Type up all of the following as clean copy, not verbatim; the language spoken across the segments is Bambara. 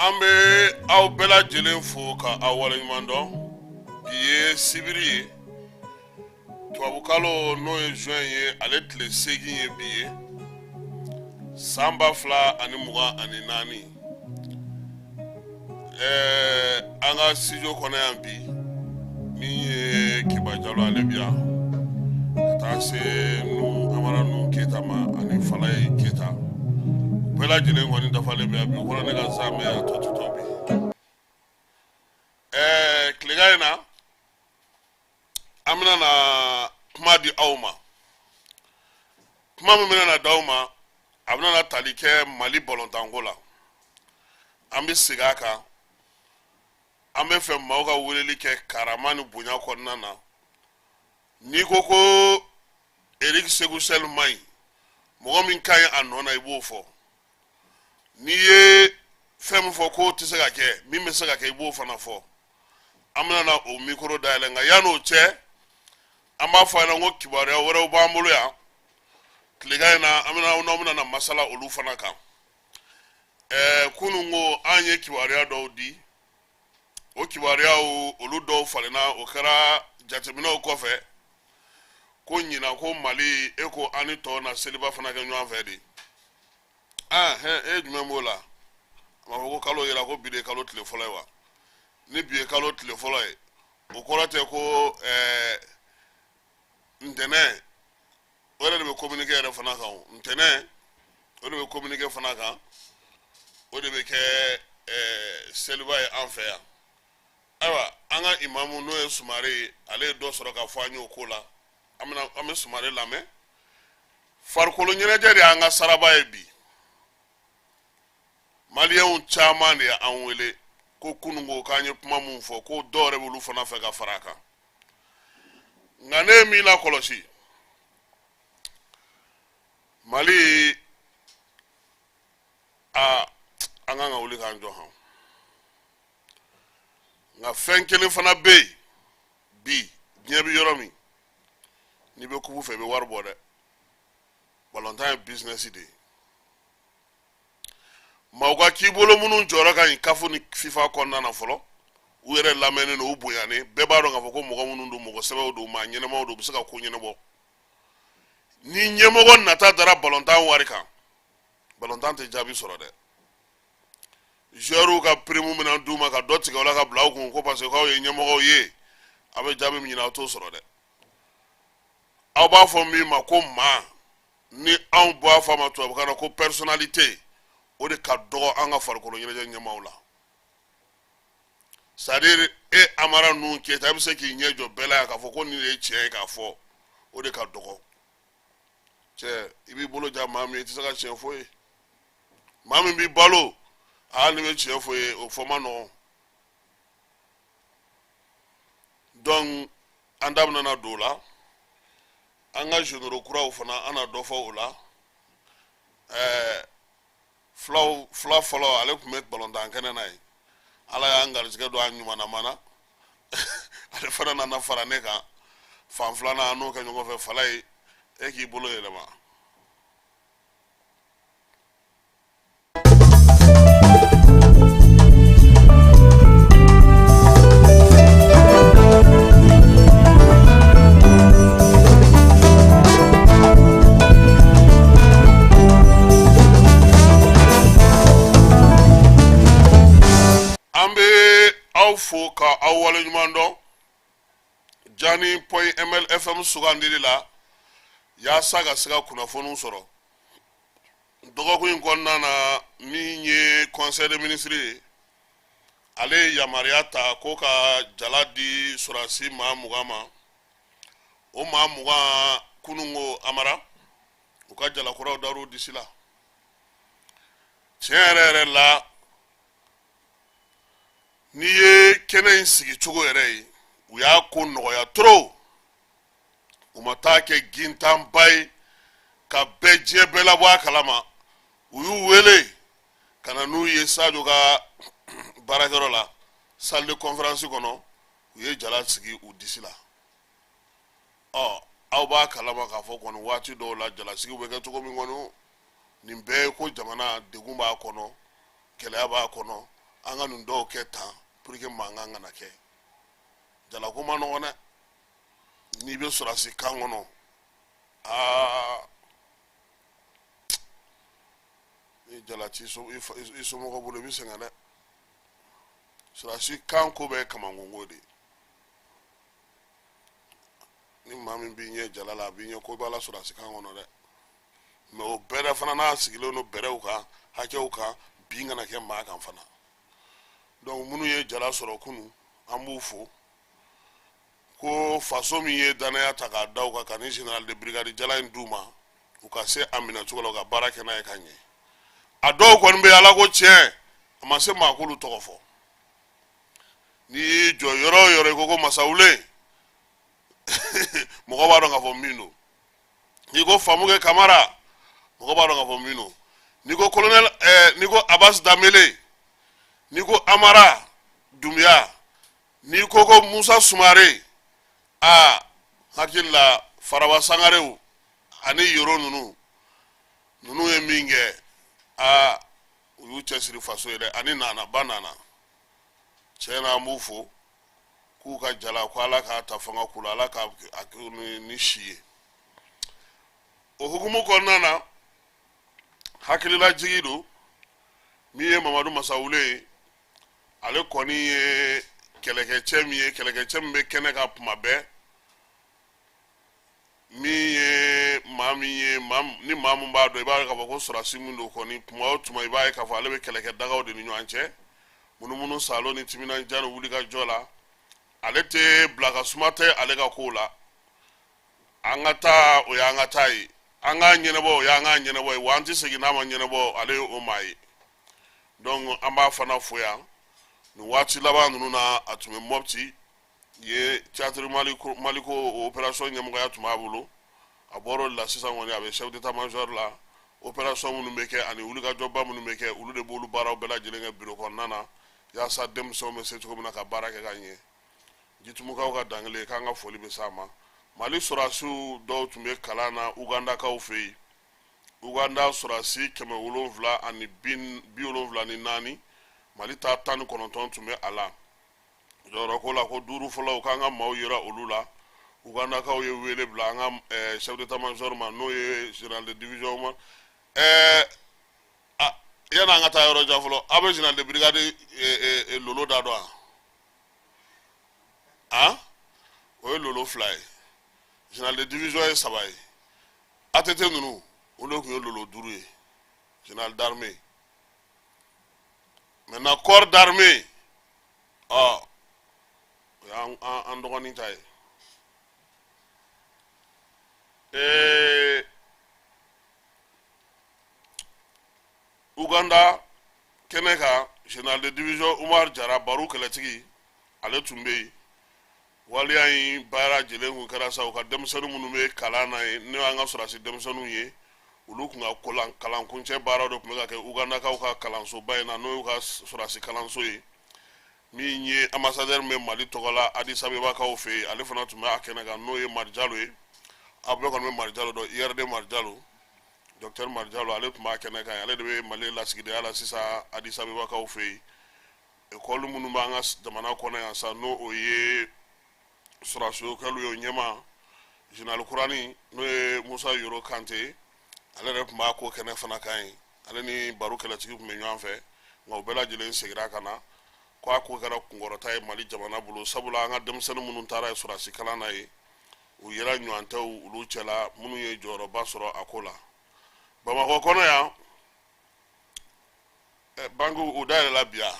An bɛ aw bɛɛ lajɛlen fo ka aw waleɲuman dɔn. Bi ye sibiri ye, tubabukalo n'o ye juin ye, ale tile 8 ye bi ye, san 2024. An ka studio kɔnɔ yan bi, min ye Keba Jalo, ale bi yan, ka taa se nu Amara nu Keyita ma ani Falaye Keyita, u bɛɛ lajɛlen kɔni dafalen bɛ yan bi. O kɔrɔ ne ka zamɛ a tɔ tɛ to bi. Tilegan in na, an bɛna na kuma di aw ma. Kuma min bɛna na d'aw ma, a bɛna na tali kɛ Mali balontanko la. An bɛ segin a kan, an bɛ fɛ maaw ka weleli kɛ karama ni bonya kɔnɔna na. N'i ko ko Eric Sekou Chelle man ɲi, mɔgɔ min ka ɲi a nɔ na, i b'o fɔ. N'i ye fɛn min fɔ k'o tɛ se ka kɛ, min bɛ se ka kɛ, i b'o fana fɔ. An bɛna na o mikoro dayɛlɛ, nka yann'o cɛ, an b'a fɔ a ɲɛna ko kibaruya wɛrɛw b'an bolo yan tilegan in na. An bɛna n'aw bɛna na masala olu fana kan. Kunun ko an ye kibaruya dɔw di, o kibaruyaw olu dɔw falenna. O kɛra jateminɛw kɔfɛ ko ɲinan ko Mali e ko an ni tɔw na seliba fana kɛ ɲɔgɔn fɛ de. Aa hɛn, e jumɛn b'o la? A b'a fɔ ko kalo yera ko bi de ye kalo tile fɔlɔ ye wa? Ni bi ye kalo tile fɔlɔ ye, o kɔrɔ tɛ ko ntɛnɛn, o yɛrɛ de bɛ communiqué yɛrɛ fana kan. O ntɛnɛn, o de bɛ communiqué fana kan, o de bɛ kɛ seliba ye an fɛ yan. Ayiwa, an ka imamu n'o ye Sumare ye, ale ye dɔ sɔrɔ ka fɔ an ye o ko la. An bɛna an bɛ Sumare lamɛn. Farikolo ɲɛnajɛ de y'an ka saraba ye bi. Maliyɛnw caman de y'an wele ko kununko k'an ye kuma min fɔ, ko dɔw yɛrɛ b'olu fana fɛ ka fara a kan. Nka ne ye min lakɔlɔsi, Mali a an kan ka wuli k'an jɔ han. Nka fɛn kelen fana bɛ yen bi, diɲɛ bɛ yɔrɔ min, n'i bɛ kupu fɛ, i bɛ wari bɔ dɛ. Balontan ye bizinɛsi de ye. Maaw ka k'i bolo minnu jɔyɔrɔ ka ɲi CAF ni FIFA kɔnɔna na fɔlɔ, u yɛrɛ lamɛnnen don, u bonyanen, bɛɛ b'a dɔn k'a fɔ ko mɔgɔ minnu don, mɔgɔ sɛbɛw don, maa ɲɛnɛmaw don, u bɛ se ka ko ɲɛnabɔ. Ni ɲɛmɔgɔ nata dara balontan wari kan, balontan tɛ jaabi sɔrɔ dɛ. Joueurs ka prime bɛna d'u ma ka dɔ tigɛ o la ka bila u kun ko parce que k'aw ye ɲɛmɔgɔw ye, aw bɛ jaabi min ɲini, aw t'o sɔrɔ dɛ. Aw b'a fɔ min ma ko maa, ni anw b'a fɔ a ma tubabukan na ko personnalité, o de ka dɔgɔ an ka farikolo ɲɛnajɛ ɲɛmaaw la. C'est à dire e Amara ninnu Keyita, e bɛ se k'i ɲɛ jɔ bɛɛ la yan k'a fɔ ko nin de ye tiɲɛ ye k'a fɔ, o de ka dɔgɔ. Cɛ, i b'i bolo ja maa min ye, i tɛ se ka tiɲɛ fɔ ye. Maa min b'i balo, hali n'i bɛ tiɲɛ fɔ ye, o fɔ man nɔgɔn. Donc an da bɛna don o la. An ka généraux kuraw fana, an na dɔ fɔ o la. Fulaw fula fɔlɔ, ale tun bɛ balontan kɛnɛ na yen. Ala y'an garijɛgɛ don a ɲumanama na, ale fana nana fara ne kan fan filanan, an n'o kɛ ɲɔgɔn fɛ. Falaye, e k'i bolo yɛlɛma. An bɛ aw fo ka aw waleɲuman dɔn Jani point mlfm sugandili la yaasa ka se ka kunnafoniw sɔrɔ dɔgɔkun in kɔnɔna na. Min ye conseil des ministres ye, ale ye yamaruya ta ko ka jala di sɔrɔdasi maa 20 ma. O maa 20, kununko Amara, u ka jalakuraw dar'u disi la. Tiɲɛ yɛrɛ yɛrɛ la, n'i ye kɛnɛ in sigi cogo yɛrɛ ye, u y'a ko nɔgɔya trop. U ma taa kɛ gintanba ye ka bɛɛ diɲɛ bɛɛ labɔ a kalama. U y'u wele ka na n'u ye Sadio ka baarakɛyɔrɔ la, salle de conférence kɔnɔ, u ye jala sigi u disi la. Ɔ, aw b'a kalama k'a fɔ kɔni waati dɔw la jalasigiw bɛ kɛ cogo min kɔni, nin bɛɛ ye ko jamana degun b'a kɔnɔ, gɛlɛya b'a kɔnɔ. An ka nin dɔw kɛ tan pour que mankan kana kɛ. Jalako man nɔgɔn dɛ. N'i bɛ sɔrɔdasi camp kɔnɔ, aa, ni jala t'i i somɔgɔw bolo, i bɛ sɛgɛn dɛ. Sɔrɔdasi camp ko bɛɛ ye kamankunko de ye. Ni maa min b'i ɲɛ jala la, a b'i ɲɛ ko b'a la sɔrɔdasi camp kɔnɔ dɛ. Mais o bɛrɛ fana n'a sigilen don bɛrɛw kan, hakɛw kan, bin kana kɛ maa kan fana. Donc minnu ye jala sɔrɔ kunu, an b'u fo ko faso min ye danaya ta k'a da u kan ka ni général de brigade jala in d'u ma, u ka se a minɛ cogo la, u ka baara kɛ n'a ye ka ɲɛ. A dɔw kɔni bɛ, Ala ko tiɲɛ, a ma se maa k'olu tɔgɔ fɔ. N'i y'i jɔ yɔrɔ o yɔrɔ, i ko ko Masawule, mɔgɔ b'a dɔn k'a fɔ min don. N'i ko Famukɛ Kamara, mɔgɔ b'a dɔn k'a fɔ min don. N'i ko colonel, n'i ko Abbas Danbele, n'i ko Amara Dunbiya, n'i ko ko Musa Sumare, aa, hakili la Faraba Sangarew ani Yoro ninnu, ninnu ye min kɛ, aa, u y'u cɛsiri faso ye dɛ. Ani Nana ba Nana, tiɲɛ na, an b'u fo k'u ka jala ko Ala k'a ta fanga k'u la, Ala k'a kɛ ni si ye. O hukumu kɔnɔna na, hakililajigi don. Min ye Mamadu Masawule ye, ale kɔni ye kɛlɛkɛcɛ min ye, kɛlɛkɛcɛ min bɛ kɛnɛ kan tuma bɛɛ, min ye maa min ye, ni maa min b'a dɔn, i b'a ye k'a fɔ ko sɔrɔdasi min don kɔni, tuma o tuma i b'a ye k'a fɔ ale bɛ kɛlɛkɛ dagaw de ni ɲɔgɔn cɛ, munumunu salo ni timinandiya ni wulikajɔ la. Ale tɛ bila ka suma tɛ ale ka kow la. An ka taa, o y'an ka taa ye, an k'a ɲɛnabɔ, o y'an k'a ɲɛnabɔ ye, wa an tɛ segin n'a ma ɲɛnabɔ. Ale ye o maa ye. Donc an b'a fana fo yan. Nin waati laban ninnu na, a tun bɛ Mɔpti ye, théâtre Maliko opération ɲɛmɔgɔya tun b'a bolo. A bɔra o de la sisan kɔni, a bɛ chef d'état major la. Opération minnu bɛ kɛ ani wulikajɔba minnu bɛ kɛ, olu de b'olu baaraw bɛɛ lajɛlen kɛ bureau kɔnɔna na, yaasa denmisɛnw bɛ se cogo min na ka baara kɛ ka ɲɛ. Jitumukaw ka dankelen k'an ka foli bɛ s'a ma. Mali sɔrɔdasiw dɔw tun bɛ kalan na Ugandakaw fɛ yen. Uganda sɔrɔdasi 774, Mali ta 19 tun bɛ a la. Jɔyɔrɔko la, ko duuru fɔlɔw k'an ka maaw yera olu la. Ugandakaw ye wele bila an ka chef d'état major ma, n'o ye général de division ma. Yanni an ka taa yɔrɔ jan fɔlɔ, aw bɛ général de brigade lolo da dɔn wa? Han, o ye lolo fila ye, général de division ye saba ye. ATT ninnu, olu tun ye lolo duuru ye, général d'armée. Maintenant, corps d'armée, ɔ, o y'an an dɔgɔnin ta ye. Uganda kɛnɛ kan, général de division Umar Jara, Baru kɛlɛtigi, ale tun bɛ yen. Waleya in baara lajɛlen kun kɛra sa, u ka denmisɛnnin minnu bɛ kalan na yen, n'o y'an ka sɔrɔdasi denmisɛnninw ye, olu kun ka kolan kalankuncɛ baaraw de tun bɛ ka kɛ Ugandakaw ka kalansoba in na, n'o y'u ka sɔrɔdasi kalanso ye. Min ye ambassadeur min bɛ Mali tɔgɔ la Addis Abebakaw fɛ yen, ale fana tun bɛ a kɛnɛ kan, n'o ye Marijalo ye. Aw bɛɛ kɔni bɛ Marijalo dɔn, IRD Marijalo, docteur Marijalo, ale tun b'a kɛnɛ kan. Ale de bɛ Mali lasigidenya la sisan Addis Abebakaw fɛ yen. Ekɔli minnu b'an ka jamana kɔnɔ yan sa, n'o o ye sɔrɔdasi ekɔli ye, o ɲɛmaa général kurani, n'o ye Musa Yoro Kante ye, ale yɛrɛ tun b'a ko kɛnɛ fana kan yen. Ale ni Baro kɛlɛtigi tun bɛ ɲɔgɔn fɛ, nka u bɛɛ lajɛlen seginna ka na ko a ko kɛra kunkɔrɔta ye Mali jamana bolo, sabula an ka denmisɛnnin minnu taara ye sɔrɔdasi kalan na ye, u yera ɲɔgɔntɛw olu cɛla minnu ye jɔyɔrɔba sɔrɔ a ko la. Bamakɔ kɔnɔ yan, banque u dayɛlɛla bi yan.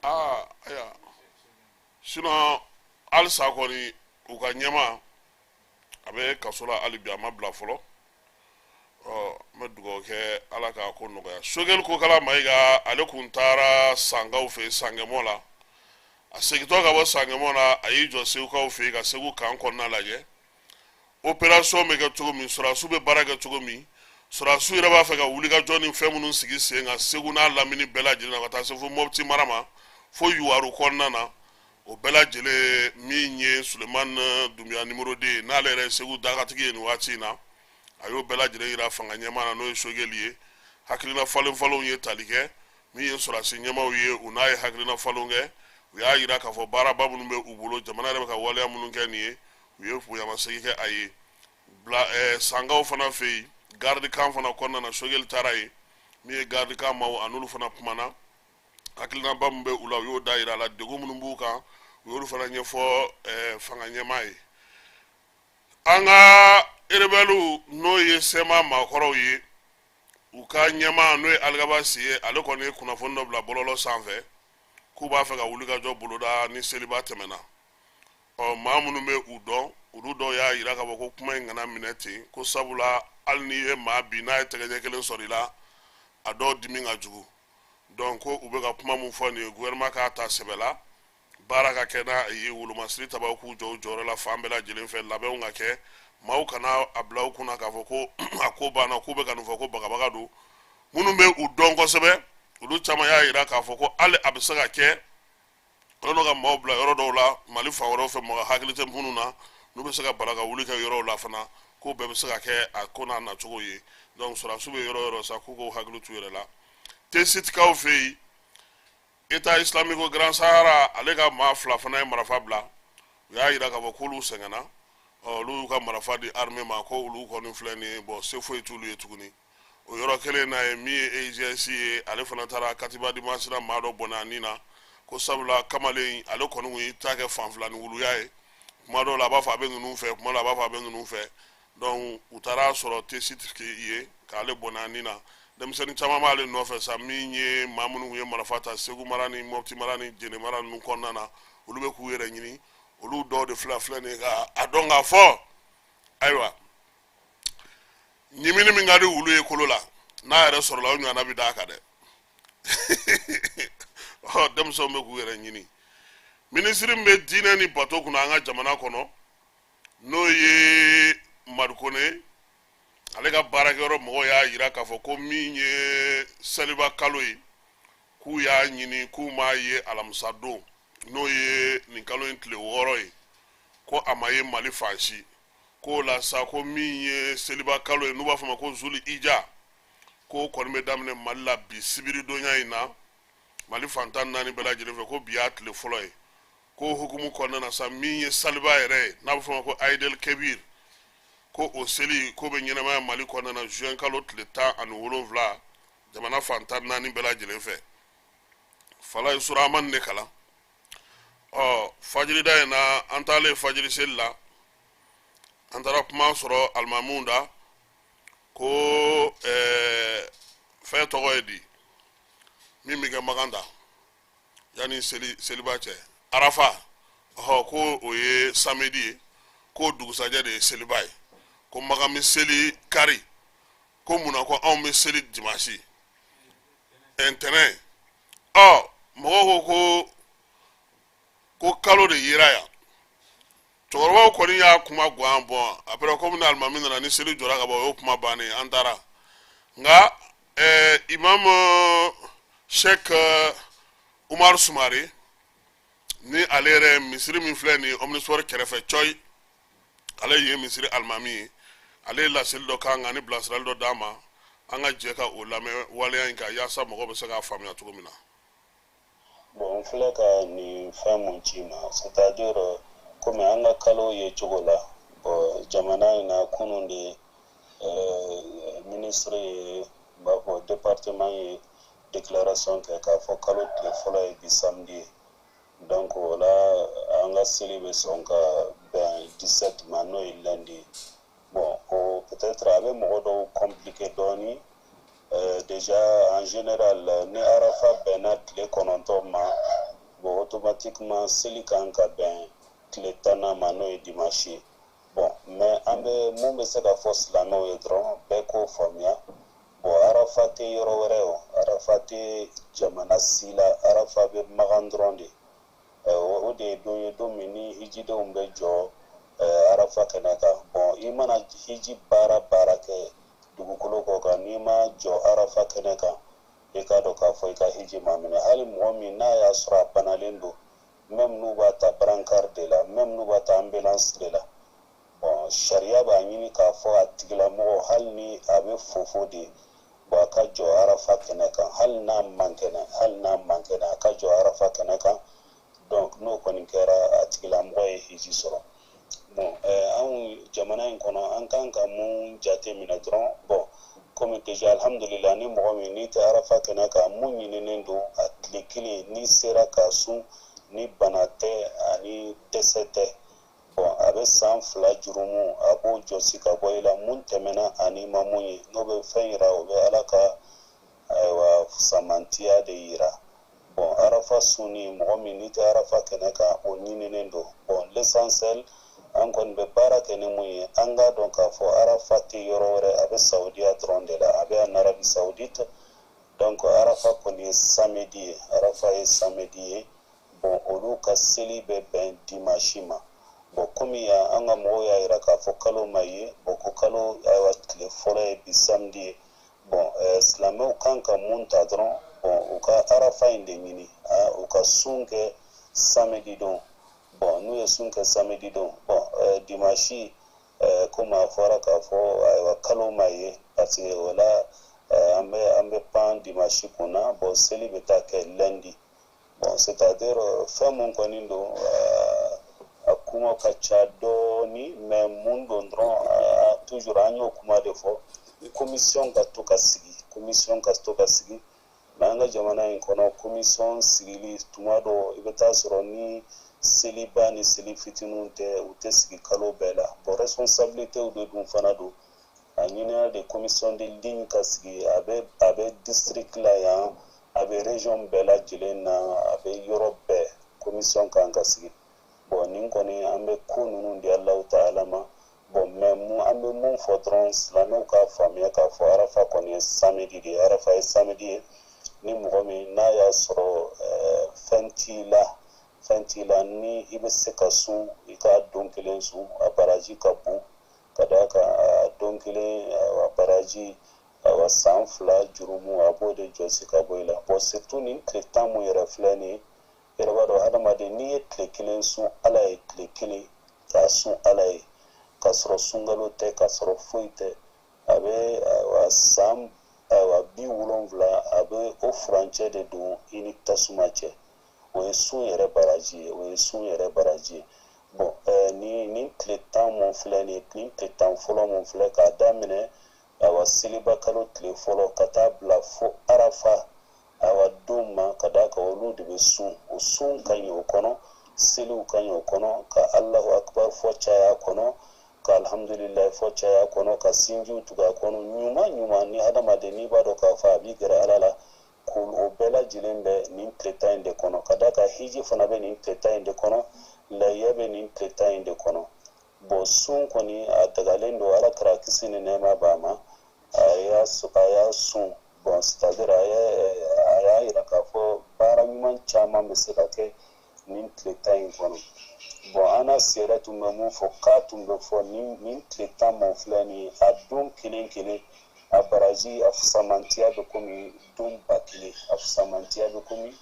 Aa, ayiwa, sinon halisa kɔni u ka ɲɛmaa a bɛ kaso la hali bi, a ma bila fɔlɔ. Ɔ, n bɛ dugawu kɛ, Ala k'a ko nɔgɔya. Sogɛli Kokala Mayiga, ale kun taara Sankaw fɛ yen Sankɛmɔ la. A segintɔ ka bɔ Sankɛmɔ la, a y'i jɔ Segukaw fɛ yen ka Segu camp kɔnɔna lajɛ, opération bɛ kɛ cogo min, sɔrɔdasiw bɛ baara kɛ cogo min, sɔrɔdasiw yɛrɛ b'a fɛ ka wulikajɔ ni fɛn minnu sigi sen kan Segu n'a lamini bɛɛ lajɛlen na, ka taa se fo Mɔpti mara ma, fo Yuwaru kɔnɔna na, o bɛɛ lajɛlen. Min ye Sulemani Dunbiya numéro 2 ye, n'ale yɛrɛ ye Segu dagatigi ye nin waati in na, a y'o bɛɛ lajɛlen yira fanga ɲɛmaa na, n'o ye Sogɛli ye. Hakilina falen falenw ye tali kɛ. Min ye sɔrɔdasi ɲɛmaaw ye, u n'a ye hakilina falen kɛ. U y'a jira k'a fɔ baaraba minnu bɛ u bolo, jamana yɛrɛ bɛ ka waleya minnu kɛ nin ye, u ye bonyamasegin kɛ a ye. Bila sankaw fana fɛ yen, garde camp fana kɔnɔna na, Sogɛli taara yen. Min ye garde camp maaw, a n'olu fana kumana. Hakilinaba min bɛ u la, u y'o da yira a la. Degun minnu b'u kan, u y'olu fana ɲɛfɔ fanga ɲɛmaa ye. An ka erebɛliw, n'o ye CMA maakɔrɔw ye, u ka ɲɛmaa n'o ye Alikaba Si ye, ale kɔni ye kunnafoni dɔ bila bɔlɔlɔ sanfɛ k'u b'a fɛ ka wulikajɔ boloda ni seliba tɛmɛna. Ɔ, maa minnu bɛ u dɔn, olu dɔw y'a yira k'a fɔ ko kuma in kana minɛ ten, ko sabula hali n'i ye maa bin, n'a ye tɛgɛɲɛ kelen sɔrɔ i la, a dɔw dimi ka jugu. Donc ko u bɛ ka kuma min fɔ nin ye, gouvernement k'a ta sɛbɛ la, baara ka kɛ n'a ye, wolomasiri tabaw k'u jɔ u jɔyɔrɔ la fan bɛɛ lajɛlen fɛ, labɛnw ka kɛ. Maaw kana a bila u kunna k'a fɔ ko a ko banna, k'u bɛ ka nin fɔ ko bagabaga don. Minnu bɛ u dɔn kosɛbɛ, olu caman y'a yira k'a fɔ ko hali a bɛ se ka kɛ olu ka maaw bila yɔrɔ dɔw la Mali fan wɛrɛw fɛ, mɔgɔ hakili tɛ minnu na, n'u bɛ se ka bala ka wuli kɛ yɔrɔw la fana, k'o bɛɛ bɛ se ka kɛ a ko n'a nacogo ye. Donc sɔrɔdasiw bɛ yɔrɔ o yɔrɔ sa, k'u k'u hakili t'u yɛrɛ la. Tesitikaw fɛ yen, État islamique Grand Sahara, ale ka maa fila fana ye marifa bila. U y'a yira k'a fɔ k'olu sɛgɛnna, olu y'u ka marifa di armée ma, ko olu kɔni filɛ nin ye, bon, se foyi t'olu ye tuguni. O yɔrɔ kelen na ye, min ye EIGS ye, ale fana taara Katiba di Masina maa dɔ bɔnɛ a ni na, ko sabula kamalen ale kɔni kun y'i ta kɛ fan fila ni wuluya ye. Kuma dɔw la a b'a fɔ a bɛ ninnu fɛ, kuma dɔw la a b'a fɔ a bɛ ninnu fɛ. Donc u taara sɔrɔ Tessit ye k'ale bɔnɛ a ni na. Denmisɛnnin caman b'ale nɔfɛ sa. Min ye maa minnu tun ye marifa ta Segu mara ni Mɔpti mara ni Jene mara ninnu kɔnɔna na, olu bɛ k'u yɛrɛ ɲini. Olu dɔw de filɛ filɛ nin ye ka a dɔn k'a fɔ, ayiwa, ɲimini min ka di wulu ye kolo la, n'a yɛrɛ sɔrɔla, o ɲɔgɔnna bɛ d'a kan dɛ. Ɔ, denmisɛnw bɛ k'u yɛrɛ ɲini. Minisiri min bɛ diinɛ ni bato kunna an ka jamana kɔnɔ, n'o ye Madu Kone, ale ka baarakɛyɔrɔ mɔgɔw y'a yira k'a fɔ ko min ye seliba kalo ye, k'u y'a ɲini k'u m'a ye alamisa don, n'o ye nin kalo in tile 6 ye, ko a ma ye Mali fan si. K'o la sa, ko min ye seliba kalo ye, n'u b'a fɔ ma ko Zuli Ija, k'o kɔni bɛ daminɛ Mali la bi sibiridonya in na, Mali fan 14 bɛɛ lajɛlen fɛ, ko bi y'a tile fɔlɔ ye. Ko hukumu kɔnɔna na sa, min ye saliba yɛrɛ ye, n'a bɛ fɔ ma ko Aidel Kebir, ko o seli ko bɛ ɲɛnamaya Mali kɔnɔna na juin kalo tile 17, jamana fan 14 bɛɛ lajɛlen fɛ. Fala ye sura amani de kalan. Ɔ, fajirida in na, an taalen fajiri seli la, an taara kuma sɔrɔ alimamiw da ko fɛn tɔgɔ ye di min bɛ kɛ Makan da yanni seli seliba cɛ, Arafa, ɔhɔ, ko o ye samedi ye, ko dugusajɛ de ye seliba ye, ko Makan bɛ seli kari, ko munna ko anw bɛ seli dimanche ntɛnɛn? Ɔ, mɔgɔw ko ko kalo de yera yan. Cɛkɔrɔbaw kɔni y'a kuma gan bɔn. Après, komi ni alimami nana ni seli jɔra ka ban, o y'o kuma bannen, an taara. Nka imam Sheikh Umar Sumare, ni ale yɛrɛ misiri min filɛ nin ye Omnisport kɛrɛfɛ cɔyi, ale ye misiri alimami ye, ale ye laseli dɔ k'an kan ni bilasirali dɔ d'an ma. An ka jɛ ka o lamɛn waleya in kan, yaasa mɔgɔw bɛ se k'a faamuya cogo min na. Bon, n filɛ ka nin fɛn mun ci ma, c'est à dire komi an ka kalo ye cogo la, bon, jamana in na, kunun de ministre ye, n b'a fɔ département ye déclaration kɛ k'a fɔ kalo tile fɔlɔ ye bi samedi ye. Donc o la, an ka seli bɛ sɔn ka bɛn 17 ma, n'o ye lundi ye. Bon, o peut-être a bɛ mɔgɔ dɔw compliqué dɔɔni. Déjà, en général, ni Arafa bɛnna tile 9 ma, bon, automatiquement seli kan ka bɛn tile 10nan ma, n'o ye dimanche ye. Bon, mais an bɛ mun bɛ se ka fɔ silamɛw ye dɔrɔn, bɛɛ k'o faamuya. Bon, Arafa tɛ yɔrɔ wɛrɛ, o Arafa tɛ jamana si la, Arafa bɛ Makan dɔrɔn de. O de ye don ye, don min ni hijidenw bɛ jɔ Arafa kɛnɛ kan. Bon, i mana hiji baara baara kɛ dugukolo kɔ kan, n'i ma jɔ Arafa kɛnɛ kan, i k'a dɔn k'a fɔ i ka hiji ma minɛ. Hali mɔgɔ min n'a y'a sɔrɔ a banalen don, même n'u b'a ta brancard de la, même n'u b'a ta ambulance de la, bon, sariya b'a ɲini k'a fɔ a tigilamɔgɔ, hali ni a bɛ fofo de. Bon, a ka jɔ Arafa kɛnɛ kan, hali n'a man kɛnɛ, hali n'a man kɛnɛ, a ka jɔ Arafa kɛnɛ kan. Donc n'o kɔni kɛra, a tigilamɔgɔ ye hiji sɔrɔ. Bon, anw jamana in kɔnɔ, an kan ka mun jate minɛ dɔrɔn? Bon, komi déjà, alhamdulillah, ni mɔgɔ min n'i tɛ Arafa kɛnɛ kan, mun ɲininen don, a tile kelen, n'i sera ka sun, ni bana tɛ ani dɛsɛ tɛ, bon, a bɛ san 2 jurumu, a b'o jɔsi ka bɔ i la, mun tɛmɛna ani ma mun ye. N'o bɛ fɛn yira, o bɛ Ala ka, ayiwa, samantiya de yira. Bon, Arafa sunni, mɔgɔ min n'i tɛ Arafa kɛnɛ kan, o ɲininen don. Bon, l'essentiel, an kɔni bɛ baara kɛ ni mun ye, an k'a dɔn k'a fɔ Arafa tɛ yɔrɔ wɛrɛ, a bɛ Saudiya dɔrɔn de la, a bɛ en Arabie Saoudite. Donc Arafa kɔni ye samedi ye, Arafa ye samedi ye. Bon, olu ka seli bɛ bɛn dimanche ma. Bon, komi yan an ka mɔgɔw y'a yira k'a fɔ kalo ma ye, bon, ko kalo, ayiwa, tile fɔlɔ ye bi samedi ye. Bon, silamɛw kan ka mun ta dɔrɔn? Bon, u ka Arafa in de ɲini, u ka sun kɛ samedi don. Bon, n'u ye sun kɛ samedi don, bon, dimanche, komi a fɔra k'a fɔ, ayiwa, kalo ma ye, parce que o la an bɛ pan dimanche kunna. Bon, seli bɛ taa kɛ lundi. Bon, c'est à dire, fɛn mun kɔni don, a kuma ka ca dɔɔni, mais mun don dɔrɔn, toujours an y'o kuma de fɔ, commission ka to ka sigi, commission ka to ka sigi. Mais an ka jamana in kɔnɔ, commission sigili tuma dɔ, i bɛ taa sɔrɔ ni seliba ni seli fitininw tɛ, u tɛ sigi kalo bɛɛ la. Bon, responsabilité de dun fana don. A ɲinina de commission de ligne ka sigi, a bɛ district la yan, a bɛ région bɛɛ lajɛlen na, a bɛ yɔrɔ bɛɛ, commission kan ka sigi. Bon, nin kɔni, an bɛ ko ninnu di Alahu taala ma. Bon, mais mun an bɛ mun fɔ dɔrɔn, silamɛw k'a faamuya k'a fɔ Arafa kɔni ye samedi de ye, Arafa ye samedi ye. Ni mɔgɔ min n'a y'a sɔrɔ fɛn t'i la, fɛn t'i la, ni i bɛ se ka sun, i ka don kelen sun, a baraji ka bon, ka d'a kan a don kelen a baraji, awa, san 2 jurumu, a b'o de jɔsi ka bɔ i la. Bon, surtout nin tile 10 mun yɛrɛ filɛ nin ye, yɛrɛ b'a dɔn, hadamaden, n'i ye tile kelen sun Ala ye, tile kelen k'a sun Ala ye, k'a sɔrɔ sunkalo tɛ, k'a sɔrɔ foyi tɛ, a bɛ, ayiwa, san, ayiwa, 70, a bɛ o furancɛ de don i ni tasuma cɛ. O ye sun yɛrɛ baraji ye, o ye sun yɛrɛ baraji ye. Bon, ni tile 10 mun filɛ nin ye, nin tile 10 fɔlɔ mun filɛ, k'a daminɛ, ayiwa, seliba kalo tile fɔlɔ ka taa bila fo Arafa, ayiwa, don ma, ka d'a kan olu de bɛ sun, o sun ka ɲi o kɔnɔ, seliw ka ɲi o kɔnɔ, ka Alahu akubar fɔ caya kɔnɔ, ka alhamdulilayi fɔ caya kɔnɔ, ka sinjiw tugu a kɔnɔ, ɲuman ɲuman ni hadamaden n'i b'a dɔn k'a fɔ a b'i gɛrɛ Ala la, ko o bɛɛ lajɛlen bɛ nin tile 10 in de kɔnɔ. Ka d'a kan hiji fana bɛ nin tile 10 in de kɔnɔ, layiya bɛ nin tile 10 in de kɔnɔ. Bon, sun kɔni, a dagalen don. Ala kɛra, kisi ni nɛɛma b'a ma, a y'a sun. Bon, c'est à dire, a y'a yira k'a fɔ baara ɲuman caman bɛ se ka kɛ nin tile 10 in kɔnɔ. Bon, Anas yɛrɛ tun bɛ mun fɔ? K'a tun bɛ fɔ nin tile 10 mun filɛ nin ye, a don kelen kelen, a baraji, a fusamantiya bɛ komi don 1000, a fusamantiya bɛ komi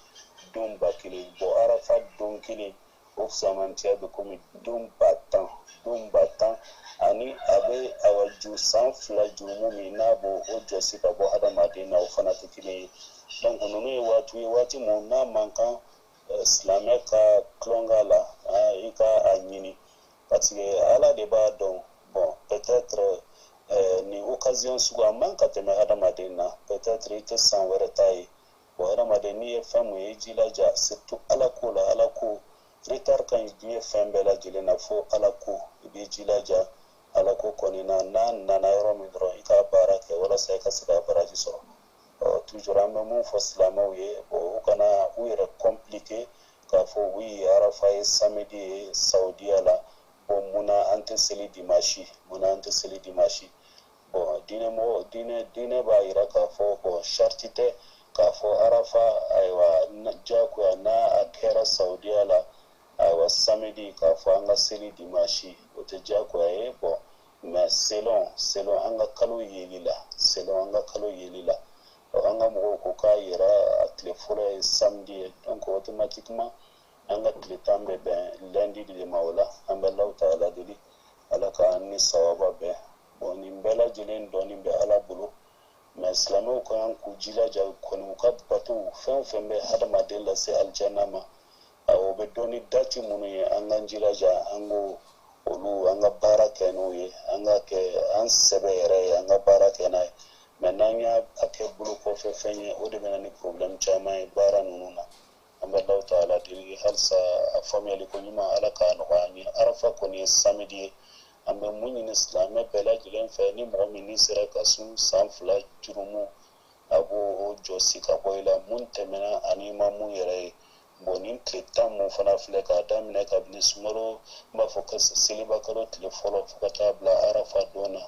don 1000. Bon, Arafa don kelen, o fusamantiya bɛ komi don 10 000, don 10 000. Ani a bɛ, awa, ju san 2 jurumu min n'a b'o o jɔsi ka bɔ hadamaden na, o fana tɛ kelen ye. Donc ninnu ye waati ye, waati mun n'a man kan silamɛ ka tulonkɛ la, i ka a ɲini, parce que Ala de b'a dɔn. Bon, peut-être nin occasion sugu a man ka tɛmɛ hadamaden na, peut-être i tɛ san wɛrɛ ta ye. Bon, hadamaden, n'i ye fɛn mun ye, i jilaja, surtout Ala ko la. Ala ko, retard ka ɲi diɲɛ fɛn bɛɛ lajɛlen na fo Ala ko. I b'i jilaja Ala ko kɔni na, n'a nana yɔrɔ min dɔrɔn, i ka baara kɛ walasa i ka se ka baraji sɔrɔ. Ɔ, toujours an bɛ mun fɔ silamɛw ye? Bon, u kana u yɛrɛ compliquer k'a fɔ oui, Arafa ye samedi ye Saudiya la, bon, munna an tɛ seli dimanche? Munna an tɛ seli dimanche? Bon, diinɛ mɔgɔ, diinɛ b'a yira k'a fɔ, bon, sariti tɛ k'a fɔ Arafa, ayiwa, diyagoya n'a a kɛra Saudiya la, ayiwa, samedi, k'a fɔ an ka seli dimanche, o tɛ diyagoya ye. Bon, mais selon an ka kalo yeli la, selon an ka kalo yeli la, an ka mɔgɔw ko k'a yira a tile fɔlɔ ye samedi ye, donc automatiquement an ka tile 10 bɛ bɛn lundi de ma. O la, an bɛ Alahu taala deli, Ala k'an ni sawaba bɛn. Bon, nin bɛɛ lajɛlen dɔɔni bɛ Ala bolo. Mais silamɛw ka kan k'u jilaja kɔni u ka bato fɛn o fɛn bɛ hadamaden lase alijana ma, o bɛ dɔn ni dati minnu ye, an k'an jilaja an k'o olu an ka baara kɛ n'o ye, an ka kɛ an sɛbɛ yɛrɛ ye, an ka baara kɛ n'a ye. Mais n'an y'a kɛ bolo kɔfɛ fɛn ye, o de bɛ na ni problème caman ye baara ninnu na. An bɛ Alahu taala deli halisa a faamuyali ko ɲuman, Ala k'a nɔgɔya an ye. Arafa kɔni ye samedi ye. An bɛ mun ɲini silamɛ bɛɛ lajɛlen fɛ? Ni mɔgɔ min n'i sera ka sun, san 2 jurumu a b'o o jɔsi ka bɔ i la, mun tɛmɛna ani ma mun yɛrɛ ye. Bon, nin tile 10 mun fana filɛ, k'a daminɛ kabini sunkalo, n b'a fɔ seliba kalo tile fɔlɔ fo ka taa bila Arafa don na,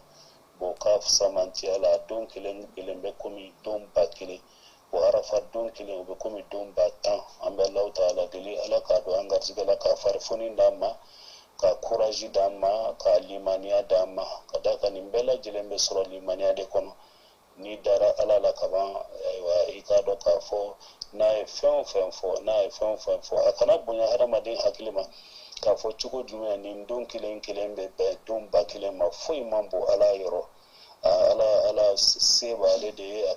bon, k'a samantiya la, don kelen kelen bɛ komi don 1000. Bon, Arafa don kelen, o bɛ komi don 10 000. An bɛ Alahu taala deli, Ala k'a don an garijɛgɛ la, k'a farifoni d'an ma, ka courage d'an ma, ka limaniya d'an ma, ka d'a kan nin bɛɛ lajɛlen bɛ sɔrɔ limaniya de kɔnɔ. N'i dara Ala la kaban, ayiwa, i k'a dɔn k'a fɔ n'a ye fɛn o fɛn fɔ, n'a ye fɛn o fɛn fɔ, a kana bonya hadamaden hakili ma k'a fɔ cogo jumɛn nin don kelen kelen bɛ bɛn don 1000 ma. Foyi man bon Ala yɔrɔ. Ala, Ala se b'ale de ye.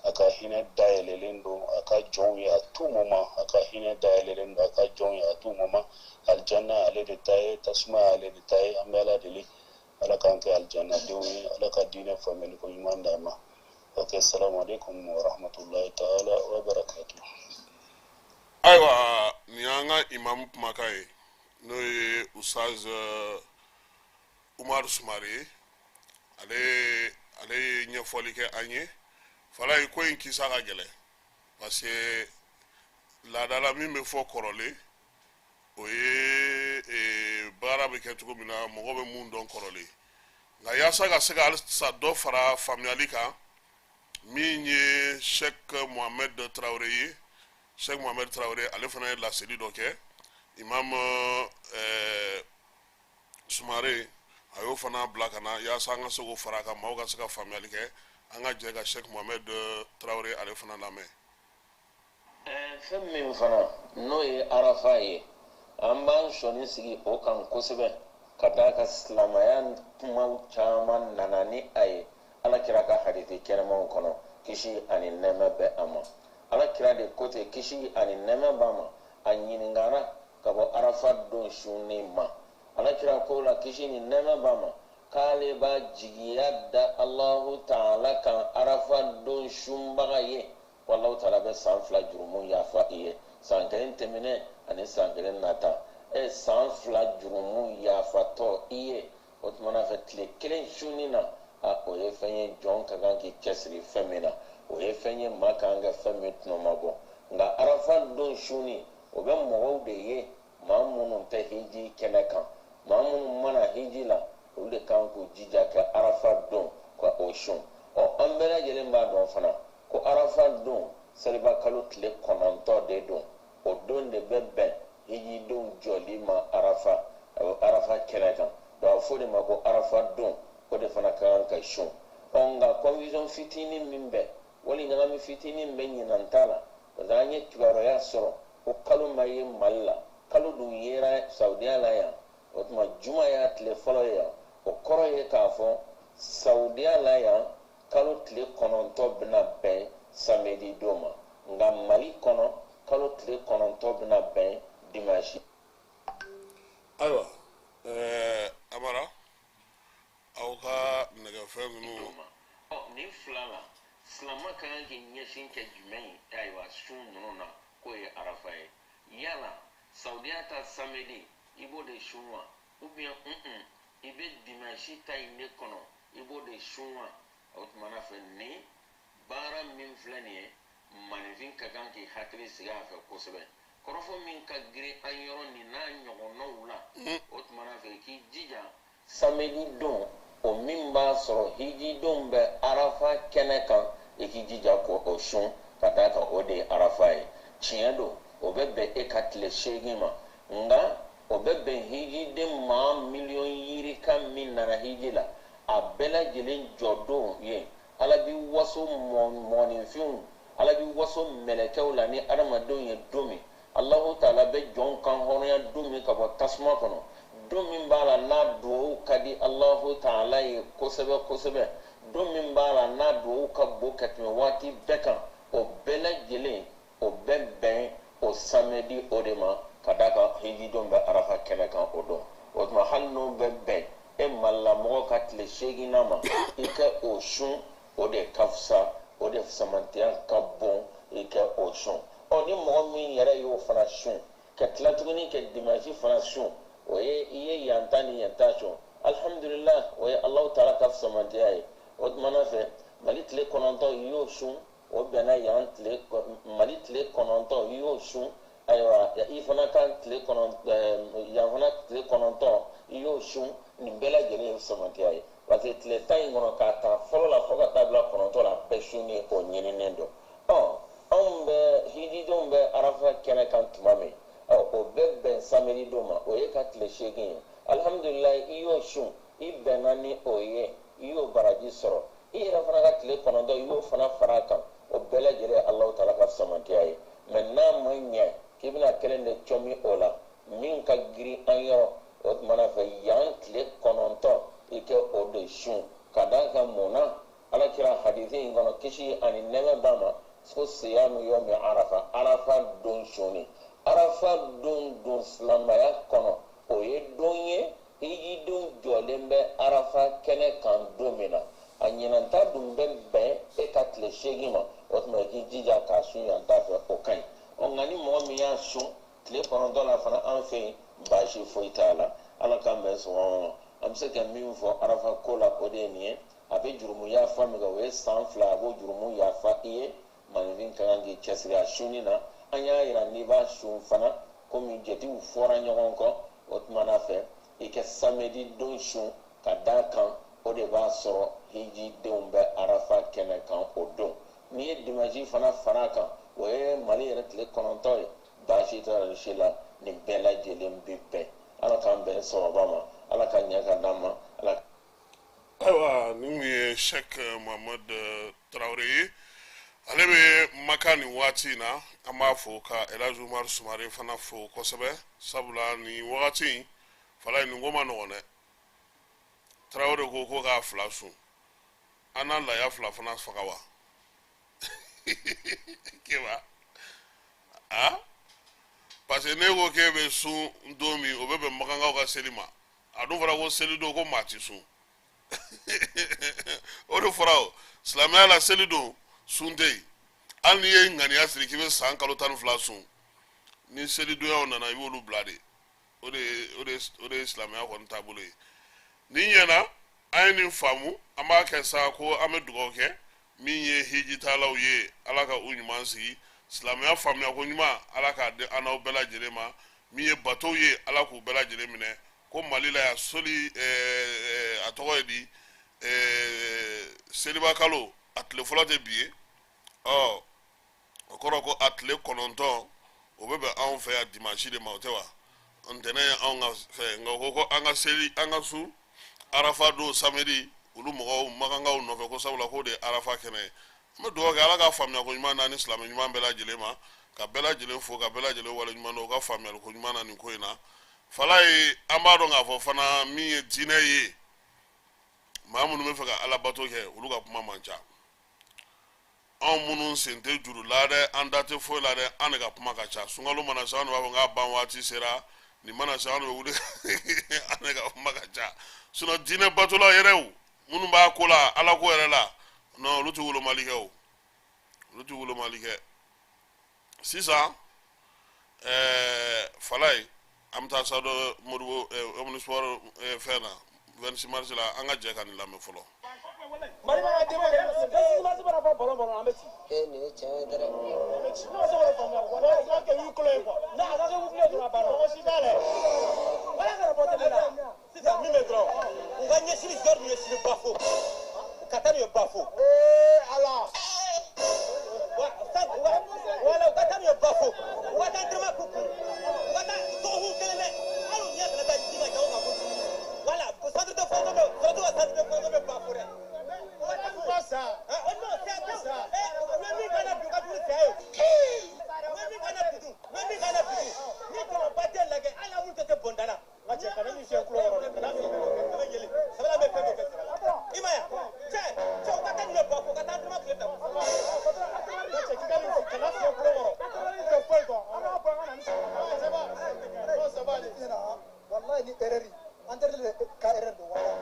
A ka hinɛ dayɛlɛlen don a ka jɔnw ye à tout moment. A ka hinɛ dayɛlɛlen don a ka jɔnw ye à tout moment. Alijanna ale de ta ye, tasuma ale de ta ye. An bɛ Ala deli, Ala k'an kɛ alijanadenw ye, Ala ka diinɛ faamuyali ko ɲuman d'an ma. Ok, salamu alaikum wa rahmatullahi taala wa barakatuh. Ayiwa, nin y'an ka imamu kumakan ye, n'o ye Ustaz Umaru Sumare ye. Ale ye ɲɛfɔli kɛ an ye. Falayi, ko in kisa ka gɛlɛn, parce que laadala min bɛ fɔ kɔrɔlen, o ye baara bɛ kɛ cogo min na, mɔgɔ bɛ mun dɔn kɔrɔlen. Nka yaasa ka se ka halisa dɔ fara faamuyali kan, min ye Sheikh Mohamed Traoré ye, Sheikh Mohamed Traoré, ale fana ye laseli dɔ kɛ. Imam Sumare, a y'o fana bila ka na yaasa an ka se k'o fara a kan, maaw ka se ka faamuyali kɛ. An ka jɛ ka Sheikh Mohamed Traoré ale fana lamɛn. Fɛn min fana n'o ye Arafa ye, an b'an sɔnni sigi o kan kosɛbɛ, ka d'a ka silamɛya kumaw caman nana ni a ye Ala kira ka hadithi kɛnɛmaw kɔnɔ, kisi ani nɛɛmɛ bɛ a ma. Ala kira de ko ten, kisi ani nɛɛmɛ b'a ma, a ɲininkara ka bɔ Arafa don sunni ma. Ala kira ko la, kisi ni nɛɛmɛ b'a ma, k'ale b'a jigiya da Alahu taala kan Arafa don sunbaga ye, ko Alahu taala bɛ san 2 jurumu yafa i ye, san kelen tɛmɛnen ani san kelen nata. E san 2 jurumu yafatɔ i ye, o tuma na fɛ tile kelen sunni na, a o ye fɛn ye jɔn ka kan k'i cɛsiri fɛn min na, o ye fɛn ye maa ka kan ka fɛn min tɔnɔmabɔ. Nka Arafa don sunni, o bɛ mɔgɔw de ye, maa minnu tɛ hiji kɛnɛ kan. Maa minnu mana hiji la, olu de kan k'u jija ka Arafa don ka o sun. Ɔ, an bɛɛ lajɛlen b'a dɔn fana ko Arafa don, seliba kalo tile 9 de don. O don de bɛ bɛn hijidenw jɔli ma Arafa, Arafa kɛnɛ kan. Donc a bɛ fɔ o de ma ko Arafa don, o de fana ka kan ka sun. Ɔ, nka confusion fitinin min bɛ, wali ɲagami fitinin bɛ ɲinan ta la, parce que an ye kibaruya sɔrɔ ko kalo ma ye Mali la, kalo dun yera Saudiya la yan. O tuma juma y'a tile fɔlɔ ye yan. O kɔrɔ ye k'a fɔ Saudiya la yan, kalo tile 9 bɛna bɛn samedi don ma, nka Mali kɔnɔ, kalo tile 9 bɛna bɛn dimanche. Ayiwa, Amara, aw ka nɛgɛfɛn ninnu. Ɔ, nin fila la, silama ka kan k'i ɲɛsin kɛ jumɛn ye? Ayiwa, sun ninnu na, k'o ye Arafa ye, yala Saudiya ta samedi, i b'o de sun wa, ou bien i bɛ dimanche ta in de kɔnɔ, i b'o de sun wa? O tuma na fɛ, nin baara min filɛ nin ye, maninfin ka kan k'i hakili sigi a fɛ kosɛbɛ. Kɔrɔfɔ min ka girin an yɔrɔ nin n'a ɲɔgɔnnaw la, o tuma na fɛ k'i jija samedi don, o min b'a sɔrɔ hijidenw bɛ Arafa kɛnɛ kan, i k'i jija k'o sun, ka d'a kan o de ye Arafa ye. Tiɲɛ don, o bɛ bɛn e ka tile 8 ma, nka o bɛ bɛn hijiden maa miliyɔn yirika min nana hiji la, a bɛɛ lajɛlen jɔdon ye. Ala bi waso mɔgɔninfinw, Ala bi waso mɛlɛkɛw la ni adamadenw ye don min, Alahu taala bɛ jɔnw kan hɔrɔnya don min ka bɔ tasuma kɔnɔ, don min b'a la n'a duwawu ka di Alahu taala ye kosɛbɛ kosɛbɛ. Don min b'a la n'a duwawu ka bon ka tɛmɛ waati bɛɛ kan, o bɛɛ lajɛlen o bɛ bɛn o samedi o de ma, ka d'a kan hijidon bɛ arafa kɛnɛ kan o don. O tuma hali n'o bɛ bɛn e malilamɔgɔ ka tile seeginnan ma, i ka o sun, o de ka fisa, o de fisamantiya ka bon i ka o sun. Ɔ ni mɔgɔ min yɛrɛ y'o fana sun ka tila tuguni ka dimansi fana sun, o ye i ye yan ta ni yan ta sun, alihamudulila, o ye Alahu taala ka fisamantiya ye. O tuma na fɛ Mali tile 9 i y'o sun, o bɛnna yan tile Mali tile 9 i y'o sun. Ayiwa, i fana ka tile kɔnɔntɔn, yan fana tile 9 i y'o sun. Nin bɛɛ lajɛlen ye fisamantiya ye, parce que tile 10 in kɔnɔ, k'a ta fɔlɔ la fo ka taa bila 9 la, bɛɛ sunni o ɲininen don. Ɔ anw bɛ hijidenw bɛ arafa kɛnɛ kan tuma min, ɔ o bɛ bɛn samedi don ma, o ye ka tile 8 ye. Alihamudulilayi, i y'o sun, i bɛnna ni o ye, i y'o baraji sɔrɔ. I yɛrɛ fana ka tile 9 i y'o fana fara a kan, o bɛɛ lajɛlen ye Alahu taala ka fisamantiya ye. Mɛ n'a ma ɲɛ k'i bɛna kelen de cɔmi o la min ka girin an yɔrɔ, o tuma na fɛ yan tile 9 i kɛ o de sun, ka d'a kan mun na Ala kira hadisi in kɔnɔ, kisi ani nɛɛmɛ b'a ma, ko siyamu yomi arafa, arafa don sunni. Arafa don don silamɛya kɔnɔ, o ye don ye hijidenw jɔlen bɛ arafa kɛnɛ kan don min na. A ɲinanta dun bɛ bɛn e ka tile 8 ma, o tuma i k'i jija k'a sun yan ta fɛ, o ka ɲi. Ɔ nka ni mɔgɔ min y'a sun tile 9 la fana an fɛ yen, baasi foyi t'a la. Ala k'an bɛn sɔgɔma ma. An bɛ se ka min fɔ arafa ko la, o de ye nin ye. A bɛ jurumu yafa min kɛ, o ye san 2, a b'o jurumu yafa i ye. Maninfin ka kan k'i cɛsiri a sunni na. An y'a yira n'i b'a sun fana, komi jatiw fɔra ɲɔgɔn kɔ, o tuma na fɛ i ka samedi don sun, ka d'a kan o de b'a sɔrɔ hijidenw bɛ arafa kɛnɛ kan o don. N'i ye dimansi fana fara a kan, o ye Mali yɛrɛ tile 9 ye, baasi t'a la si la. Nin bɛɛ lajɛlen bɛ bɛn. Ala k'an bɛn sawaba ma, Ala ka ɲɛ ka d'an ma, Ala. Ayiwa, nin kun ye Sɛk Mohamɛd Tarawele ye, ale bɛ Maka nin waati in na. An b'a fo ka Elhaji Umaru Sumare fana fo kosɛbɛ, sabula nin wagati in fala nin ko ma nɔgɔn dɛ. Tarawele ko k'a fila sun, an na laya fila fana faga wa keba a, parce que ne ko k'e bɛ sun don min, o bɛ bɛn makankaw ka seli ma. A dun fɔra ko seli don ko maa ti sun, o de fɔra. O silamɛya la, seli don sun tɛ yen. Hali n'i ye ŋaniya siri k'i bɛ san kalo 12 sun, ni selidonyaw nana, i b'olu bila de. O de ye silamɛya kɔni taabolo ye. Nin ɲɛna, an ye nin faamu, an b'a kɛ sa ko an bɛ dugawu kɛ min ye hijitalaw ye, Ala ka u ɲuman sigi silamɛya faamuya ko ɲuman, Ala k'a di an n'aw bɛɛ lajɛlen ma. Min ye batow ye, Ala k'u bɛɛ lajɛlen minɛ. Ko Mali la yan, soli a tɔgɔ ye di, seliba kalo a tile fɔlɔ tɛ bi ye. Ɔ o kɔrɔ ko a tile 9 o bɛ bɛn anw fɛ yan dimanche de ma, o tɛ wa? Ntɛnɛn ye anw ka fɛ, nka o ko ko an ka seli, an ka sun arafa don samedi olu mɔgɔw makankaw nɔfɛ, ko sabula k'o de ye arafa kɛnɛ ye. An bɛ dugawu kɛ Ala ka faamuya ko ɲuman na ni silamɛ ɲuman bɛɛ lajɛlen ma, ka bɛɛ lajɛlen fo, ka bɛɛ lajɛlen wale ɲuman dɔn u ka faamuyali ko ɲuman na nin ko in na. Fala ye, an b'a dɔn k'a fɔ fana min ye diinɛ ye, maa minnu bɛ fɛ ka ala bato kɛ, olu ka kuma man ca. Anw minnu sen tɛ juru la dɛ, an da tɛ foyi la dɛ, an de ka kuma ka ca. Sunkalo mana se, an de b'a fɔ k'a ban waati sera. Nin mana se, an de bɛ wuli, an de ka kuma ka ca. Sinon diinɛ batola yɛrɛw minnu b'a ko la, ala ko yɛrɛ la, non, olu tɛ wolomali kɛ o, olu tɛ wolomali kɛ. Sisan fala ye, an bɛ taa sa dɔ Modibo Omnisport fɛn na 26 mars la, an ka jɛ ka nin lamɛn fɔlɔ. Mali b'a dɛmɛ kɛ masi mana fɔ bɔlɔn bɔlɔn, an bɛ ci. E nin ye tiɲɛ ye dɛrɛ. Ne ma se k'o faamuya walayi, a ka kɛ huis clos ye quoi. N'a a ka kɛ huis clos dɔrɔn, a banna. Mɔgɔ si t'a la. Wala kana bɔ télé la. Sisan min bɛ dɔrɔn, u ka ɲɛsini jɔri min ye sini Bafo, u ka taa n'u ye Bafo. Ee Ala. Wala u ka taa n'u ye Bafo, u ka taa entraînement k'u kun, u ka taa dɔgɔkun kelen dɛ, hali u ɲɛ kana taa ji ka jago kan kojugu. Wala centre de formation bɛ, surtout ka centre de formation bɛ Bafo dɛ. U ka taa Ba sa. Ah, non, c'est eh, u ye min k'an na bi, u ka jugu ni saya ye. U ye min k'an na bi dun, u ye min k'an na bi dun. Ni ni erreur entraîneur ka erreur don wala.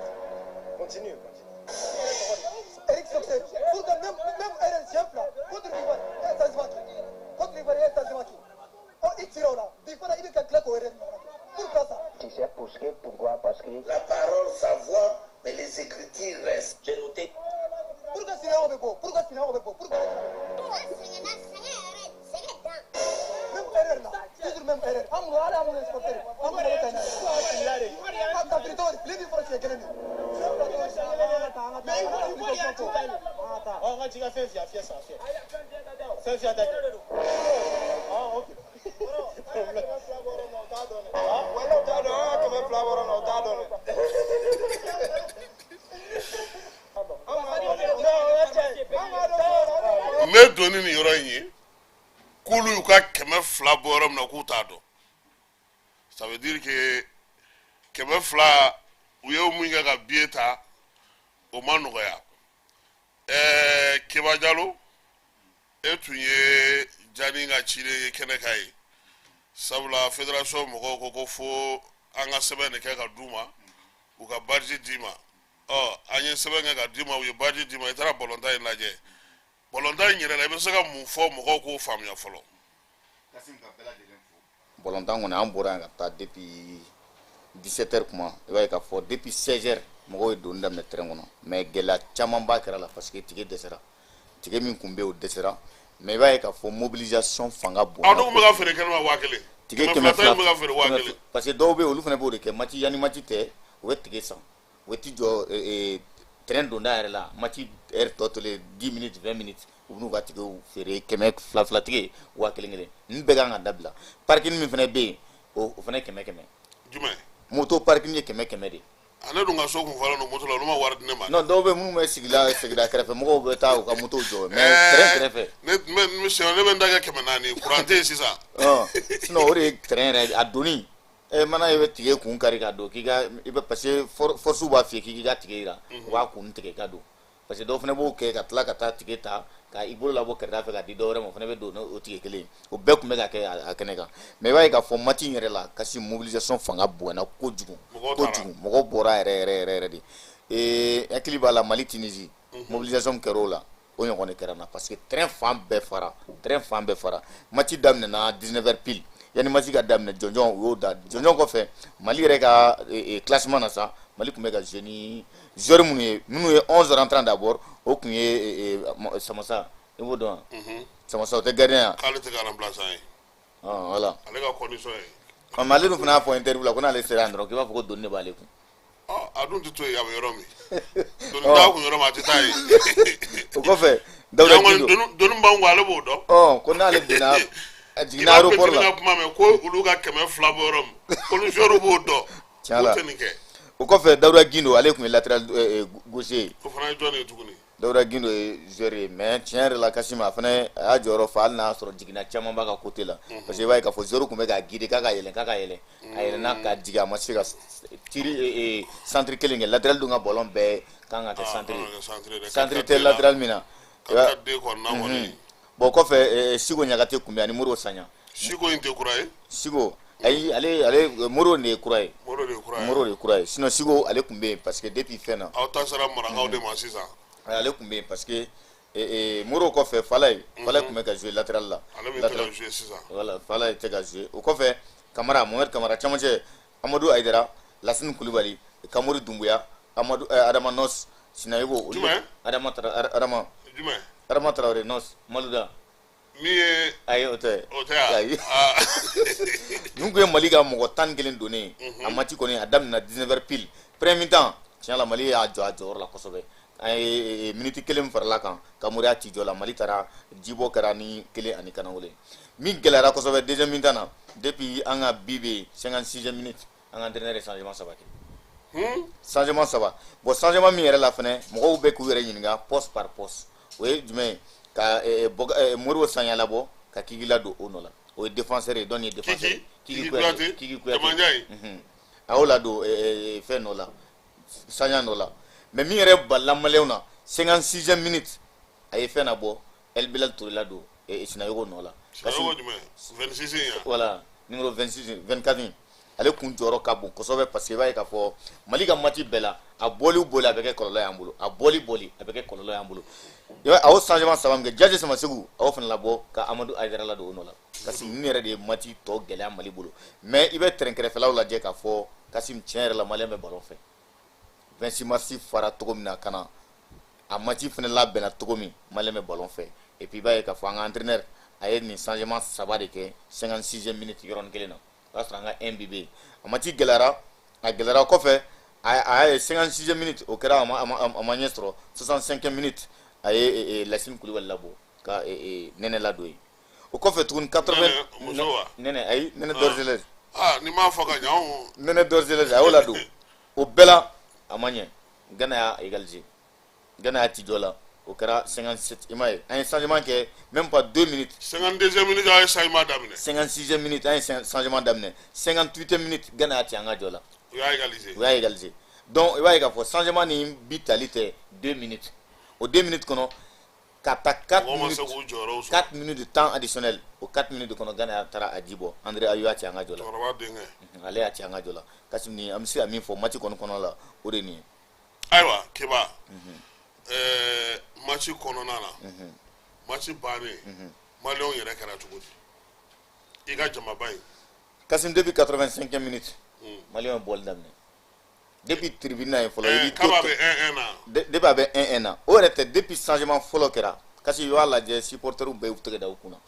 Continue, continue. Eric Socé, pour que même erreur siɲɛ fila contre l'Ivoire, e ye changement kɛ. Contre l'Ivoire, e ye changement kɛ. Ɔ i cira o la, bi fana i bɛ ka tila k'o erreur ɲɔgɔn kɛ. Pourquoi ça? Tu sais pourquoi? Parce que la parole s'envoie, mais les écritures restent. J'ai noté. Pourquoi Sinayogo bɛ bɔ? Pourquoi Sinayogo bɛ bɔ? Pourquoi? Même erreur là, toujours même erreur. An mun hali an mun ye supporter an mun bɛ taa n'a ye. A ka fili tɔgɔ di, fili min fɔra siɲɛ kelen de. Mais il faut Ɔ n ka jika fɛn fiyɛ, fiyɛ san fiyɛ. Fɛn fiyɛ ta kɛ. Ah, ok. Wala u t'a dɔn, an ka 200 bɔ yɔrɔ min na, u t'a dɔn dɛ. N bɛ don ni nin yɔrɔ in ye k'olu y'u ka 200 bɔ yɔrɔ min na k'u t'a dɔn. Ça veut dire que 200 u ye mun kɛ ka billet ta, o ma nɔgɔya. Keba Jalo, e tun ye Jani ka ciden ye kɛnɛ kan ye, sabula fédération mɔgɔw ko fo an ka sɛbɛn de kɛ ka d'u ma, u ka badge d'i ma. Ɔ an ye sɛbɛn kɛ ka d'i ma, u ye badge d'i ma, i taara balontan in lajɛ. Balontan in yɛrɛ la, i bɛ se ka mun fɔ mɔgɔw k'o faamuya fɔlɔ? Balontan kɔni, an bɔra yan ka taa depuis 17 heures kuma, i b'a ye k'a fɔ depuis 16 heures mɔgɔw ye donni daminɛ terrain kɔnɔ, mais gɛlɛya caman ba kɛra la parce que ticket dɛsɛra, ticket min kun bɛ yen o dɛsɛra, mais i b'a ye k'a fɔ mobilisation fanga bonyana. Aw dun bɛ ka feere kɛnɛ ma 1000. Ticket 200 200 ta in bɛ ka feere 1000. Parce que dɔw bɛ yen, olu fana b'o de kɛ match, yanni match tɛ, u bɛ ticket san, u bɛ t'i jɔ terrain donda yɛrɛ la, match heure tɔ tolen 10 minutes, 20 minutes, u b'u ka ticketw feere 200 fila ticket 1000 kelen. Ninnu bɛɛ kan ka dabila. Parking min fana bɛ yen, o fana 100 100. Jumɛn? Moto parking ye 100 100 de. Ale dun ka so kun falen don moto la, olu ma wari di ne ma. Non, dɔw bɛ minnu bɛ sigila sigida kɛrɛfɛ, mɔgɔw bɛ taa u ka motow jɔ, mais terrain kɛrɛfɛ. Ne ne bɛ n ta kɛ 400, courant tɛ yen sisan. Sinon o de ye terrain yɛrɛ a donni. Mana i bɛ ticket kun kari ka don k'i ka i bɛ, parce que force b'a f'i ye k'i ka ticket yira, u b'a kun tigɛ ka don, parce que dɔw fana b'o kɛ ka tila ka taa ticket ta ka i bolo labɔ kɛrɛda fɛ ka di dɔw wɛrɛ ma, o fana bɛ don n'o ticket kelen ye. O bɛɛ tun bɛ ka kɛ a kɛnɛ kan, mais i b'a ye k'a fɔ match in yɛrɛ la, kasi mobilisation fanga bonyana kojugu kojugu, mɔgɔw bɔra yɛrɛ yɛrɛ yɛrɛ yɛrɛ de. Hakili b'a la Mali Tunisie, mobilisation kɛra o la, o ɲɔgɔn de kɛra n na, parce que terrain fan bɛɛ fara, terrain fan bɛɛ fara. Match daminɛna 19 heures pile, yanni match ka daminɛ jɔnjɔn u y'o da jɔnjɔn kɔfɛ, Mali yɛrɛ ka classement na sa, Mali tun bɛ ka jouer ni joueur minnu ye 11 rentrants d'abord, o tun ye Samasa, i b'o dɔn wa? Samasa, o tɛ gardien ya? K'ale tɛ ka remplaçant ye. Voilà. Ale ka condition ye. Mais ale dun fana y'a fɔ interview la ko n'ale sera yan dɔrɔn k'i b'a fɔ ko doni de b'ale kun. A dun tɛ to yen, a bɛ yɔrɔ min. Doni t'a kun yɔrɔ min, a tɛ taa yen. O kɔfɛ Dawuda Gindo. Doni b'anw kun, ale b'o dɔn. Ko n'ale donna a jiginna aéroport la. I b'a kuma mɛn ko olu ka 200 bɔ yɔrɔ min, ko ni joueur b'o dɔn. Tiɲɛ la. K'u tɛ nin kɛ. O kɔfɛ Dawuda Gindo, ale tun ye latéral gauche ye. O fana ye jɔn ye tuguni? Dawuda Gindo ye joueur ye, mais tiɲɛ yɛrɛ la Kassim, a fana a y'a jɔyɔrɔ fa, hali n'a y'a sɔrɔ jiginna caman b'a ka côté la. Parce que i b'a ye k'a fɔ joueur tun bɛ k'a guider k'a ka yɛlɛn, k'a ka yɛlɛn. A yɛlɛnna ka jigin, a ma se ka tiri centre kelen kɛ. Latéral dun ka ballon bɛɛ kan ka kɛ centre ye. Centre tɛ latéral min na. Bon, kɔfɛ Siko Ɲagate tun bɛ ani Modibo Saɲa. Siko in tɛ kura ye? Siko, ayi, ale Modibo de ye kura ye. Modibo de ye kura ye. Modibo de ye kura ye. Sinon Siko ale tun bɛ yen parce que depuis fɛn na. Aw ta sera marakaw de ma sisan. Ale tun bɛ yen parce que Modibo kɔfɛ Falaye, Falaye tun bɛ ka jouer latéral la. Ale bɛ tɛ ka jouer sisan. Voilà, Falaye tɛ ka jouer. O kɔfɛ Kamara, Mohamed Kamara camancɛ, Amadou Aïdara, Lasine Kulibali, Kamori Doumbouya, Amadou Adama Nos, Sinayogo. Jumɛn? Adama Adama. Jumɛn? Adama Traoré Nos, Malouda. Min ye. Ayi, o tɛ. O tɛ wa? Ayi. Ninnu tun ye Mali ka mɔgɔ 11 donnen ye. A match kɔni a daminɛna 19 heures pile. Premier mi-temps, tiɲɛ la Mali y'a jɔ a jɔyɔrɔ la kosɛbɛ. An ye minute kelen farala kan, Kamori y'a ci jɔ la, Mali taara jibɔ kɛra ni 1 ani kanangolo ye. Min gɛlɛyara kosɛbɛ deuxième mi-temps na, depuis an ka bi bɛ yen 56e minute, an ka entraîneur ye changement 3 kɛ. Changement 3. Bon, changement min yɛrɛ la fɛnɛ, mɔgɔw bɛ k'u yɛrɛ ɲininka poste par poste. O ye jumɛn ye? Ka Modibo Saɲa labɔ ka Kiki ladon o nɔ la. O ye défenseur ye, dɔnni ye défenseur ye. Kiki Kuyate. Kiki Kuyate. A y'o ladon fɛn nɔ la, Saɲa nɔ la. Mais min yɛrɛ balila Maliyɛnw na, 56e minute, a ye fɛn nabɔ, El Bilal Touré ladon Sinayogo nɔ la. Sinayogo jumɛn? 26 in ya? Voilà, numéro 26, 24 in. Ale kun jɔyɔrɔ ka bon kosɛbɛ, parce que i b'a ye k'a fɔ Mali ka match bɛɛ la, a bɔli o bɔli, a bɛ kɛ kɔlɔlɔ y'an bolo, a bɔli bɔli, a bɛ kɛ kɔlɔlɔ y'an bolo. I b'a ye, a y'o changement saba min kɛ, Jaje Samasegu, a y'o fana labɔ ka Amadu Hayidara ladon o nɔ la. Kasim, ninnu yɛrɛ de ye match tɔ gɛlɛya Mali bolo. Mais i bɛ terrain kɛrɛfɛlaw lajɛ k'a fɔ, Kasim, tiɲɛ yɛrɛ la, Malien bɛ ballon fɛ. 26 mars fara cogo min na ka na, a match fana labɛnna cogo min, Malien bɛ ballon fɛ. Et puis i b'a ye k'a fɔ an ka entraîneur, a ye nin changement saba de kɛ 56e minute, yɔrɔnin kelen na. O y'a sɔrɔ an ka 1 but bɛ yen. A match gɛlɛyara, a gɛlɛyara kɔfɛ, a y'a ye 56e minute, o kɛra, a ma ɲɛ sɔrɔ. 65e minute, a ye Lasine Kulibali labɔ ka Nɛnɛ ladon yen. O kɔfɛ tuguni, 80 Muso wa? Nɛnɛ, ayi, Nɛnɛ Dorgelès. Ah, ni m'a fɔ ka ɲɛ anw. Nɛnɛ Dorgelès, a y'o ladon. O bɛɛ la, a ma ɲɛ. Gana y'a égaliser, Gana y'a ci jɔ la. O kɛra 57. I m'a ye, an ye changement kɛ même pas 2 minutes. 52e minute, a ye changement daminɛ. 56e minute, an ye changement daminɛ. 58e minute, Gana y'a ci an ka jɔ la. U y'a égaliser. U y'a égaliser. Donc i b'a ye k'a fɔ changement ni bi tali tɛ 2 minutes. O 2 minutes kɔnɔ, ka taa 4 Mɔgɔw ma se minutes, k'u jɔyɔrɔw sɔrɔ. 4 minutes de temps additionnel, o 4 minutes de kɔnɔ, Gana taara a ji bɔ. André Ayew y'a ci an ka jɔ la. Cɛkɔrɔba denkɛ. Ale y'a ci an ka jɔ la. Kasim, ni an bɛ se ka min fɔ match kɔni kɔnɔ la, o de ye nin ye. Ayiwa Keba, match kɔnɔna na, match bannen, Maliyɛnw yɛrɛ kɛra cogo di, i ka jamaba in? Kasim, depuis 85e minute, Maliyɛnw ye bɔli daminɛ. Depuis tribune na yen fɔlɔ, i b'i to Kaba bɛ 1-1 na. Depuis a bɛ 1-1 na, o yɛrɛ tɛ, depuis changement fɔlɔ kɛra, Kasim, i b'a lajɛ, supporters bɛɛ y'u tɛgɛ da u kunna.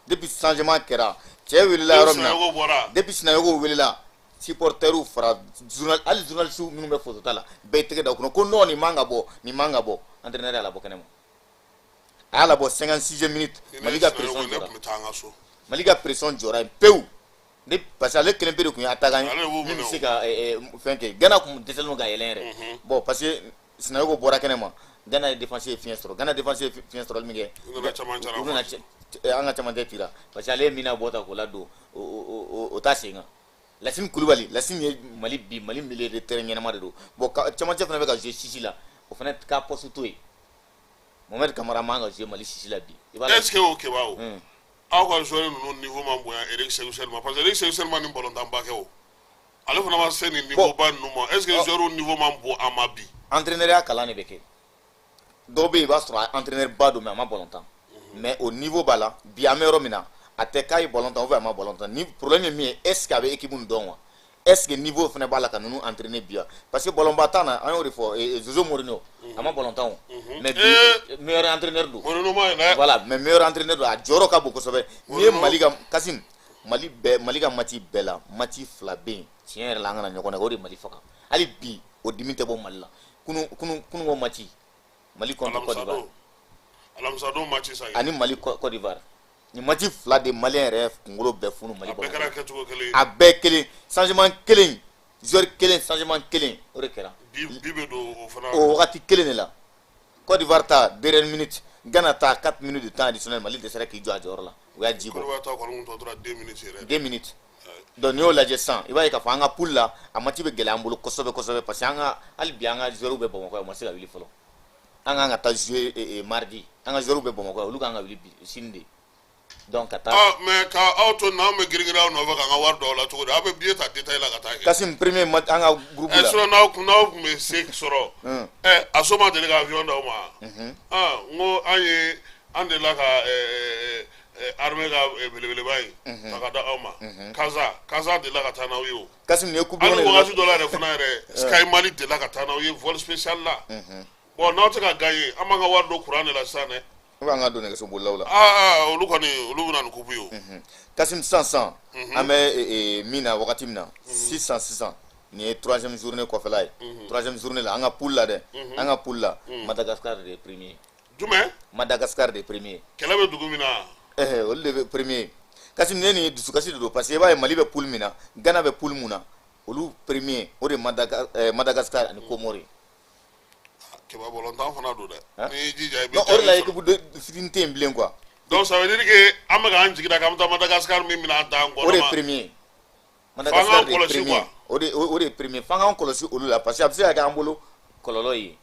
Depuis changement kɛra, cɛ wulila yɔrɔ min na, Sinayogo bɔra. Depuis Sinayogo wulila, supporters fara journal, hali journaliste minnu bɛ photo ta la, bɛɛ y'i tɛgɛ da u kunna ko non, nin man ka bɔ, nin man ka bɔ. Entraîneur y'a labɔ kɛnɛ ma, a y'a labɔ 56e minute. Ni ne Mali ka Sinayogo, pression ne jɔra. tun bɛ taa an ka so. Mali ka pression jɔra yen pewu ne, parce que ale kelen pe de tun ye attaquant ye Ale de b'u min minɛ bɛ o. se ka fɛn kɛ. Gana kun dɛsɛlen don ka yɛlɛn yɛrɛ. Bon, parce que Sinayogo bɔra kɛnɛ ma, Gana ye défense ye fiɲɛ sɔrɔ. Gana défense ye fiɲɛ sɔrɔli min kɛ, U nana camancɛ la. U nana an ka camancɛ tira, parce que ale ye min na bɔ ta k'o ladon, o t'a sen kan. Lasine Kulibali, Lasine ye Mali bi Mali milieu de terrain ɲɛnama de don. Bon, camancɛ fana bɛ ka jouer six la, o fana ka poste to yen. Mohamed Kamara man ka jouer Mali six la bi. I b'a Est ce que o Keba o, aw ka joueur ninnu niveau man bonya Eric Sekou Chelle ma? Parce que Eric Sekou Chelle ma nin balontan ba kɛ o, ale fana ma se nin niveau ba ninnu ma. Est ce que joueur niveau man bon a ma bi? Entraîneur ya kalan de bɛ kɛ. Dɔw bɛ yen, i b'a sɔrɔ a entraîneur ba don, mais a ma ballon tan, mais o niveau b'a la bi. An bɛ yɔrɔ min na, a tɛ k'a ye ballon tan ou bien a ma ballon tan ni problème ye min ye, est ce que a bɛ équipe nin dɔn wa? Est ce que niveau fana b'a la ka ninnu entraîner bi wa? Parce que ballon ba tan na, an y'o de fɔ, Jose Mourinho a ma ballon tan o, mais bi meilleur entraîneur don. Mourinho ma ye dɛ. Voilà, mais meilleur entraîneur don, a jɔyɔrɔ ka bon kosɛbɛ. N'i ye Mourinho- Mali ka, Kasim, Mali bɛɛ, Mali ka match bɛɛ la, match fila bɛ yen, tiɲɛ yɛrɛ la, an kana ɲɔgɔn nɛgɛ, o de ye Mali faga. Hali bi o dimi tɛ bɔ Mali la. Kunu kunu kunu ko match Mali contre Côte d'Ivoire. Alamisadon, alamisadon match sa ye. Ani Mali Côte d'Ivoire, nin match fila de, Malien yɛrɛ kunkolo bɛɛ funu Mali A bɛɛ kɔnɔ. Kɛra kɛcogo kelen ye. A bɛɛ kelen, changement kelen, joueur kelen, changement kelen, o de kɛra. Bi bɛ don o fana. O wagati kelen de la, Côte d'Ivoire ta dernière minute, Ghana ta 4 minutes de temps additionnel, Mali dɛsɛra k'i jɔ a jɔyɔrɔ la, u y'a ji bɔ. Côte d'Ivoire ta kɔni kun tɔ tora 2 minutes yɛrɛ. 2 minutes. Donc n'i y'o lajɛ sisan, i b'a ye k'a fɔ an ka poule la, a match bɛ gɛlɛya an bolo kosɛbɛ kosɛbɛ, parce que an ka, hali bi an ka joueurs bɛ Bamakɔ yan, u ma se ka wuli fɔlɔ. An kan ka taa jouer mardi, an ka joueurs bɛ Bamakɔ yan, olu kan ka wuli bi sini de, donc ka taa. Ah, mais ka aw to n'anw bɛ girin girin aw nɔfɛ k'an ka wari don aw la cogo di? Aw bɛ billet ta détail la ka taa kɛ. Kasim, premier match an ka groupe la. Sinon n'aw kun bɛ se sɔrɔ. A so ma deli ka avion d'aw ma. Ah, n ko an ye an delila ka armée ka belebeleba in ta ka da aw ma. Kaza Kaza delila ka taa n'aw ye o. Kasim, nin ye coupe du Hali monde de wagati dɔ la yɛrɛ fana yɛrɛ, Sky Mali delila ka taa n'aw ye vol spécial la. Bon, n'aw tɛ ka gagner, an b'an ka wari don courant de la sisan dɛ. Ou bien an ka don nɛgɛso bolilaw la. Ah ah, olu kɔni, olu bɛ na ni coupe ye o. Kasim, sisan sisan an bɛ min na wagati min na sisan sisan, nin ye troisième journée kɔfɛla ye. Troisième journée la, an ka poule la dɛ, an ka poule la, Madagascar de ye premier. Jumɛn? Madagascar de ye premier. Kɛlɛ bɛ dugu min na. Ɛhɛ, olu de bɛ premier. Kasim, ne nin ye dusukasi de don, parce que i b'a ye Mali bɛ poule min na, Ghana bɛ poule mun na, olu premier, o de ye Madagascar ani Comore. Keba, bɔlɔntan fana don dɛ. Hein? N'i y'i jija, i bɛ Non, o de la jaabi sɔrɔ. équipe de fitinin tɛ yen bilen quoi. Donc ça veut dire que an bɛ k'an jigi da k'an bɛ taa Madagascar min bɛna dan O de ye kɔnɔ ma. premier. Madagascar de ye kɔlɔsi premier. quoi. O de ye premier. F'an k'an kɔlɔsi olu la, parce que a bɛ se ka kɛ an bolo kɔlɔlɔ ye.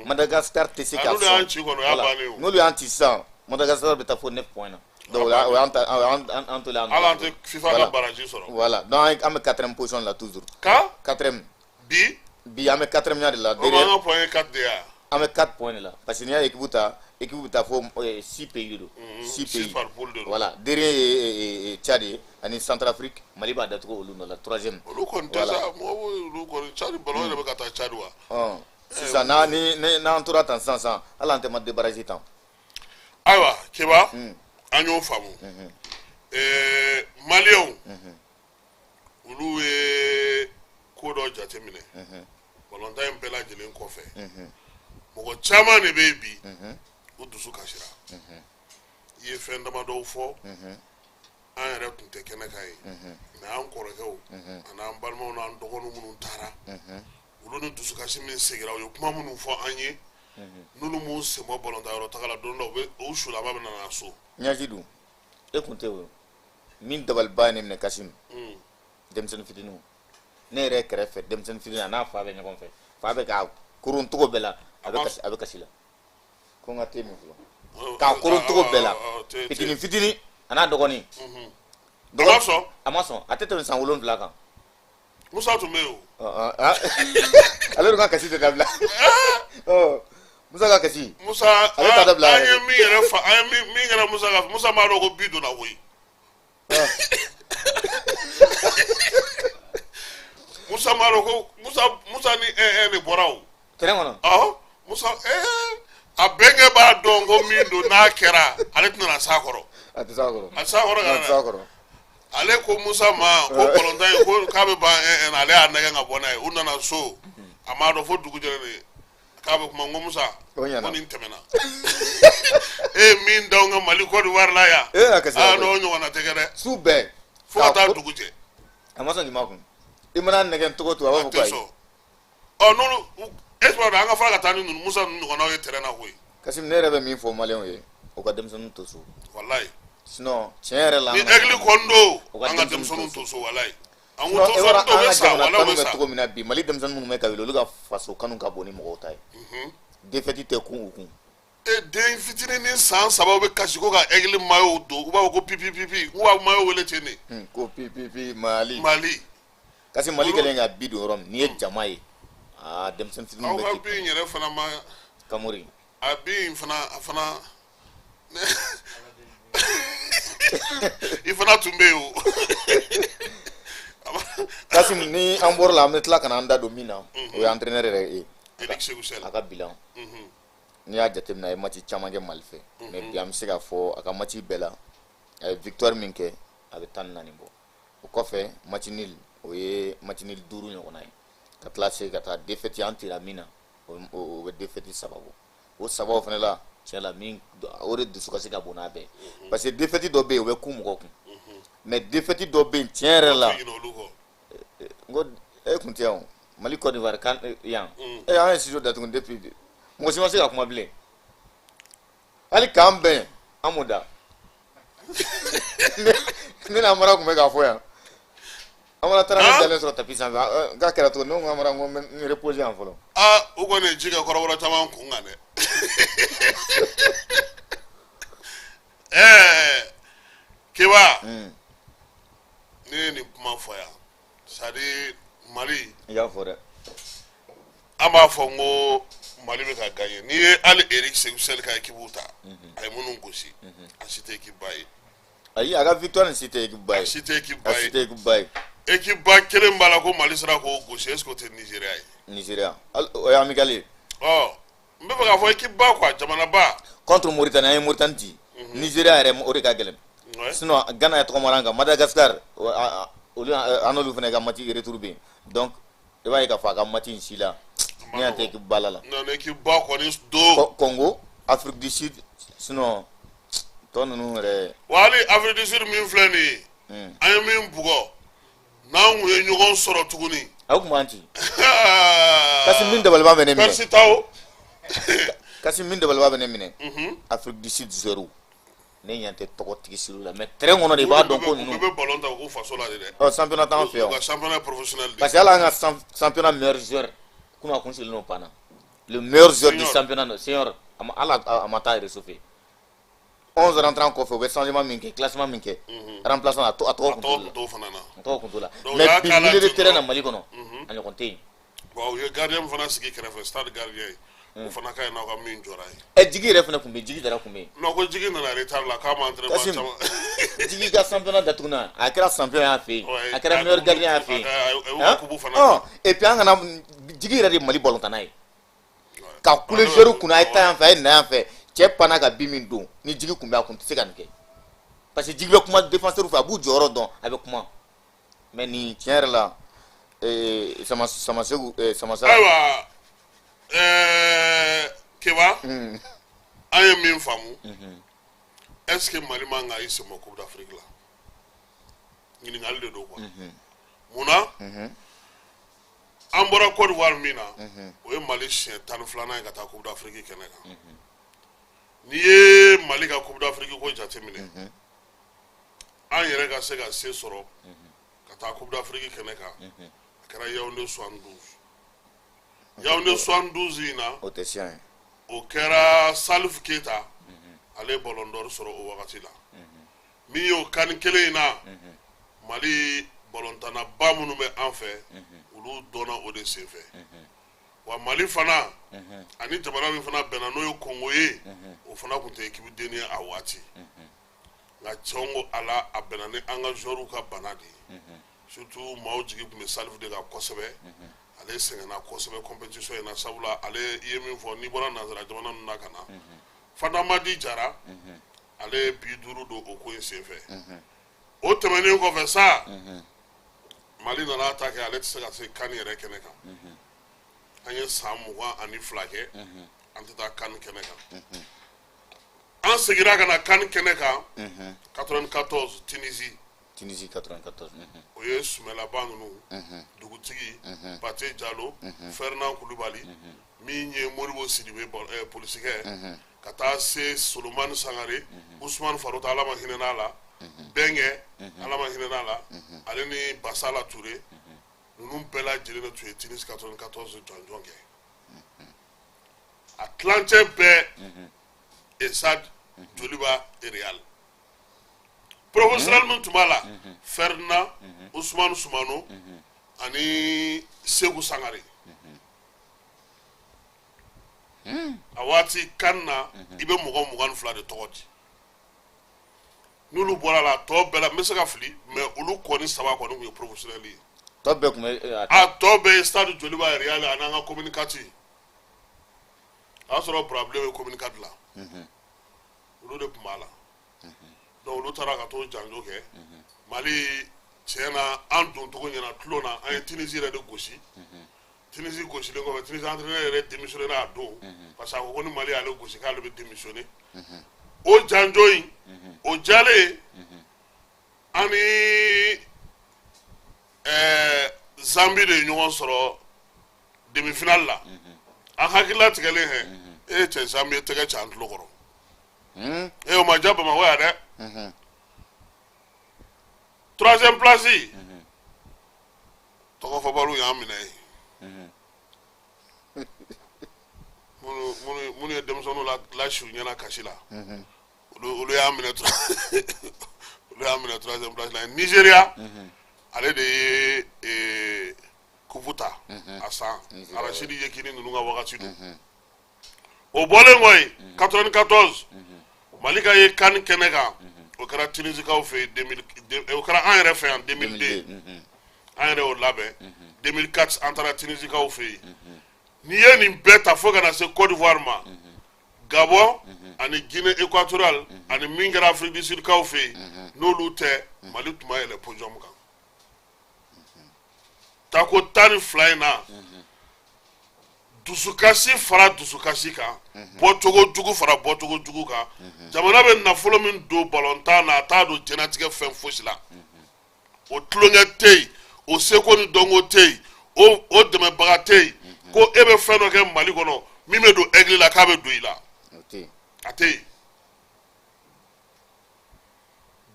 Madagascar tɛ se Ah, ka n'olu y'an ci kɔni, o y'a Voilà. bannen o. N'olu y'an ci sisan, Madagascar bɛ taa fo 9 points na. Donc o y'an ta, an tolen an nɔ. Hali an tɛ FIFA ka barrage sɔrɔ. Voilà, donc an bɛ quatrième position la toujours. Ka? Quatrième. Bi? Bi an bɛ quatrième ya de la. O b'an ka point ye 4 de ye wa? An bɛ 4 points de la parce que n'i y'a équipe ta, équipe bɛ taa fo 6 pays de don. 6 6 pays. par poule de don. Voilà, dernier ye Tchad ye ani Centrafrique, Mali b'a datugu olu nɔ la troisième. Olu kɔni tɛ sa, mɔgɔ olu kɔni Tchad ballon yɛrɛ bɛ ka taa Tchad wa? Ɔn, sisan n'a ni n'an tora tan sisan sisan, hali an tɛ ma débarrasser tan. Ayiwa Keba, an y'o faamu. Maliyɛnw, olu ye ko dɔ jateminɛ balontan in bɛɛ lajɛlen kɔfɛ. Mɔgɔ caman de bɛ yen bi, u dusu kasira. I ye fɛn damadɔw fɔ, an yɛrɛ tun tɛ kɛnɛ kan ye, mais an kɔrɔkɛw ani an balimaw n'an dɔgɔninw minnu taara, olu ni dusukasi min seginna, u ye kuma minnu fɔ an ye, n'olu m'u sen bɔ balontan yɔrɔ taga la, don dɔ u bɛ u sulama bɛ na so. Ɲaji dun, e kun tɛ o min dabaliba ye ne minɛ Kasim. Denmisɛnnin fitininw, ne yɛrɛ kɛrɛfɛ denmisɛnnin fitinin a n'a fa bɛ ɲɔgɔn fɛ, fa bɛ k'a koron cogo bɛɛ la, a bɛ kasi, a bɛ kasi la ko n ka te min fɔlɔ, k'a koron cogo bɛɛ la, fitinin fitinin a n'a dɔgɔnin. A ma sɔn. A ma sɔn, a tɛ tɛmɛ san 7 kan. Musa tun bɛ yen o. Ale dun ka kasi tɛ dabila. Musa ka kasi. Musa ale t'a dabila. An ye min yɛrɛ fa, an ye min kɛra Musa ka, Musa m'a dɔn ko bi donna koyi. Musa m'a dɔn ko Musa ni 1-1 de bɔra o. Terrain kɔnɔ. Awɔ, Musa a bɛnkɛ b'a dɔn ko min don, n'a kɛra ale tɛna na s'a kɔrɔ. A tɛ s'a kɔrɔ. A tɛ s'a kɔrɔ ka na. A tɛ s'a kɔrɔ. Ale ko Musa ma ko balontan in ko k'a bɛ ban 1-1 na, ale y'a nɛgɛn ka bɔ n'a ye. U nana so, a m'a dɔn fo dugu jɛra de k'a bɛ kuma. N ko Musa, ko nin tɛmɛna. E ye min da anw ka Mali Côte d'Ivoire la yan. A kasi. Aa n'o ɲɔgɔnna tɛ kɛ dɛ. Su bɛɛ. Fo ka taa dugu jɛ. A ma sɔn k'i makun. I mana nɛgɛn cogo o cogo, a b'a fɔ ko ayi. A tɛ sɔn. Ɔ n'olu e b'a dɔn an ka fara ka taa ni ninnu Musa ninnu ɲɔgɔnnaw ye terrain na koyi. Kasim, ne yɛrɛ bɛ min fɔ maliyɛnw ye, u ka denmisɛnninw to so. Walayi. Sinon tiɲɛ yɛrɛ la. Ni aigle kɔni don, an ka denmisɛnninw to so walayi. An ko to so dɔw bɛ sa, walayi u bɛ sa. Cogo min na bi Mali denmisɛnnin minnu bɛ ka wuli, olu ka faso kanu ka bon ni mɔgɔw ta ye. Défaite tɛ kun u kun. E den fitinin ni san 3 bɛ kasi ko ka aigle maillot don, u b'a fɔ ko pipi pipi, u b'a maillot wele ten de. Ko pipi pipi Mali. Mali. Kasi Mali kɛlen ka bi don yɔrɔ min, n'i ye jama ye, aa denmisɛnnin fitininw bɛ. Aw ka bi in yɛrɛ fana ma. Kamori. A bi in fana, a fana. I fana tun bɛ yen o. Kasim, ni an bɔra la, an bɛ tila ka na an da don min na, o ye entraîneur yɛrɛ ye. Eric Sékou Chelle. A ka bilan. N'i y'a jateminɛ, a ye match caman kɛ Mali fɛ. Mais bi an bɛ se k'a fɔ a ka match bɛɛ la, a ye victoire min kɛ, a bɛ 14 bɔ. O kɔfɛ match nul, o ye match nul 5 ɲɔgɔnna ye. Ka tila se ka taa défaite an tira min na, o bɛ défaite 3 bɔ. O 3 fana la, tiɲɛ la min o de dusukasi ka bon n'a bɛɛ. Parce que défaite dɔ bɛ yen, o bɛ kun mɔgɔ kun. Mais défaite dɔ bɛ yen tiɲɛ yɛrɛ la. N ko e kun tɛ yan o. Mali Côte d'Ivoire kan yan. E an ye studio datugu depuis, mɔgɔ si ma se ka kuma bilen. Hali k'an bɛn, an m'o da. Ne ni Amara tun bɛ k'a fɔ yan. Amara taara ne dalen sɔrɔ tapis sanfɛ. K'a kɛra cogo di? Ne ko Amara, n ko n bɛ n reposer yan fɔlɔ. Aa u kɔni ye ji kɛ kɔrɔbɔrɔ caman kun kan dɛ. Ɛɛ Keba. Ne ye nin kuma fɔ yan. C'est à dire Mali. I y'a fɔ dɛ. An b'a fɔ n ko Mali bɛ ka gagner. N'i ye hali Eric Sékou Chelle ka équipe ta, a ye minnu gosi, a si tɛ équipe ba ye. Ayi, a ka victoire nin si tɛ équipe ba ye. A si tɛ équipe ba ye. A si tɛ équipe ba ye. Équipe ba kelen b'a la ko Mali sera k'o gosi, est ce que o tɛ Nigéria ye? Nigéria, o ye amical ye. Ɔ n bɛ fɛ k'a fɔ équipe ba quoi, jamana ba. Contre Mauritanie, an ye Mauritanie ci. Nigéria yɛrɛ, o de ka gɛlɛn. Sinon Ghana ye tɔgɔ mara an kan, Madagascar, olu an n'olu fana ka match retour bɛ yen. Donc i b'a ye k'a fɔ a ka match in si la, ne y'a tɛ équipe ba la. Non, équipe ba kɔni don. Congo, Afrique du Sud, sinon tɔ ninnu yɛrɛ. Wa hali Afrique du Sud min filɛ nin ye, an ye min bugɔ, n'an kun ye ɲɔgɔn sɔrɔ tuguni. Aw kun b'an ci. Kasi min dabaliban bɛ ne minɛ. Percy Tau. Kasi min dabaliban bɛ ne minɛ. Afrique du Sud joueur, ne ɲɛ tɛ tɔgɔtigi siriw la, mais terrain kɔnɔ de i b'a dɔn ko ninnu. U bɛɛ bɛ ballon ta u faso la de dɛ. Ɔ championnat t'an fɛ yan. U ka championnat professionnel de. Parce que hali an ka championnat meilleur joueur, kunun a kun sigilen don pan na. Le meilleur joueur du championnat senior, hali a ma taa réchauffer. 11 rentrants kɔfɛ, u bɛ changement min kɛ, classement min kɛ, remplaçant, a tɔgɔ A kun tɔgɔ t'o tun la. t'o fana na. A tɔgɔ kun t'o la. Donc, u Mais y'a bi k'a la milieu de ten terrain na dɔrɔn. Mali kɔnɔ, a ɲɔgɔn tɛ yen. Bon, u ye gardien min fana sigi kɛrɛfɛ, Stade gardien ye, o fana ka ɲi n'aw ka min jɔra ye. Ɛ, Jigi yɛrɛ fana tun bɛ yen, Jigi Jara tun bɛ yen. Non, ko Jigi nana retard la, k'a ma entraînement Kassim. caman. Jigi ka championnat datugunan, a kɛra champion y'a fɛ yen, Ouais, a kɛra a meilleur coupe- gardien y'a fɛ yen. a y'u ka Hein? coupe fana. Ɔn, et puis an kana Jigi yɛrɛ de ye Mali balontanna ye ka kule Ouais. joueur kunna, a ye taa yan fɛ, a ye na yan fɛ. Cɛ panna ka bi min don ni Jigi kun bɛ, a kun tɛ se ka nin kɛ, parce que Jigi bɛ kuma défenseur fɛ, a b'u jɔyɔrɔ dɔn, a bɛ kuma. Mais nin tiɲɛ yɛrɛ la, Sama Sama Segu, Sama Sara. Ayiwa, Keba, an ye min faamu, est ce que Mali man ka i sen bɔ Coupe d'Afrique la? Ɲininkali de don quoi. Munna an bɔra Côte d'Ivoire min na, o ye Mali siɲɛ 12nan ye ka taa Coupe d'Afrique kɛnɛ kan. N'i ye Mali ka Coupe d'Afrique ko jateminɛ, an yɛrɛ ka se ka se sɔrɔ ka taa Coupe d'Afrique kɛnɛ kan, a kɛra Yaoundé 72. Yaoundé 72 in na, O tɛ siyan ye. O kɛra Salif Keita, ale ye ballon d'or sɔrɔ o wagati la. Min y'o CAN kelen in na, Mali balontanaba minnu bɛ an fɛ, olu dɔnna o de senfɛ. Wa Mali fana ani jamana min fana bɛnna, n'o ye Kongo ye, o fana tun tɛ équipe denni ye a waati. Nka cɛw ko ala, a bɛnna ni an ka joueurs ka bana de ye. Surtout maaw jigi tun bɛ Salif de kan kosɛbɛ. Ale sɛgɛnna kosɛbɛ compétition in na, sabula ale, i ye min fɔ, n'i bɔra nanzara jamana ninnu na ka na, Fanta Madi Jara, ale ye bi 5 don o ko in senfɛ. O tɛmɛnen kɔfɛ sa, Mali nana ta kɛ, ale tɛ se ka se CAN yɛrɛ kɛnɛ kan. An ye san 22 kɛ, an tɛ taa CAN kɛnɛ kan. An seginna ka na CAN kɛnɛ kan 94, Tunisie. Tunisie 94. O ye Sumɛlaba ninnu, dugutigi Pate Jalo, Ferdinand Kulubali, min ye Moribo Sidibe, polisikɛ, ka taa se Solomani Sangare, Usumani Farota, Ala ma hinɛ n'a la, Bɛnkɛ, Ala ma hinɛ n'a la, ale ni Basala Ture ninnu bɛɛ lajɛlen de tun ye Tunis 94 jɔnjɔn kɛ. A tilancɛ bɛɛ, Stade Joliba, Real professionnel min tun b'a la, Ferdinand, Usumani Sumano ani Segu Sangare. A waati kan na, i bɛ mɔgɔ 22 de tɔgɔ di. N'olu bɔra la, tɔ bɛɛ la, n bɛ se ka fili, mais olu kɔni saba kɔni tun ye professionnel ye. Tɔ bɛɛ tun bɛ A tɔ bɛɛ ye Stade Joliba, Real ani an ka commune 4. O y'a sɔrɔ Burabilen bɛ commune 4 la, olu de tun b'a la. Donc olu taara ka t'o janjo kɛ. Mali, tiɲɛ na, an doncogo ɲɛna tulon na. An ye Tunisie yɛrɛ de gosi. Tunisie gosilen kɔfɛ, Tunisie entraîneur yɛrɛ démissionné a don, parce que a ko ko ni Mali y'ale gosi, k'ale bɛ démissionné. O janjo in, o jalen, an ni Zambie de ye ɲɔgɔn sɔrɔ demi-finale la. An hakilila tigɛlen hɛ, e cɛ, Zambie ye tɛgɛ ci an tulo kɔrɔ. E, o ma diya Bamakɔ yan dɛ. Troisième place, tɔgɔfɔbaliw y'an minɛ yen. Minnu ye denmisɛnninw lasiw ɲɛna kasi la, olu y'an minɛ troisième place la. Nigéria, ale de ye coupe ta a san, Arasidi Yekini ninnu ka wagati don. O bɔlen kɔ yen, 94, Mali ka ye CAN kɛnɛ kan, o kɛra Tunisikaw fɛ yen 2000, o kɛra an yɛrɛ fɛ yan 2002, an yɛrɛ y'o labɛn. 2004, an taara Tunisikaw fɛ yen. N'i ye nin bɛɛ ta fo ka na se Côte d'Ivoire ma, Gabon ani Guinée équatoriale ani min kɛra Afrique du Sud kaw fɛ yen, n'olu tɛ, Mali tun ma yɛlɛ podium kan. Tako 12 in na, dusukasi fara dusukasi kan, bɔcogo jugu fara bɔcogo jugu kan. Jamana bɛ nafolo min don balontan na, a t'a don diɲɛlatigɛ fɛn fosi la. O tulonkɛ tɛ yen, o seko ni dɔnko tɛ yen, o dɛmɛbaga tɛ yen ko e bɛ fɛn dɔ kɛ Mali kɔnɔ min bɛ don aigle la, k'a bɛ don i la. O tɛ yen. A tɛ yen.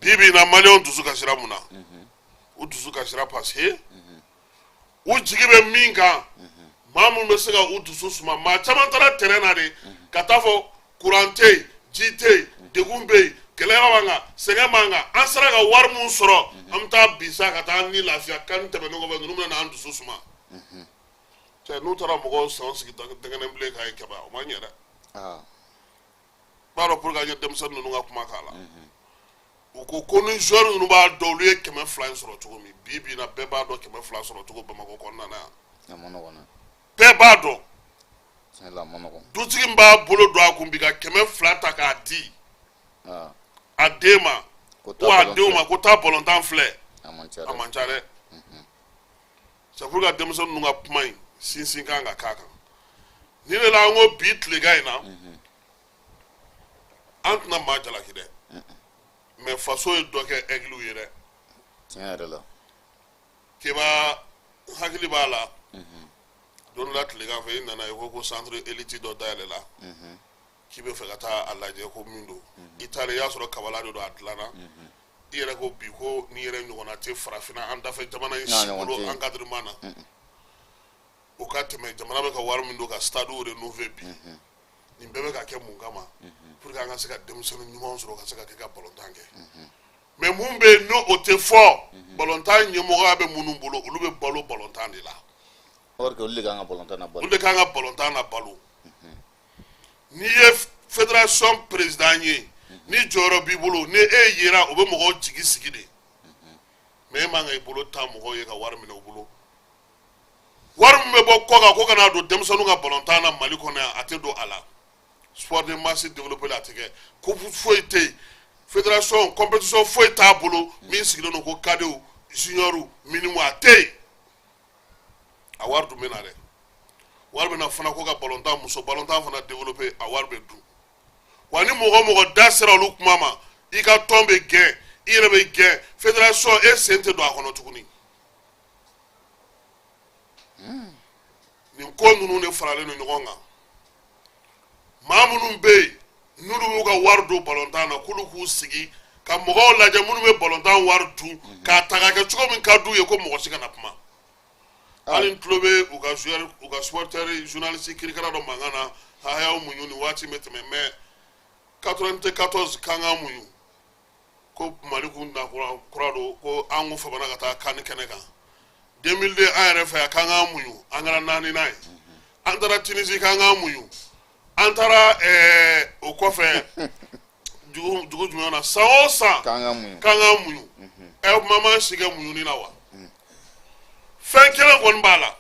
Bi bi in na, maliyɛnw dusu kasira. Mun na u dusu kasira? Parce que u jigi bɛ min kan, maa mun bɛ se ka u dusu suma? Maa caman taara terrain na de ka taa fɔ courant tɛ yen, ji tɛ yen. Degun bɛ yen, gɛlɛya b'an kan, sɛgɛn b'an kan. An sera ka wari mun sɔrɔ, an bɛ taa bi sa ka taa ni lafiya. CAN tɛmɛnen kɔfɛ, ninnu bɛna n'an dusu suma. Cɛ, n'u taara mɔgɔw sɔn sigi dɛgɛnɛ bilen k'a ye kɛmɛ, o ma ɲɛ dɛ. B'a dɔn, pour que an ye denmisɛnnin ninnu ka kuma k'a la, u ko ko ni joueur ninnu b'a dɔn olu ye 200 in sɔrɔ cogo min, bi bi in na, bɛɛ b'a dɔn 200 sɔrɔ cogo Bamakɔ kɔnɔna na yan. A ma nɔgɔn dɛ. Bɛɛ b'a dɔn. Tiɲɛ la, a ma nɔgɔn. Dutigi min b'a bolo don a kun bi ka 200 ta k'a di a den ma ko ko a denw ma ko taa bɔlɔntan filɛ, a man ca a dɛ. Man ca dɛ. C'est pour que denmisɛnnin ninnu ka kuma in sinsin kan ka k'a kan. Ni de la an ko bi tilegan in na, an tɛna maa jalaki dɛ, mais faso ye dɔ kɛ Aigles ye dɛ. Tiɲɛ yɛrɛ la. Keba, hakili b'a la, don dɔ la tilegan fɛ, i nana i ko ko centre élite dɔ dayɛlɛ la, k'i bɛ fɛ ka taa a lajɛ ko min don. I taara, i y'a sɔrɔ kabala de don, a dilanna. I yɛrɛ ko bi ko n'i yɛrɛ ɲɔgɔnna tɛ farafinna, an dafɛ jamana in si ɲɔgɔn bolo tɛ yen. Encadrement na, o ka tɛmɛ jamana bɛ ka wari min don ka stade rénover bi, nin bɛɛ bɛ ka kɛ mun kama? Pour que an ka se ka denmisɛnnin ɲumanw sɔrɔ ka se ka kɛ ka balontan kɛ. Mais mun bɛ yen n'o o tɛ fɔ? Balontan ɲɛmɔgɔya bɛ minnu bolo, olu bɛ balo balontan de la. Or que olu de kan ka balontan na balo. Olu de kan ka balontan na balo. N'i ye fédération président ye, ni jɔyɔrɔ b'i bolo, ni e yera, o bɛ mɔgɔw jigi sigi de. Mais e man ka i bolo ta mɔgɔw ye ka wari minɛ u bolo. Wari min bɛ bɔ kɔ kan ko ka n'a don denmisɛnninw ka balontan na Mali kɔnɔ yan, a tɛ don a la. Sport de masse développé la, a tɛ kɛ. Coupe foyi tɛ yen, fédération compétition foyi t'a bolo min sigilen don ko cadets, juniors, minimes, a tɛ yen. A wari dun bɛ na dɛ. Wari bɛ na fana ko ka balontan, muso balontan fana développé, a wari bɛ dun. Wa ni mɔgɔ o mɔgɔ da sera olu kuma ma, i ka tɔn bɛ gɛn, i yɛrɛ bɛ gɛn fédération, e sen tɛ don a kɔnɔ tuguni. Nin ko ninnu de faralen don ɲɔgɔn kan. Maa minnu bɛ yen n'olu b'u ka wari don balontan na, k'olu k'u sigi ka mɔgɔw lajɛ minnu bɛ balontan wari dun k'a ta k'a kɛ cogo min ka d'u ye, ko mɔgɔ si kana kuma. Hali n tulo bɛ u ka joueur, u ka supporter journaliste kirikara dɔ mankan na: a y'aw muɲu, nin waati bɛ tɛmɛ. Mais 94, k'an k'an muɲu, ko Mali kun na kura don, ko an ko famana ka taa CAN kɛnɛ kan. 2002, an yɛrɛ fɛ yan, k'an k'an muɲu, an kɛra naaninan ye. An taara Tunisie, k'an k'an muɲu, an taara o kɔfɛ dugu jumɛn na? San o san k'an ka muɲu, k'an k'an muɲu. O tuma, an b'an si kɛ muɲuni na wa? Fɛn kelen kɔni b'a la,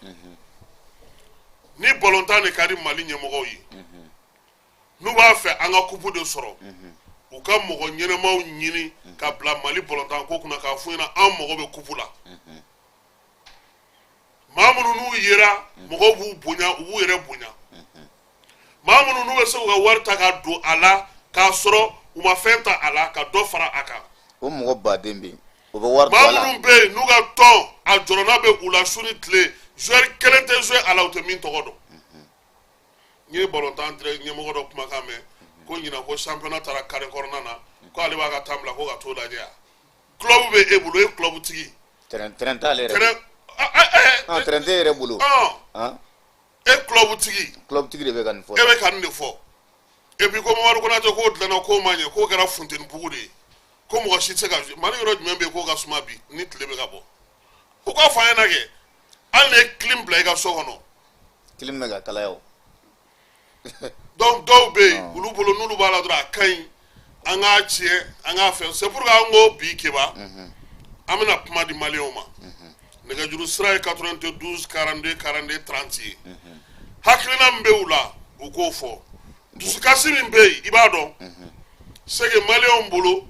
ni balontan de ka di Mali ɲɛmɔgɔw ye, n'u b'a fɛ an ka coupe de sɔrɔ, u ka mɔgɔ ɲɛnɛmaw ɲini ka bila Mali balontan ko kunna, k'a f'u ɲɛna an mago bɛ coupe la. Maa minnu n'u yera, mɔgɔw b'u bonya, u b'u yɛrɛ bonya. Maa minnu n'u bɛ se k'u ka wari ta ka don a la k'a sɔrɔ u ma fɛn ta a la ka dɔ fara a kan. O mɔgɔ baden bɛ yen, o bɛ wari don a Maa la. minnu bɛ yen n'u ka tɔn a jɔrɔna bɛ u la su ni tile, joueur kelen tɛ jouer a la u tɛ min tɔgɔ dɔn. N ye balontan ɲɛmɔgɔ dɔ kumakan mɛn ko ɲinan ko championnat taara carré kɔnɔna na, ko ale b'a ka temps bila ko ka t'o lajɛ. Yan club bɛ e bolo, e ye club tigi. Terrain t'ale yɛrɛ terrain bolo. Ah, terrain t'e yɛrɛ bolo. E club tigi. Club tigi de bɛ ka nin fɔ. E bɛ ka nin de fɔ. Et puis ko Mamadu Konate k'o dilanna k'o ma ɲɛ, k'o kɛra funteni bugu de ye, ko mɔgɔ si tɛ se ka jouer. Mali yɔrɔ jumɛn bɛ yen k'o ka suma bi ni tile bɛ ka bɔ? U k'a fɔ an ɲɛna kɛ, hali n'i ye clim bila i ka so kɔnɔ. Clim bɛ ka kalaya o. Donc dɔw bɛ yen, olu bolo n'olu b'a la dɔrɔn, a ka ɲi, an k'a tiɲɛ, an k'a fɛ. C'est pour que an ko bi, Keba, an bɛna kuma di maliyɛnw ma. Nɛgɛjuru sira ye 92 42 42 30 ye. Hakilina min bɛ u la, u k'o fɔ. Dusukasi min bɛ yen, i b'a dɔn, c'est que maliyɛnw bolo,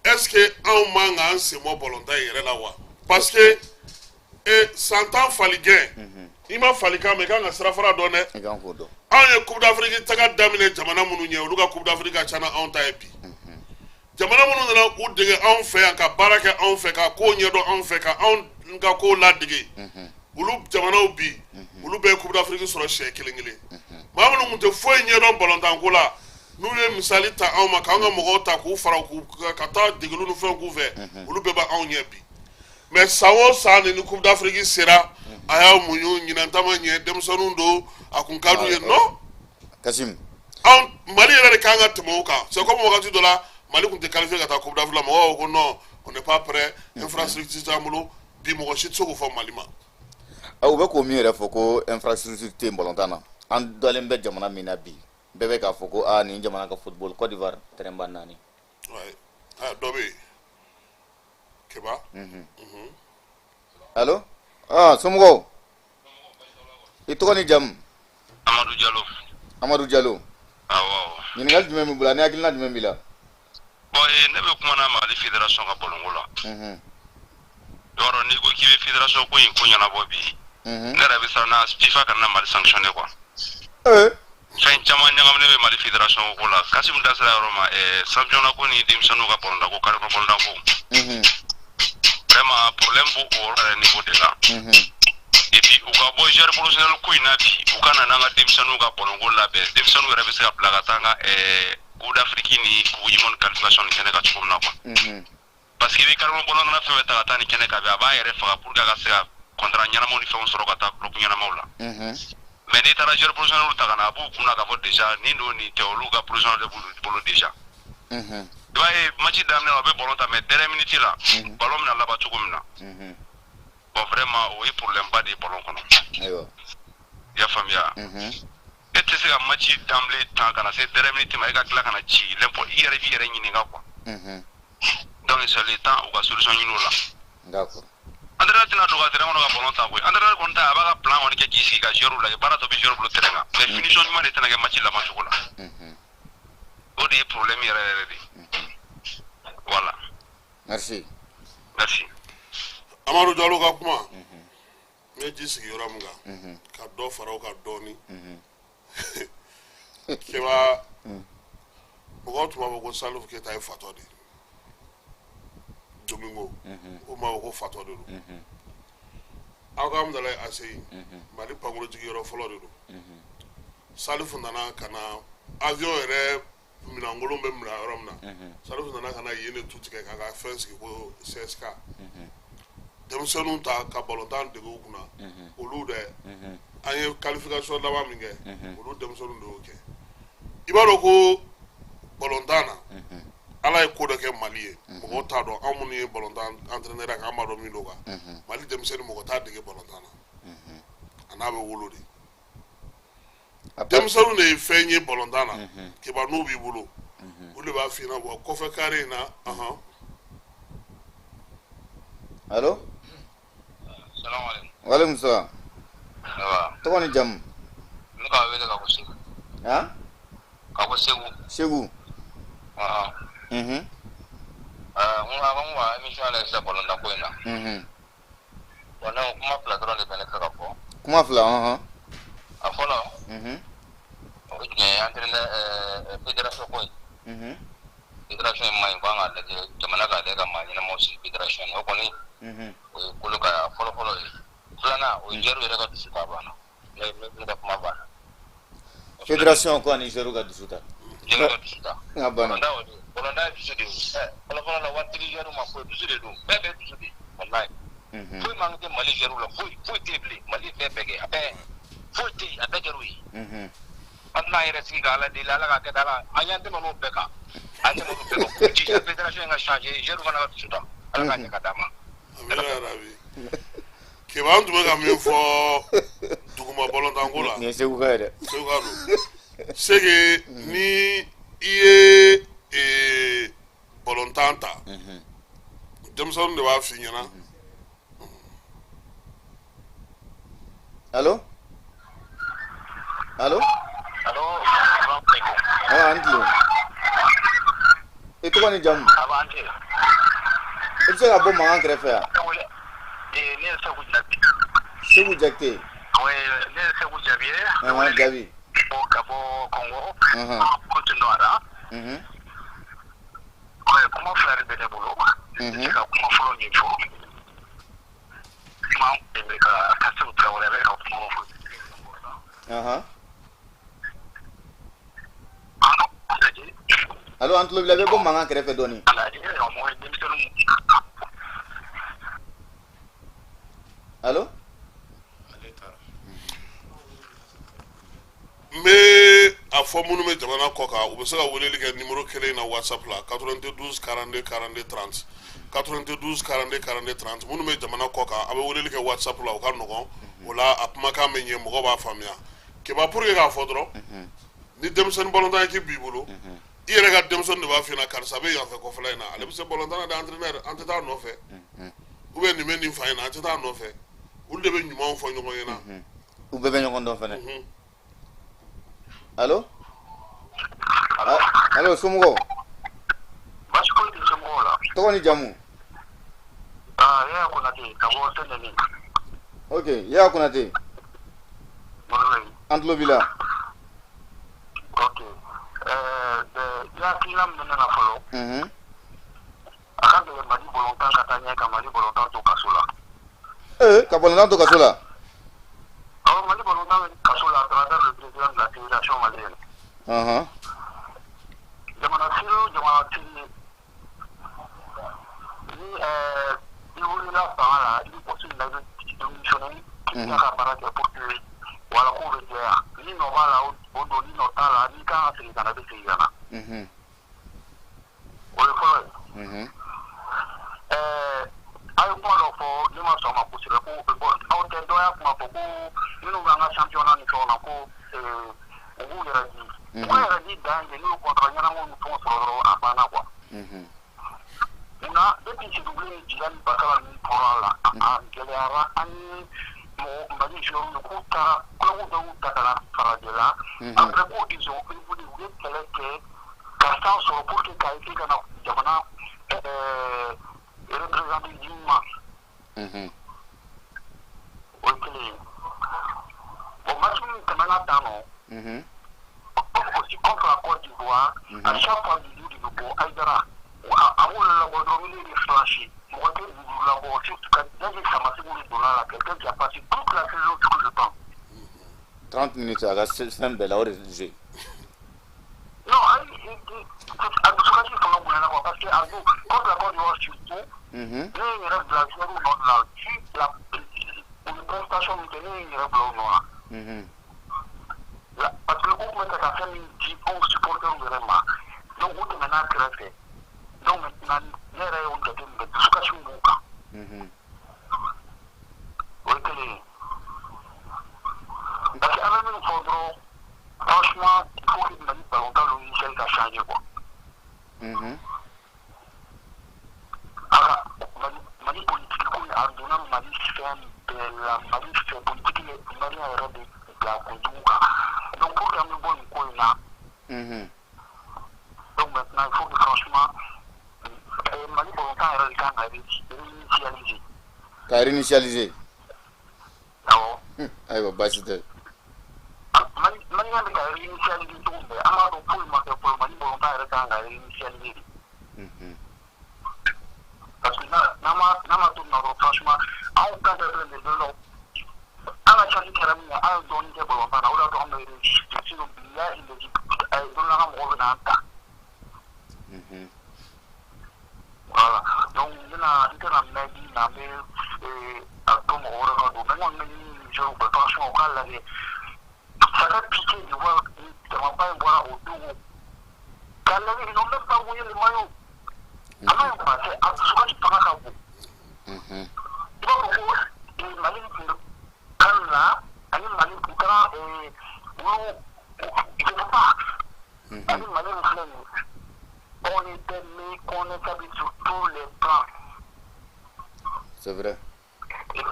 est ce que anw man k'an sen bɔ balontan in yɛrɛ la wa? Parce que san 10 faligɛn, i ma falikan mɛn, i kan ka sirafara dɔn dɛ. I kan k'o dɔn. Anw ye Coupe d'Afrique taga daminɛ jamana minnu ɲɛ, olu ka Coupe d'Afrique ka ca n'anw ta ye bi. Jamana minnu nana u dege anw fɛ yan, ka baara kɛ anw fɛ, ka kow ɲɛdɔn anw fɛ, ka anw ka kow ladege, olu jamanaw bi, olu bɛɛ ye Coupe d'Afrique sɔrɔ siɲɛ kelen kelen. Maa minnu tun tɛ foyi ɲɛdɔn balontanko la, n'u ye misali ta anw ma, k'an ka mɔgɔw ta k'u fara k'u ka taa degeliw ni fɛnw k'u fɛ, olu bɛɛ b'anw ɲɛ bi. Mais san o san ni Coupe d'Afrique sera, a y'a muɲu, ɲinan ta ma ɲɛ, denmisɛnninw don, a kun ka d'u ye, non. Kasim. Anw Mali yɛrɛ de kan ka tɛmɛ o kan. C'est comme wagati dɔ la, Mali tun tɛ qualifié ka taa Coupe d'Afrique la, mɔgɔw ko non, on n'est pas prêt, infrastructure t'an bolo. Bi mɔgɔ si tɛ se k'o fɔ Mali ma. U bɛ k'o min yɛrɛ fɔ ko infrastructure tɛ yen balontan na, an dalen bɛ jamana min na bi, bɛɛ bɛ k'a fɔ ko aa, nin jamana ka football, Côte d'Ivoire terrain ba 4. Ouais. Ah, dɔ bɛ yen, Keba. Allo, ah, somɔgɔw, i tɔgɔ ni jamu? Amadu Jalo. Amadu Jalo. Awɔ. Ɲininkali jumɛn b'i bolo ani hakilina jumɛn b'i la? Bon, ne bɛ kuma na Mali fédération ka balonko la. Yɔrɔ n'i ko k'i bɛ fédération ko in ko ɲɛnabɔ bi, ne yɛrɛ bɛ siran na FIFA kana na Mali sanctionner quoi. Fɛn caman ɲagaminen bɛ Mali fédération ko la. Kasimu da sera yɔrɔ ma, championnat ko ni denmisɛnninw ka balontan ko, carré kɔnɔ balontan ko. Vraiment, problème b'o o yɔrɔ yɛrɛ niveau de la. Et puis u ka bɔ joueur professionnel ko in na bi, u ka na n'an ka denmisɛnninw ka balonko labɛn. Denmisɛnninw yɛrɛ bɛ se ka bila ka taa an ka Coupe d'Afrique ni Coupe du monde qualification ni kɛnɛ kan cogo min na quoi. Parce que i bɛ carré kɔnɔ balontan fɛn fɛn ta ka taa nin kɛnɛ kan bi, a b'a yɛrɛ faga pour que a ka se ka contrat ɲɛnamaw ni fɛnw sɔrɔ ka taa club ɲɛnamaw la. Mais n'i taara joueur professionnel ta ka na, a b'u kunna k'a fɔ déjà nin don nin tɛ, olu ka professionnel de b'u bolo déjà. I b'a ye match daminɛ la, u bɛ ballon ta, mais dernière minute la, ballon bɛna laban cogo min na. Bon, vraiment, o ye problème ba de ye ballon kɔnɔ. I y'a faamuya? E tɛ se ka match d'emblée tan ka na se dernière minute ma, e ka tila ka na ci l'impôt, i yɛrɛ b'i yɛrɛ ɲininka quoi. Donc c'est le temps u ka solution ɲini o la. Entraîneur tɛna don ka terrain kɔnɔ ka ballon ta koyi. Entraîneur kɔni ta, a b'a ka plan kɔni kɛ k'i sigi ka joueur lajɛ, baara tɔ bɛ joueur bolo terrain kan, mais finition ɲuman de tɛna kɛ match laban cogo la. O de ye problème yɛrɛ yɛrɛ de ye. Voilà. Merci. Merci. Amadu Jalo ka kuma, n ye ji sigi yɔrɔ min kan ka dɔ fara o kan dɔɔni, Keba, mɔgɔw tun b'a fɔ ko Salifu Keyita ye fatɔ de ye. Domingo o b'a fɔ ko fatɔ de don. Aw ka Amudalayi ACI, Mali pankuru jigiyɔrɔ fɔlɔ de don. Salifu nana ka na avion yɛrɛ minɛnkolon bɛ minɛ yɔrɔ min na, Salifu nana ka na yen de tu tigɛ k'a ka fɛn sigi ko CSK. Denmisɛnninw ta ka balontan dege u kunna, olu dɛ, an ye qualification laban min kɛ, olu denmisɛnninw de y'o kɛ. I b'a dɔn ko balontan na, Ala ye ko dɔ kɛ Mali ye, mɔgɔw t'a dɔn. Anw minnu ye balontan entraîneur kɛ, an b'a dɔn min don kan. Mali denmisɛnnin, mɔgɔ t'a dege balontan na, a n'a bɛ wolo de. Denmisɛnninw de ye fɛn ye balontan na. Keba, n'u b'i bolo, olu de b'a f'i ɲɛna wa kɔfɛ carré in na ahan. Allo. Waaleykum salam. Tɔgɔ ni jamu? Ne k'a wele ka bɔ Segu. Han? Ka bɔ Segu. Segu. N ko a ko émission lajɛ sisan balontan ko in na. Bon, ne ko kuma fila dɔrɔn de bɛ ne fɛ ka fɔ. Kuma fila, ɔhɔn. A fɔlɔ, o ye tiɲɛ ye, entraîneur, fédération ko in. Fédération in man ɲi, ko an k'a lajɛ, jamana k'a lajɛ ka maa ɲɛnamaw sigi fédération na. O kɔni, o ye kolo ka fɔlɔ fɔlɔ ye. Filanan, o ye joueur yɛrɛ ka dusu ta banna. Ne ka kuma banna. Fédération ko ani joueur ka dusu ta. Joueur ka dusu ta. A banna. Balontan ye dusu de ye. Fɔlɔ fɔlɔ la, waritigi joueur ma foyi, dusu de don. Bɛɛ bɛ dusu de. Walayi. Foyi man tɛ Mali joueur la, foyi foyi tɛ yen bilen. Mali ye fɛn bɛɛ kɛ, a bɛɛ foyi tɛ yen, a bɛɛ kɛra o ye. An tɛna an yɛrɛ sigi ka Ala deli, Ala k'a kɛ tan, Ala an y'an tɛmɛ n'o bɛɛ kan. An tɛmɛ n'o bɛɛ kan. K'u jija fédération in ka changer, joueur fana ka dusu ta. Ala k'a ɲɛ ka d'an ma. Amina yarabi. Keba, an tun bɛ ka min fɔ duguma balontanko la. Nin ye Segu ka ye dɛ. Segu ka don. C'est que ni i ye balontan ta, denmisɛnninw de b'a f'i ɲɛna. Allo? Allo? Allo? Ah, an tile. I tɔgɔ ni jamu? I bɛ se ka bɔ mankan kɛrɛfɛ yan? Ne ye Segu Jabi. Segu Jakite. Oui, ne ye Segu Jabi ye. Jabi. Ka bɔ Congo. Côte Noire. Ouais, kuma fila de bɛ ne bolo. Ne bɛ se ka kuma fɔlɔ min fɔ. Kuma bɛ ka Kasimu Tarawele, a bɛ ka kuma fɔ. Allo, an tulo b'i la, i bɛ bɔ mankan kɛrɛfɛ dɔɔni. Allo? N bɛ a fɔ minnu bɛ jamana kɔ kan, u bɛ se ka weleli kɛ numéro kelen in na WhatsApp la, 92 42 42 30, 92 42 42 30. Minnu bɛ jamana kɔ kan, a bɛ weleli kɛ WhatsApp la, o ka nɔgɔn o la, a kumakan bɛ ɲɛ, mɔgɔ b'a faamuya. Keba, pour que k'a fɔ dɔrɔn, ni denmisɛnnin balontan équipe b'i bolo, i yɛrɛ ka denmisɛnnin de b'a f'i ɲɛna: karisa bɛ yanfɛ kɔfɛla in na, ale bɛ se balontan na dɛ, entraîneur, an tɛ taa a nɔfɛ, ou bien nin bɛ nin fan in na, an tɛ taa a nɔfɛ. Olu de bɛ ɲumanw fɔ ɲɔgɔn ɲɛna. U bɛɛ bɛ ɲɔgɔn dɔn fɛnɛ. Allo, allo, somɔgɔw? Baasi foyi tɛ somɔgɔw la. Tɔgɔ ni jamu? Aa, Yaya Konate ka bɔ Saint-Denis. Ok, Yaya Konate. Oui. An tulo b'i la. Ok. I hakilina min bɛ ne na fɔlɔ, a ka gɛlɛn Mali balontan ka taa ɲɛ ka Mali balontan to kaso la. Ee, ka balontan to kaso la? Awɔ, Mali balontan bɛ kaso la à travers le président de la fédération malienne. Jamana siri o jamana siri ye, ni i wulila fanga la, i bɛ poste min na, i bɛ démissionner k'i ka baara kɛ pour que wala kow bɛ jɛya. Ni nɔ b'a la, o don, ni nɔ t'a la, n'i kan ka segin ka na, i bɛ segin ka na. O ye fɔlɔ ye. A ye kuma dɔ fɔ, ne ma sɔn a ma kosɛbɛ, ko bon, aw tɛ, dɔ y'a kuma fɔ ko minnu b'an ka championnat ni fɛnw na, ko u b'u yɛrɛ di. U ka yɛrɛ di dan ye, n'u ye contrat ɲɛnamaw ni fɛnw sɔrɔ dɔrɔn, a banna quoi. Munna depuis Sedubilen ni Jila ni Bakala ninnu bɔra a la, a gɛlɛyara an ye mɔgɔ Mali joueurs ye k'u taara club dɔw y'u ta ka na farajɛla. Après ko ils ont évolué, u ye kɛlɛ kɛ ka san sɔrɔ pour que ka essayer ka na jamana représenter dignement. O ye kelen ye. Bon, match min tɛmɛna tan nɔ, aussi contre la Côte d'Ivoire, à chaque fois Doudou de bɛ bɔ, Aïdara a b'olu labɔ dɔrɔn, milieu de flancher, mɔgɔ tɛ Doudou labɔ, surtout ka Diadje Samassékou de donna la, quelqu'un qui a passé toute la saison sur le banc. 30 minutes, a ka fɛn bɛɛ la, o de joué. Non, ayi, a dusukasi fanga bonyana quoi, parce que a don contre la Côte d'Ivoire surtout, ne ye n yɛrɛ bila joueur nɔ la, vu la u ye prestation min kɛ, ne ye n yɛrɛ bila o nɔ la, parce que u tun bɛ fɛ ka fɛn min di anw supporters yɛrɛ ma, donc u tɛmɛna kɛrɛfɛ. Donc maintenant ne yɛrɛ y'o jateminɛ, dusukasi b'u kan. O ye kelen ye, parce que an bɛ min fɔ dɔrɔn, franchement, il faut que Mali ballontan logiciel ka changer quoi. A ka Mali politique ko in, a donna Mali fɛn bɛɛ la, Mali fɛ politique ye malien yɛrɛ de bila kojugu kan. Donc pour que an bɛ bɔ nin ko in na, donc maintenant il faut que franchement Mali ballontan yɛrɛ de kan ka réinitialiser. Ka réinitialiser. Awɔ. Ayiwa, baasi tɛ. Mali malien bɛ ka réinitialiser cogo bɛɛ, an b'a dɔn foyi ma kɛ fɔlɔ, Mali ballontan yɛrɛ kan ka réinitialiser de. Parce que n'a ma to nin na dɔrɔn, franchement, anw kan tɛ filɛ nin ye don dɔ, an ka chance kɛra min ye, an ye dɔɔnin kɛ ballontan na, o de y'a to an bɛ réussir. Sinon bilahi, don dɔ la an ka mɔgɔw bɛ n'an ta. Voilà, donc n bɛna n tɛna mɛn di na, n bɛ a to mɔgɔ wɛrɛ ka don, mais n kɔni bɛ ɲini joueurs fɛ, franchement, u k'a lajɛ. Ça fait pitié de voir jamaba in bɔra o don k'a lajɛ, ils n'ont même pas mouillé le maillot. A ma ɲi quoi, c'est a dusukasi fanga ka bon. I b'a fɔ ko Mali tun bɛ kan na ani Mali u taara olu, je sais pas, ani Mali min filɛ nin ye, on était méconnaissable sur tous les plans. C'est vrai. Et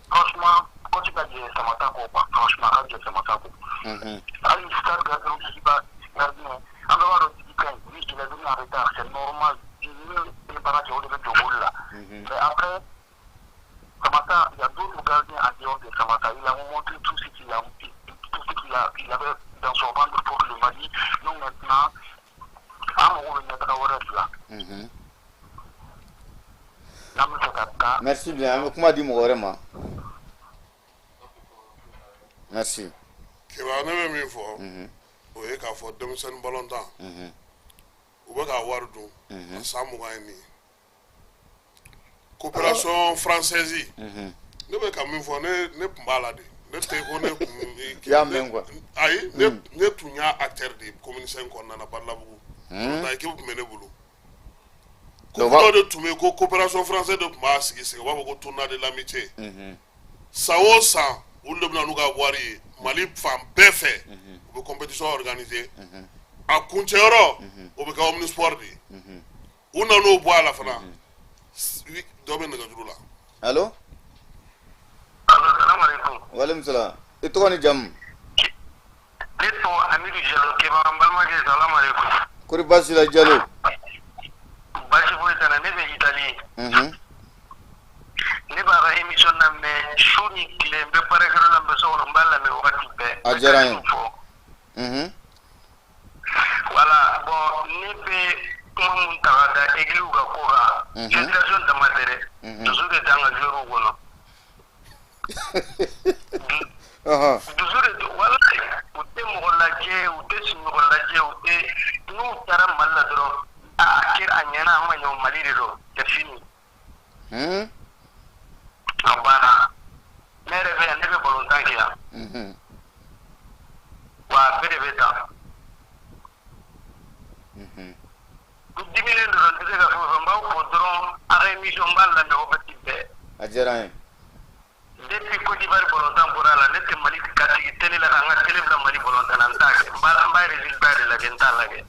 franchement, coach ka jɛ Samata kɔ quoi, franchement, a ka jɛ Samata kɔ. Hali star gardien Djiguiba gardien, an bɛɛ b'a dɔn Djigui ka ɲi, lui il est venu en retard, c'est normal, min ye baara kɛ, o de bɛ jɔ goal la. Mais après Samata, il y a d'autres gardiens en dehors de Samata, il a montré tout ce qu'il a il avait dans son ventre pour le Mali. Donc maintenant an mago bɛ ɲɛtaga wɛrɛ de la n'an bɛ fɛ ka taa. Merci bien, an bɛ kuma di mɔgɔ wɛrɛ ma. Merci. Kiba, ne bɛ min fɔ, o ye k'a fɔ denmisɛnnin balontan, u bɛ ka wari dun a san 20 ye nin ye. Coopération française, ne bɛ ka min fɔ, ne tun b'a la de, Ne tɛ ko ne kun. I y'a mɛn quoi. Ayi, ne tun y'a acteur de ye commune 5 kɔnɔna na, Badalabugu. Nka équipe tun bɛ ne bolo. Donc, Coupe dɔ de tun bɛ yen ko coopération française de tun b'a sigi sen, u b'a fɔ ko tournoi de l'amitié. San o san, olu de bɛ na n'u ka wari ye Mali fan bɛɛ fɛ, u bɛ compétition organiser. A kuncɛyɔrɔ, o bɛ kɛ omnisport de ye. U nan'o bɔ a la fana. Dɔ bɛ nɛgɛjuru la. Allo. Allo, salam alaikum. Waaleykum salam. I tɔgɔ ni jamu? Ne tɔgɔ Amidu Jalo Keba, n balimakɛ, salam alaikum. Kori baasi la, Jalo? Baasi foyi tɛ n na, ne bɛ Italie. Ne b'a ka émission lamɛn su ni tile, n bɛ baarakɛyɔrɔ la, n bɛ so kɔnɔ, n b'a lamɛn wagati bɛɛ. A diyara n ye. Fɔ. Voilà, bon, ne bɛ kuma mun ta ka da église ka ko kan. Fédération dama tɛ dɛ. Dusu de t'an ka joueurs kɔnɔ. Dusu de, walayi, u tɛ mɔgɔ lajɛ, u tɛ sunɔgɔ lajɛ, u tɛ n'u taara Mali la dɔrɔn, a kɛra a ɲɛna, a ma ɲɛ, Mali de don, c'est fini. A banna. Ne yɛrɛ bɛ yan, ne bɛ balontan kɛ yan. Wa a bɛɛ de bɛ tan. N diminen dɔrɔn, n tɛ se ka fɛn fɔ, n b'aw fo dɔrɔn, a ka émission n b'a lamɛn wagati bɛɛ. A diyara n ye. Depuis Côte d'Ivoire balontan bɔra a la, ne tɛ Mali ka sigi télé la ka n ka télé bila Mali balontan na, n t'a kɛ. N b'a résultat de lajɛ, n t'a lajɛ.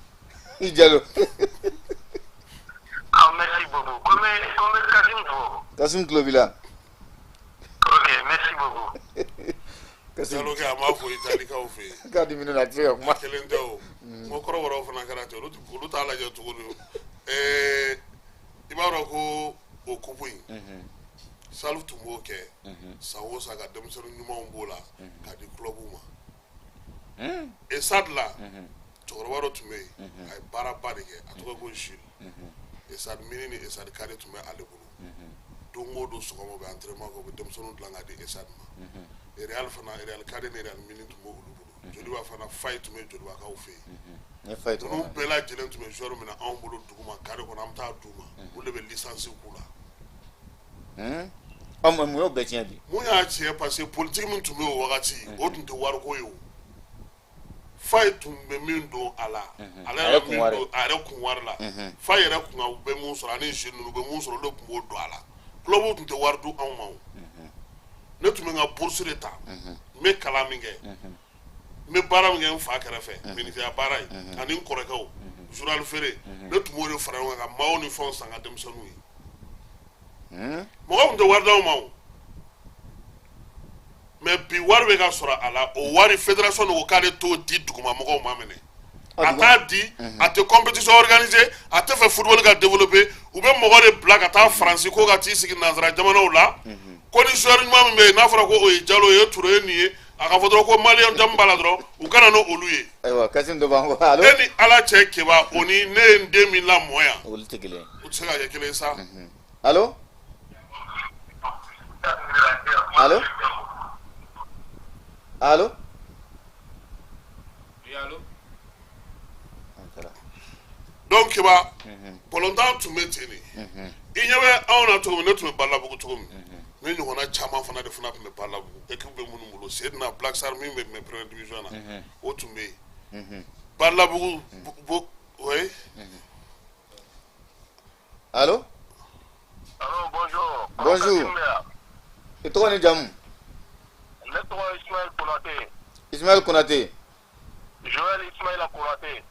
I Jalo. Ah, merci beaucoup. Ko n bɛ Kasim fo. Kasim tulo b'i la. Ok, merci beaucoup. Kasim. Jalo kɛ, a m'a fɔ Italikaw fɛ yen. K'a diminen don, a tɛ se ka kuma. Kelen tɛ o. N ko kɔrɔbɔrɔw fana kɛra ten, olu t'a lajɛ tuguni. I b'a dɔn ko o coupe in, Salif tun b'o kɛ san o san, ka denmisɛnnin ɲumanw b'o la k'a di club ma. ESAD la, cɛkɔrɔba dɔ tun bɛ yen, a ye baaraba de kɛ, a tɔgɔ ko Jules. ESAD mini ni ESAD cadet tun bɛ ale bolo. Don o don sɔgɔma, u bɛ entraînement kɛ, u bɛ denmisɛnninw dilan k'a di ESAD ma. Real fana, Real cadet ni Real mini tun b'olu bolo. Joliba fana, Fayi tun bɛ Jolibakaw fɛ yen. N ye Fayi tɔgɔ Ninnu mɛn. bɛɛ lajɛlen tun bɛ joueur minɛ anw bolo duguma, carré kɔnɔ, an bɛ taa d'u ma, olu de bɛ licence k'u la. Ɔ, mun y'o bɛɛ tiɲɛ bi? Mun y'a tiɲɛ? Parce que politique min tun bɛ o wagati, o tun tɛ wariko ye. O Fayi tun bɛ min don a la, ale A yɛrɛ yɛrɛ kun min wari. don a yɛrɛ kun wari la, Fayi yɛrɛ kun ka bɛ mun sɔrɔ ani jeunes ninnu bɛ mun sɔrɔ, olu de tun b'o don a la. Club tun tɛ wari di anw ma. O ne tun bɛ n ka bourse de ta, n bɛ kalan min kɛ, n bɛ baara min kɛ n fa kɛrɛfɛ, menuisier baara ye, ani n kɔrɔkɛw journal feere, ne tun b'o de fara ɲɔgɔn kan ka maillot ni fɛnw san ka denmisɛnninw ye. Mɔgɔ tun tɛ wari d'anw ma o. Mais bi, wari bɛ ka sɔrɔ a la. O wari, fédération de ko k'ale t'o di duguma mɔgɔw ma minɛ. A t'a di, a tɛ compétition organiser, a tɛ fɛ football ka développer. U bɛ mɔgɔ de bila ka taa Faransi ko ka t'i sigi nanzara jamanaw la, ko ni joueur ɲuman min bɛ yen, n'a fɔra ko o ye Jalo ye, Ture ye, nin ye, a ka fɔ dɔrɔn ko maliyɛn jamu b'a la dɔrɔn, u ka na n'olu ye. Ayiwa, Kasim dɔ b'an kɔ. Allo. E ni Ala cɛ, Keba, o ni ne ye n den min lamɔ yan, Olu tɛ kelen ye. o tɛ se ka kɛ kelen ye sa. Allo. Allo. Allo. Oui, allo. An taara. Donc Keba, balontan tun bɛ ten de. I ɲɛ bɛ anw na cogo min, ne tun bɛ Balabugu cogo min, ne ɲɔgɔnna caman fana de fana tun bɛ Balabugu, équipe bɛ minnu bolo, Sedina, Black Star min bɛ première division na, o tun bɛ yen Balabugu bo, oui. Allo. Allo, bonjour. Bonjour. I tɔgɔ ni jamu? Ne tɔgɔ ye Ismaël Konate. Ismaël Konate. Joël Ismaïla Konate.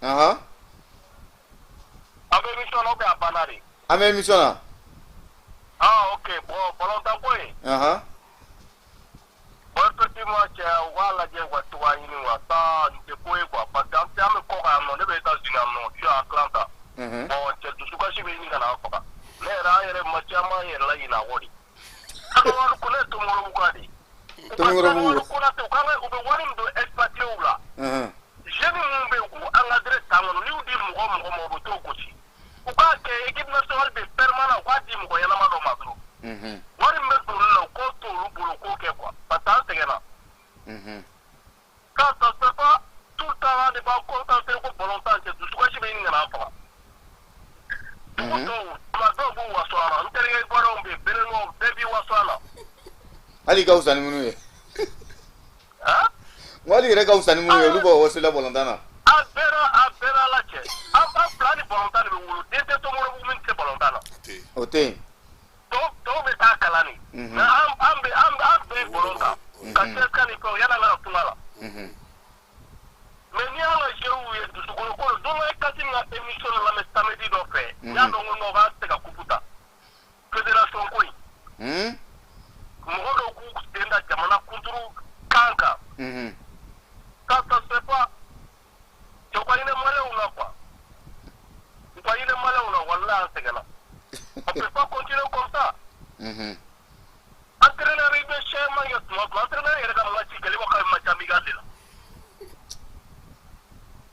An bɛ émission na ou bien a banna de? An bɛ émission na. Ah, ok, bon, balontan ko in. Bon, effectivement, cɛ, u k'a lajɛ u ka cogoya ɲini quoi. Ça, nin tɛ ko ye quoi. Parce que an tɛ, an bɛ kɔ kan yan nɔ, ne bɛ États-Unis yan nɔ, je suis à Atlanta. Bon, cɛ, dusukasi bɛ ɲini ka na an faga. Ne yɛrɛ, an yɛrɛ ma caman yɛrɛ la ɲinɛ a kɔ de. An ka wari ko ne ye Tomikɔrɔbugu ka de. Tomikɔrɔbugu. Konate, u kan ka u bɛ wari min don expatriés la. Jeunes minnu bɛ yen k'u encadré san kɔnɔ, n'i y'u di mɔgɔ mɔgɔ ma, u bɛ t'o gosi. U k'a kɛ équipe nationale bɛ permanent, u k'a di mɔgɔ ɲɛnama dɔ ma dɔrɔn. Wari min bɛ don olu la, u k'o to olu bolo k'o kɛ quoi. Parce que an sɛgɛnna. Quand ça se fait pas, tout le temps an de b'an concentré ko balontan, cɛ, dusukasi bɛ ɲini ka n'an faga. Dugu tɔw, tuma dɔw b'u waso an na. N terikɛ Ivoiriyɛnw bɛ yen, Béninois, bɛɛ b'i waso an na. Hali i ka fisa ni minnu ye. N ko hali yɛrɛ ka fisa ni minnu ye, olu b'o waso la balontan na. An bɛɛ ala cɛ, an fila ni balontan de bɛ wolo, den tɛ Tomorobugu min tɛ balontan na. O tɛ yen. Tɔw bɛ taa kalan de. Mais an bɛɛ balontan ka CSK ni fɛnw yan'an ka na tunga la. Mais n'i y'an ka joueurs ye dusukolo ko don dɔ ye Kassim ka émission dɔ lamɛn samedi dɔ fɛ, n y'a dɔn ko non k'an tɛ se ka coupe ta. Fédération ko in. Mɔgɔ dɔw k'u sen da jamana kunturu kan kan. Ça se fait pas. Cɛw ka hinɛ maliyɛnw na quoi. U ka hinɛ maliyɛnw na, walahi an sɛgɛnna. On peut pas continuer comme ça. Entraîneur i bɛ changement kɛ tuma o tuma, entraîneur yɛrɛ ka match kɛlen i b'a fɔ k'a bɛ match amical de la.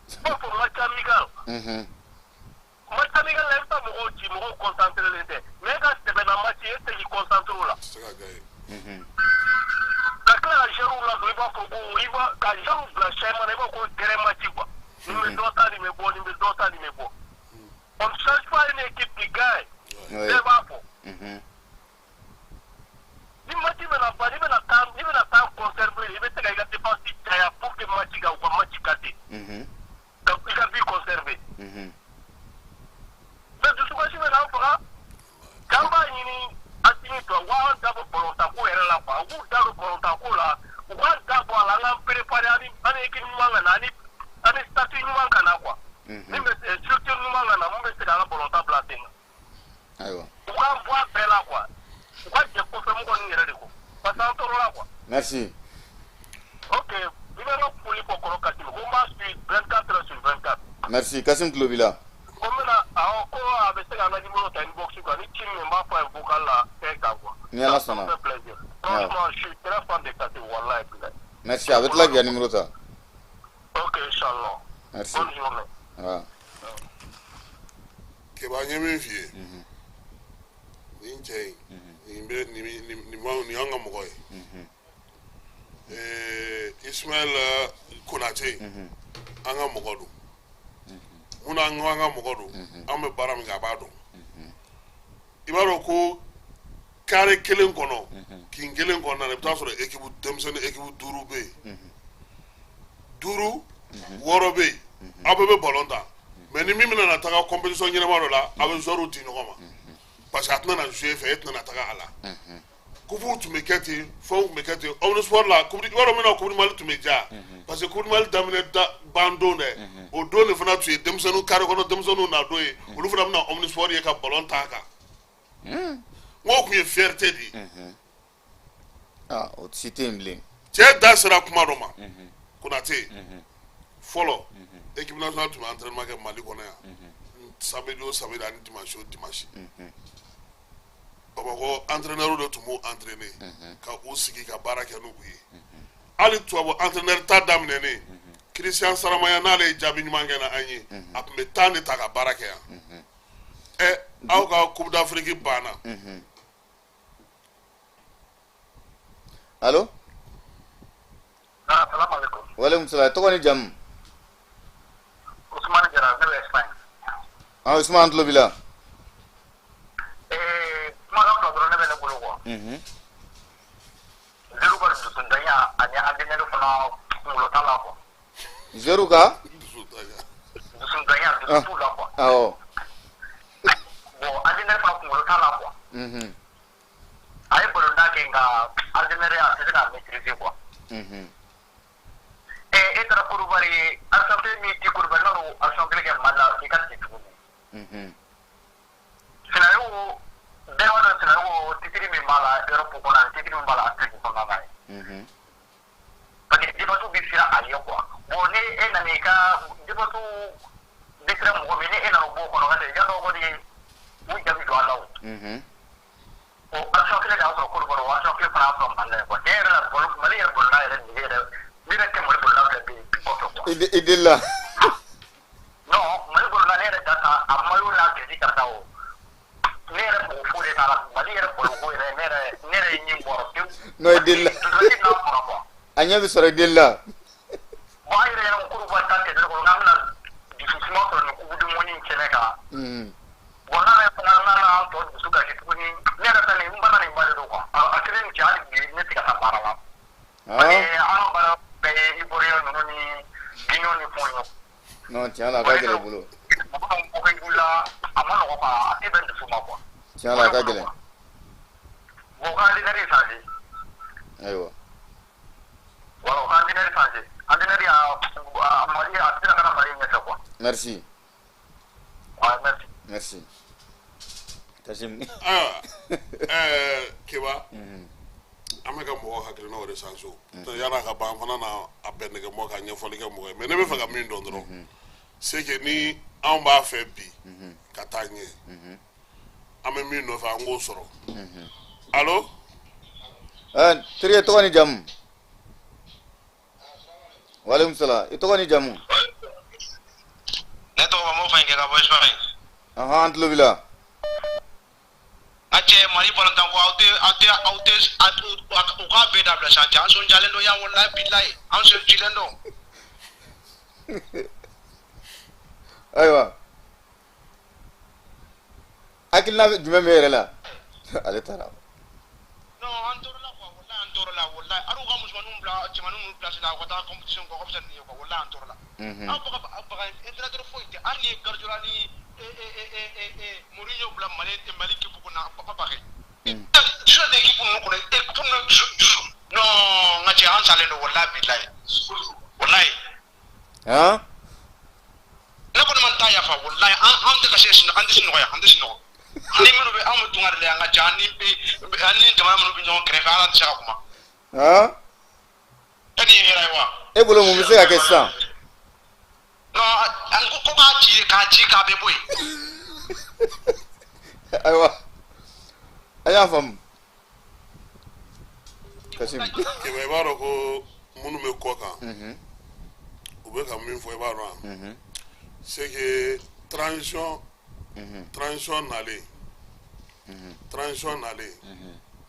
I b'a fɔ match amical. Match amical la i bɛ taa mɔgɔw ci, mɔgɔw concentré len tɛ. Mais e ka sɛbɛ na match e tɛ se k'i concentré o la. Ka tila ka joueurs ladon i b'a fɔ ko i b'a ka joueurs bila changement na i b'a fɔ ko terrain match quoi. Nin bɛ dɔ ta nin bɛ bɔ, nin bɛ dɔ ta nin bɛ bɔ. On ne change pas une équipe qui gagne. Bɛɛ b'a fɔ. Ni match bɛna ban, n'i bɛna taa conserver, i bɛ se ka i ka défense caya pour que match ka u ka match ka di. Ka i ka but conserver. Mais dusukasi bɛ n'an faga. K'an b'a ɲini Assimi fɛ, u k'an da bɔ balontan ko yɛrɛ la quoi. U k'u da don balontan ko la, u k'an da bɔ a la, an k'an préparer ani équipe ɲuman ka na, ani statut ɲuman ka na quoi. Min bɛ structure ɲuman ka na, mun bɛ se k'an ka balontan bila sen kan. Ayiwa. U k'an bɔ a bɛɛ la quoi. U ka jɛ kɔfɛ mɔgɔ ninnu yɛrɛ de kɔ. Parce que an tɔɔrɔla quoi. Merci. Ok, i bɛ n ka foli fɔ kɔrɔ Kassim, ko n b'a suit 24 heures sur 24. Merci, Kassim tulo b'i la. Ko n bɛna awɔ ko a bɛ se k'an ka numéro ta inbox quoi, ni ci min n b'a fɔ a ye vocal la fɛn kan quoi. Ni Ala sɔnna. Ça me fait plaisir. Franchement, je suis très fan de Kassim, wallahi bilahi. Merci, a bɛ tila k'i ka numéro ta. Ok, inchallah. Merci. Bonne journée. Ah. Keba n ye min f'i ye. Nin cɛ in, nin bɛ nin y'an ka mɔgɔ ye. Ismaël Konate, an ka mɔgɔ don. Mun an ko an ka mɔgɔ don, an bɛ baara min kɛ a b'a dɔn. I b'a dɔn ko carré kelen kɔnɔ, kin kelen kɔnɔna na, i bɛ taa sɔrɔ équipe denmisɛnnin équipe 5 bɛ yen. 5, 6 bɛ yen. Aw bɛɛ bɛ ballon ta. Mais ni min bɛna na taga compétition ɲɛnama dɔ la, aw bɛ joueurs di ɲɔgɔn ma. Parce que a tɛna na jouer fɛ, e tɛna na taga a la. Coupe tun bɛ kɛ ten, fɛnw tun bɛ kɛ ten. Omnisport la, coupe i b'a dɔn min na Coupe du Mali tun bɛ diya. Parce que Coupe du Mali daminɛ ban don dɛ, o don de fana tun ye denmisɛnninw carré kɔnɔ denmisɛnninw na don ye. Olu fana bɛna Omnisport ye ka ballon ta a kan. N k'o tun ye fierté de ye. Ah, o si tɛ yen bilen. Cɛ da sera kuma dɔ ma. Konate, fɔlɔ, équipe nationale tun bɛ entraînement kɛ Mali kɔnɔ yan. Samedi o samedi ani dimanche o dimanche. Bamakɔ entraîneur de tun b'u entraîner ka u sigi ka baara kɛ n'u ye. Hali tubabu entraîneur ta daminɛnen, Christian Saramaya n'ale ye jaabi ɲuman kɛ na an ye, a tun bɛ temps de ta ka baara kɛ yan. Ɛ aw ka Coupe d'Afrique banna. Allo? Assalamu alaikum. Waleykum salam. Tɔgɔ ni jamu? Ousmane Jara, ne bɛ Espagne. Ah, Ousmane, an tulo b'i la. Kumakan fila dɔrɔn ne bɛ ne bolo quoi. Zéro ka dusundanya ani entraîneur fana kunkolo t'a la quoi. Zéro ka? Dusundanya, dusu t'u la quoi. Awɔ. Bon, entraîneur fana kunkolo t'a la quoi. A ye balontan kɛ nka entraîneur a tɛ se k'a maîtriser quoi. E taara Côte d'Ivoire ye, assemblée min ti Côte d'Ivoire n'a y'o assemblée kɛ Mali la, i ka ci tuguni. Sinayogo, bɛɛ b'a dɔn Sinayogo titre min b'a la Europe kɔnɔ ani titre min b'a la Afrique kɔnɔna na ye. Parce que défense bɛ siran a ye quoi. Bon, ni e nana i ka défense bɛ siran mɔgɔ min, ni e nana o b'o kɔnɔ ka tɛmɛ, yadɔ kɔni u ja bɛ don a la o. O action kelen de y'a sɔrɔ Côte d'Ivoire, o action kelen fana y'a sɔrɔ Mali la quoi. Tiɲɛ yɛrɛ la, Mali yɛrɛ bolila yɛrɛ nege yɛrɛ, ne yɛrɛ tɛ Mali bolila filɛ bi kɔfɛ quoi. I delila. Non, Mali bolila ne yɛrɛ da ta a maillot n'a kirisi karisa o. Ne yɛrɛ mɔgɔ foyi de t'a la, Mali yɛrɛ boloko yɛrɛ, ne yɛrɛ ye ɲin bɔra pewu. Non, i delila. Dusukasi n'a fɔra quoi. A ɲɛ bɛ sɔrɔ i delila. Bon, an yɛrɛ ɲɛna ko Côte d'Ivoire ta tɛ ne kɔnɔ, k'an bɛna dusu suma sɔrɔ nin Coupe du monde in kɛnɛ kan. Bon, n'ala ye fana n'a y'an tɔ dusu kasi tuguni, ne yɛrɛ ta nin n banna nin ba de don quoi. A kelen cɛ hali bi ne tɛ ka taa baara la. Parce que an ka baara bɛɛ ye Ivoirien fɛnw ye. Non, tiɲɛ la, a ka gɛlɛn i bolo. Mɔgɔ min ko k'i wulila, a ma nɔgɔ quoi, a tɛ bɛn dusu ma quoi. Tiɲɛ la, a ka gɛlɛn. Bon, u ka entraîneur changer. Ayiwa. Voilà, u ka entraîneur changer. Entraîneur y'a a Mali, a tɛ se ka na Mali ɲɛfɛ quoi. Merci. Ouais, merci. Merci. Kasim. Ayiwa, Keba, an bɛ ka mɔgɔw hakilinaw de sanso yan'a ka ban. An fana na a bɛn nɛgɛ mɔ ka ɲɛfɔli kɛ mɔgɔ ye, mais ne bɛ fɛ ka min dɔn dɔrɔn, c'est que ni anw b'a fɛ bi ka taa ɲɛ, an bɛ min nɔfɛ, an k'o sɔrɔ. Allo? Terikɛ, tɔgɔ ni jamu? Waaleykum salam, i tɔgɔ ni jamu? Ne tɔgɔ Mamo Fayinke ka bɔ Espagne. Ɔhɔn, an tulo b'i la. A cɛ, Mali balontan ko, aw tɛ aw tɛ aw tɛ u k'a bɛɛ dabila sisan cɛ. An sɔnjalen don yan, walahi bilahi, an sɔnjilen don. Ayiwa, hakilina jumɛn bɛ yɛrɛ la? Ale taara. Non, an tɔɔrɔla quoi, walahi an tɔɔrɔla, walahi. Hali u ka musomaninw bila cɛmaninw ninnu place la, u ka taa compétition kɛ, o ka fisa nin ye quoi, walahi an tɔɔrɔla. Aw baga baga, entraîneur foyi tɛ. Hali ni ye Guardiola ni Mourinho bila Mali équipe kunna, papa bakɛ. Dusu tɛ équipe ninnu kɔnɔ, équipe ninnu dusu dusu. Non, n ka cɛ, an salen don, walahi bilahi. Walahi. Han? Ne kɔni ma taa yafa, walahi an tɛ ka se sunɔgɔ, an tɛ sunɔgɔ yan, an tɛ sunɔgɔ. Ni minnu bɛ anw bɛ tunga de la yan, ka ca ni an ni jamana minnu bɛ ɲɔgɔn kɛrɛfɛ, ala tɛ se ka kuma. Han? E ni ye hɛrɛ ye wa? E bolo, mun bɛ se ka kɛ sisan? Non, an ko k'a ci, k'a ci, k'a bɛɛ bɔ yen. Ayiwa, an y'a faamu. Kasim. Keba, i b'a dɔn ko minnu bɛ kɔ kan, u bɛ ka min fɔ, i b'a dɔn wa? C'est que transition nalen,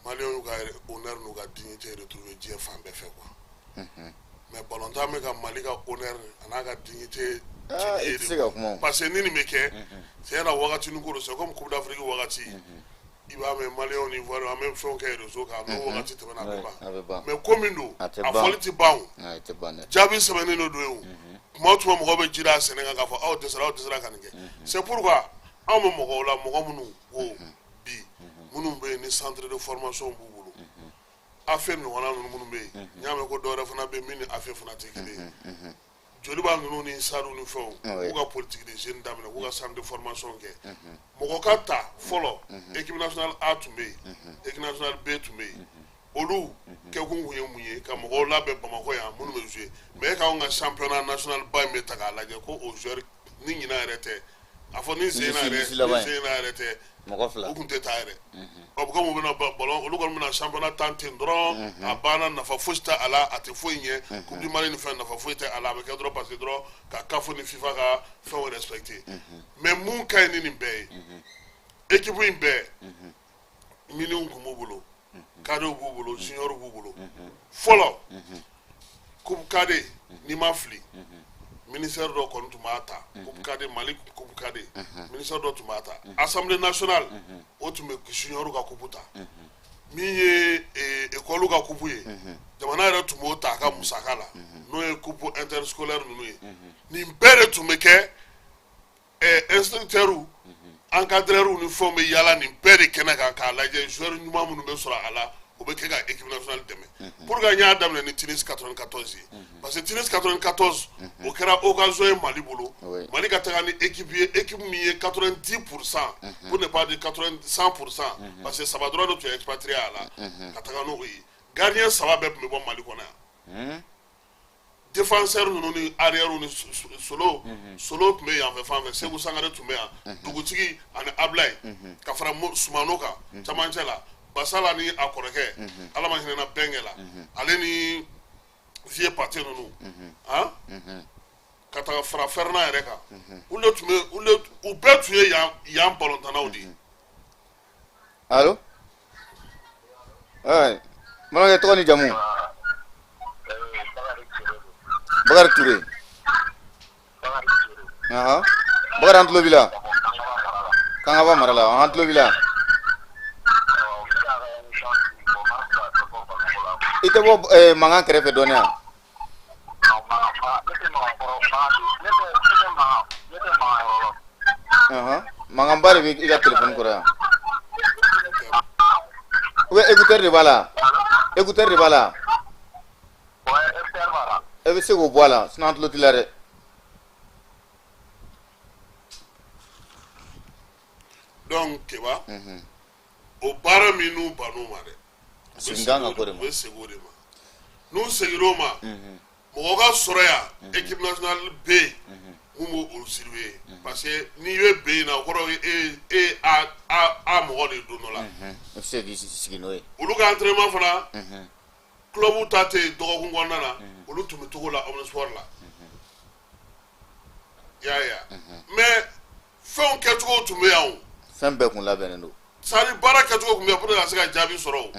maliyɛnw y'u ka honneur n'u ka dignité retrouver diɲɛ fan bɛɛ fɛ quoi. Mais balontan bɛ ka Mali ka honneur a n'a ka dignité Ah, i tɛ se ka kuma o. parce que ni nin bɛ kɛ, tiɲɛ na, wagati ko don, c'est comme Coupe d'Afrique wagati, i b'a mɛn maliyɛnw ni Ivoiriyɛnw, an bɛ fɛnw kɛ réseau kan, n'o wagati tɛmɛna, a bɛ ban. A bɛ ban. Mais ko min don, A tɛ a ban. fɔli tɛ ban o. A tɛ ban dɛ. Jaabi sɛbɛnnen de don yen o. Tuma o tuma, mɔgɔw bɛ ji da a sɛnɛ kan k'a fɔ aw dɛsɛra, aw dɛsɛra ka nin kɛ. C'est pourquoi anw bɛ mɔgɔw la, mɔgɔ minnu ko bi, minnu bɛ yen ni centre de formation b'u bolo, AFE ɲɔgɔnna ninnu minnu bɛ yen, n y'a mɛn ko dɔwɛrɛ fana bɛ yen min ni AFE fana tɛ kelen ye, Joliba ninnu ni sadu ni fɛnw, k'u ka politique de jeunes daminɛ, k'u ka centre de formation kɛ, mɔgɔ ka ta fɔlɔ. Équipe nationale A tun bɛ yen, équipe nationale B tun bɛ yen. Olu kɛkun kun ye mun ye? Ka mɔgɔw labɛn Bamakɔ yan minnu bɛ jouer. Mais e k'anw ka championnat national ba in bɛ ta k'a lajɛ ko o joueur ni ɲinan yɛrɛ tɛ, a fɔ ni sen na yɛrɛ, Lisi laban ni ye. sen na yɛrɛ tɛ, Mɔgɔ fila. u kun tɛ taa yɛrɛ. Ɔ, komi u bɛna ballon, olu kɔni bɛna championnat tan ten dɔrɔn, a banna, nafa fosi tɛ a la, a tɛ foyi ɲɛ. Coupe du Mali ni fɛn, nafa foyi tɛ a la, a bɛ kɛ dɔrɔn parce que dɔrɔn ka CAF ni FIFA ka fɛnw respecter. Mais mun ka ɲi ni nin bɛɛ ye, équipe in bɛɛ, miniw kun b'u bolo, cadetw b'u bolo, junior b'u bolo. Fɔlɔ, coupe cadet, n'i ma fili, ministère dɔ kɔni tun b'a ta. Coupe cadet Mali, coupe cadet, ministère dɔ tun b'a ta. Assemblée nationale, o tun bɛ junior ka coupe ta. Min ye école ka coupe ye, jamana yɛrɛ tun b'o ta a ka musaka la, n'o ye coupe interscolaire ninnu ye. Nin bɛɛ de tun bɛ kɛ instructeurs, encadreurs ni fɛnw bɛ yaala nin bɛɛ de kɛnɛ kan k'a lajɛ joueur ɲuman minnu bɛ sɔrɔ a la, o bɛ kɛ ka équipe nationale dɛmɛ. Pour que n y'a daminɛ ni Tunis 94 ye, parce que Tunis 94, o kɛra occasion ye Mali bolo, Mali ka taga ni équipe ye, équipe min ye 90 %, pour ne pas dire 80, 100 %, parce que saba dɔrɔn de tun ye expatrié a la ka taga n'o ye. Gardien saba bɛɛ tun bɛ bɔ Mali kɔnɔ yan. Défenseur ninnu ni arrière ni solo solo tun bɛ yan fɛ fan fɛ, Segu Sangare tun bɛ yan, dugutigi ani Ablaye, ka fara Sumano kan camancɛ la, Basala ni a kɔrɔkɛ, Ala ma hinɛna bɛnkɛ la, ale ni Vieux Pate ninnu, han, ka taga fara Fɛrɛna yɛrɛ kan. Olu de tun bɛ, olu de, u bɛɛ tun ye yan yan balontannaw de ye. Allo? Ouais. Balimakɛ, tɔgɔ ni jamu? Bakari Ture. Ahan. Bakari, an tulo b'i la. Kangaba mara la, an tulo b'i la. I tɛ bɔ mankan kɛrɛfɛ dɔɔnin yan? Ne tɛ mankan yɔrɔ la. Mankanba de bɛ i ka téléphone kɔrɔ yan. Ou bien écouteur de b'a la. Écouteur de b'a la. Ouais, écouteur b'a la. E bɛ se k'o bɔ a la, sinon an tulo t'i la dɛ. Donc Keba, o baara min n'u bann'o ma dɛ, Segin kan ka k'o de ma. U bɛ segin o de ma. N'u seginna o ma, mɔgɔ ka sɔrɔ yan, équipe nationale B mun b'o olu surveiller, parce que n'i bɛ B in na, o kɔrɔ ye e A A A mɔgɔ de ye don dɔ la. I bɛ se k'i sigi n'o ye. Olu ka entraînement fana, club ta tɛ yen dɔgɔkun kɔnɔna na, olu tun bɛ togo la omnisport la. I y'a ye wa? Mais fɛnw kɛcogo tun bɛ yan o. Fɛn bɛɛ kun labɛnnen don. C'est à dire baara kɛcogo tun bɛ yan pour que ka se ka jaabi sɔrɔ o.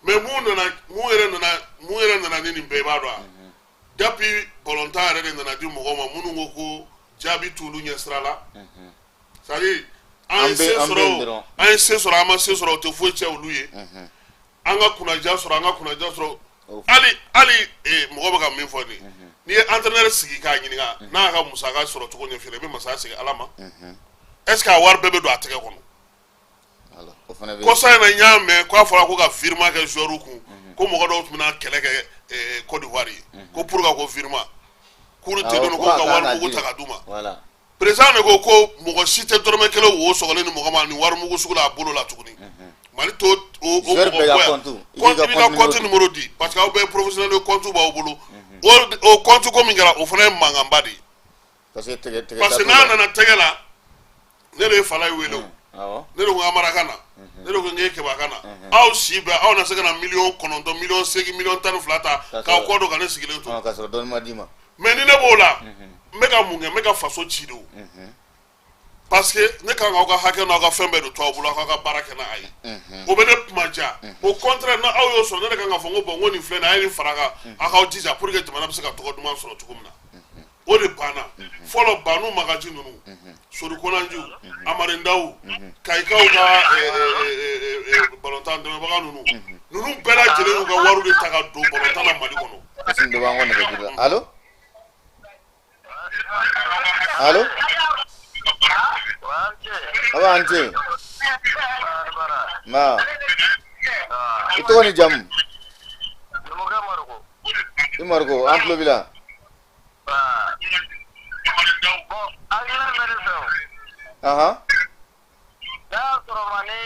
Mais mun nana, mun yɛrɛ nana, mun yɛrɛ nana ni nin bɛɛ, i b'a dɔn wa? Depuis balontan yɛrɛ de nana di mɔgɔw ma minnu ko ko jaabi t'olu ɲɛ sira la. C'est à dire an ye se sɔrɔ o, an ye se sɔrɔ, an ma se sɔrɔ, o tɛ foyi tiɲɛ olu ye. An ka kunnaja sɔrɔ, an ka kunnaja sɔrɔ. Hali mɔgɔ bɛ ka min fɔ nin ye, n'i ye entraîneur sigi k'a ɲininka n'a y'a ka musaka sɔrɔ cogo ɲɛf'i ɲɛna, i bɛ masaya segin Ala ma. Est ce que a wari bɛɛ bɛ don a tɛgɛ kɔnɔ? Kɔsa in na, n y'a mɛn k'a fɔra ko ka virement kɛ joueur kun, ko mɔgɔ dɔw tun bɛna kɛlɛ kɛ Côte d'Ivoire ye, ko pour que ko virement k'olu tɛ dɔn ko ka wari mugu ta ka d'u ma. Président de ko ko mɔgɔ si tɛ dɔrɔmɛ kelen wo sɔgɔlen ni mɔgɔ ma ni wari mugu sugu la a bolo la tuguni. Mali t'o o mɔgɔ bɔ yan. Compte, i b'i ka compte numéro di, parce que aw bɛɛ ye professionnel ye, compte b'aw bolo. O compte ko min kɛra, o fana ye mankanba de ye. Parce que n'a nana tɛgɛ la, ne de ye Falaye wele o. Ne de ko Amara ka na, ne de ko n k'e Keba ka na. Aw si bɛɛ aw na se ka na 9 miliyɔn, 8 miliyɔn, 12 miliyɔn ta k'aw kɔ don ka ne sigilen to. K'a sɔrɔ dɔɔnin ma d'i ma. Mais ni ne b'o la, n bɛ ka mun kɛ? N bɛ ka faso ci de o. Parce que ne kan k'aw ka hakɛ n'aw ka fɛn bɛɛ de to aw bolo, aw k'aw ka baara kɛ n'a ye. O bɛ ne kuma diya. Au contraire, n'aw y'o sɔrɔ, ne de kan k'a fɔ n ko bon, n ko nin filɛ nin ye, a ye nin fara a kan, aw k'aw jija pour que jamana bɛ se ka tɔgɔ duman sɔrɔ cogo min na. O de banna fɔlɔ. Banu Magaji ninnu, Sori Konanjiw, Amari Ndaw, Kayikaw ka balontan dɛmɛbaga ninnu, ninnu bɛɛ lajɛlen y'u ka wariw de ta ka don balontan na Mali kɔnɔ. Kassim dɔ b'an kɔ nɛgɛjuru la. Allo? Allo? Aba, an ce. Ma. I tɔgɔ ni jamu? I Mariko, an tulo b'i la. Bon, hakilina bɛ ne fɛ o. N'a y'a sɔrɔ ma ni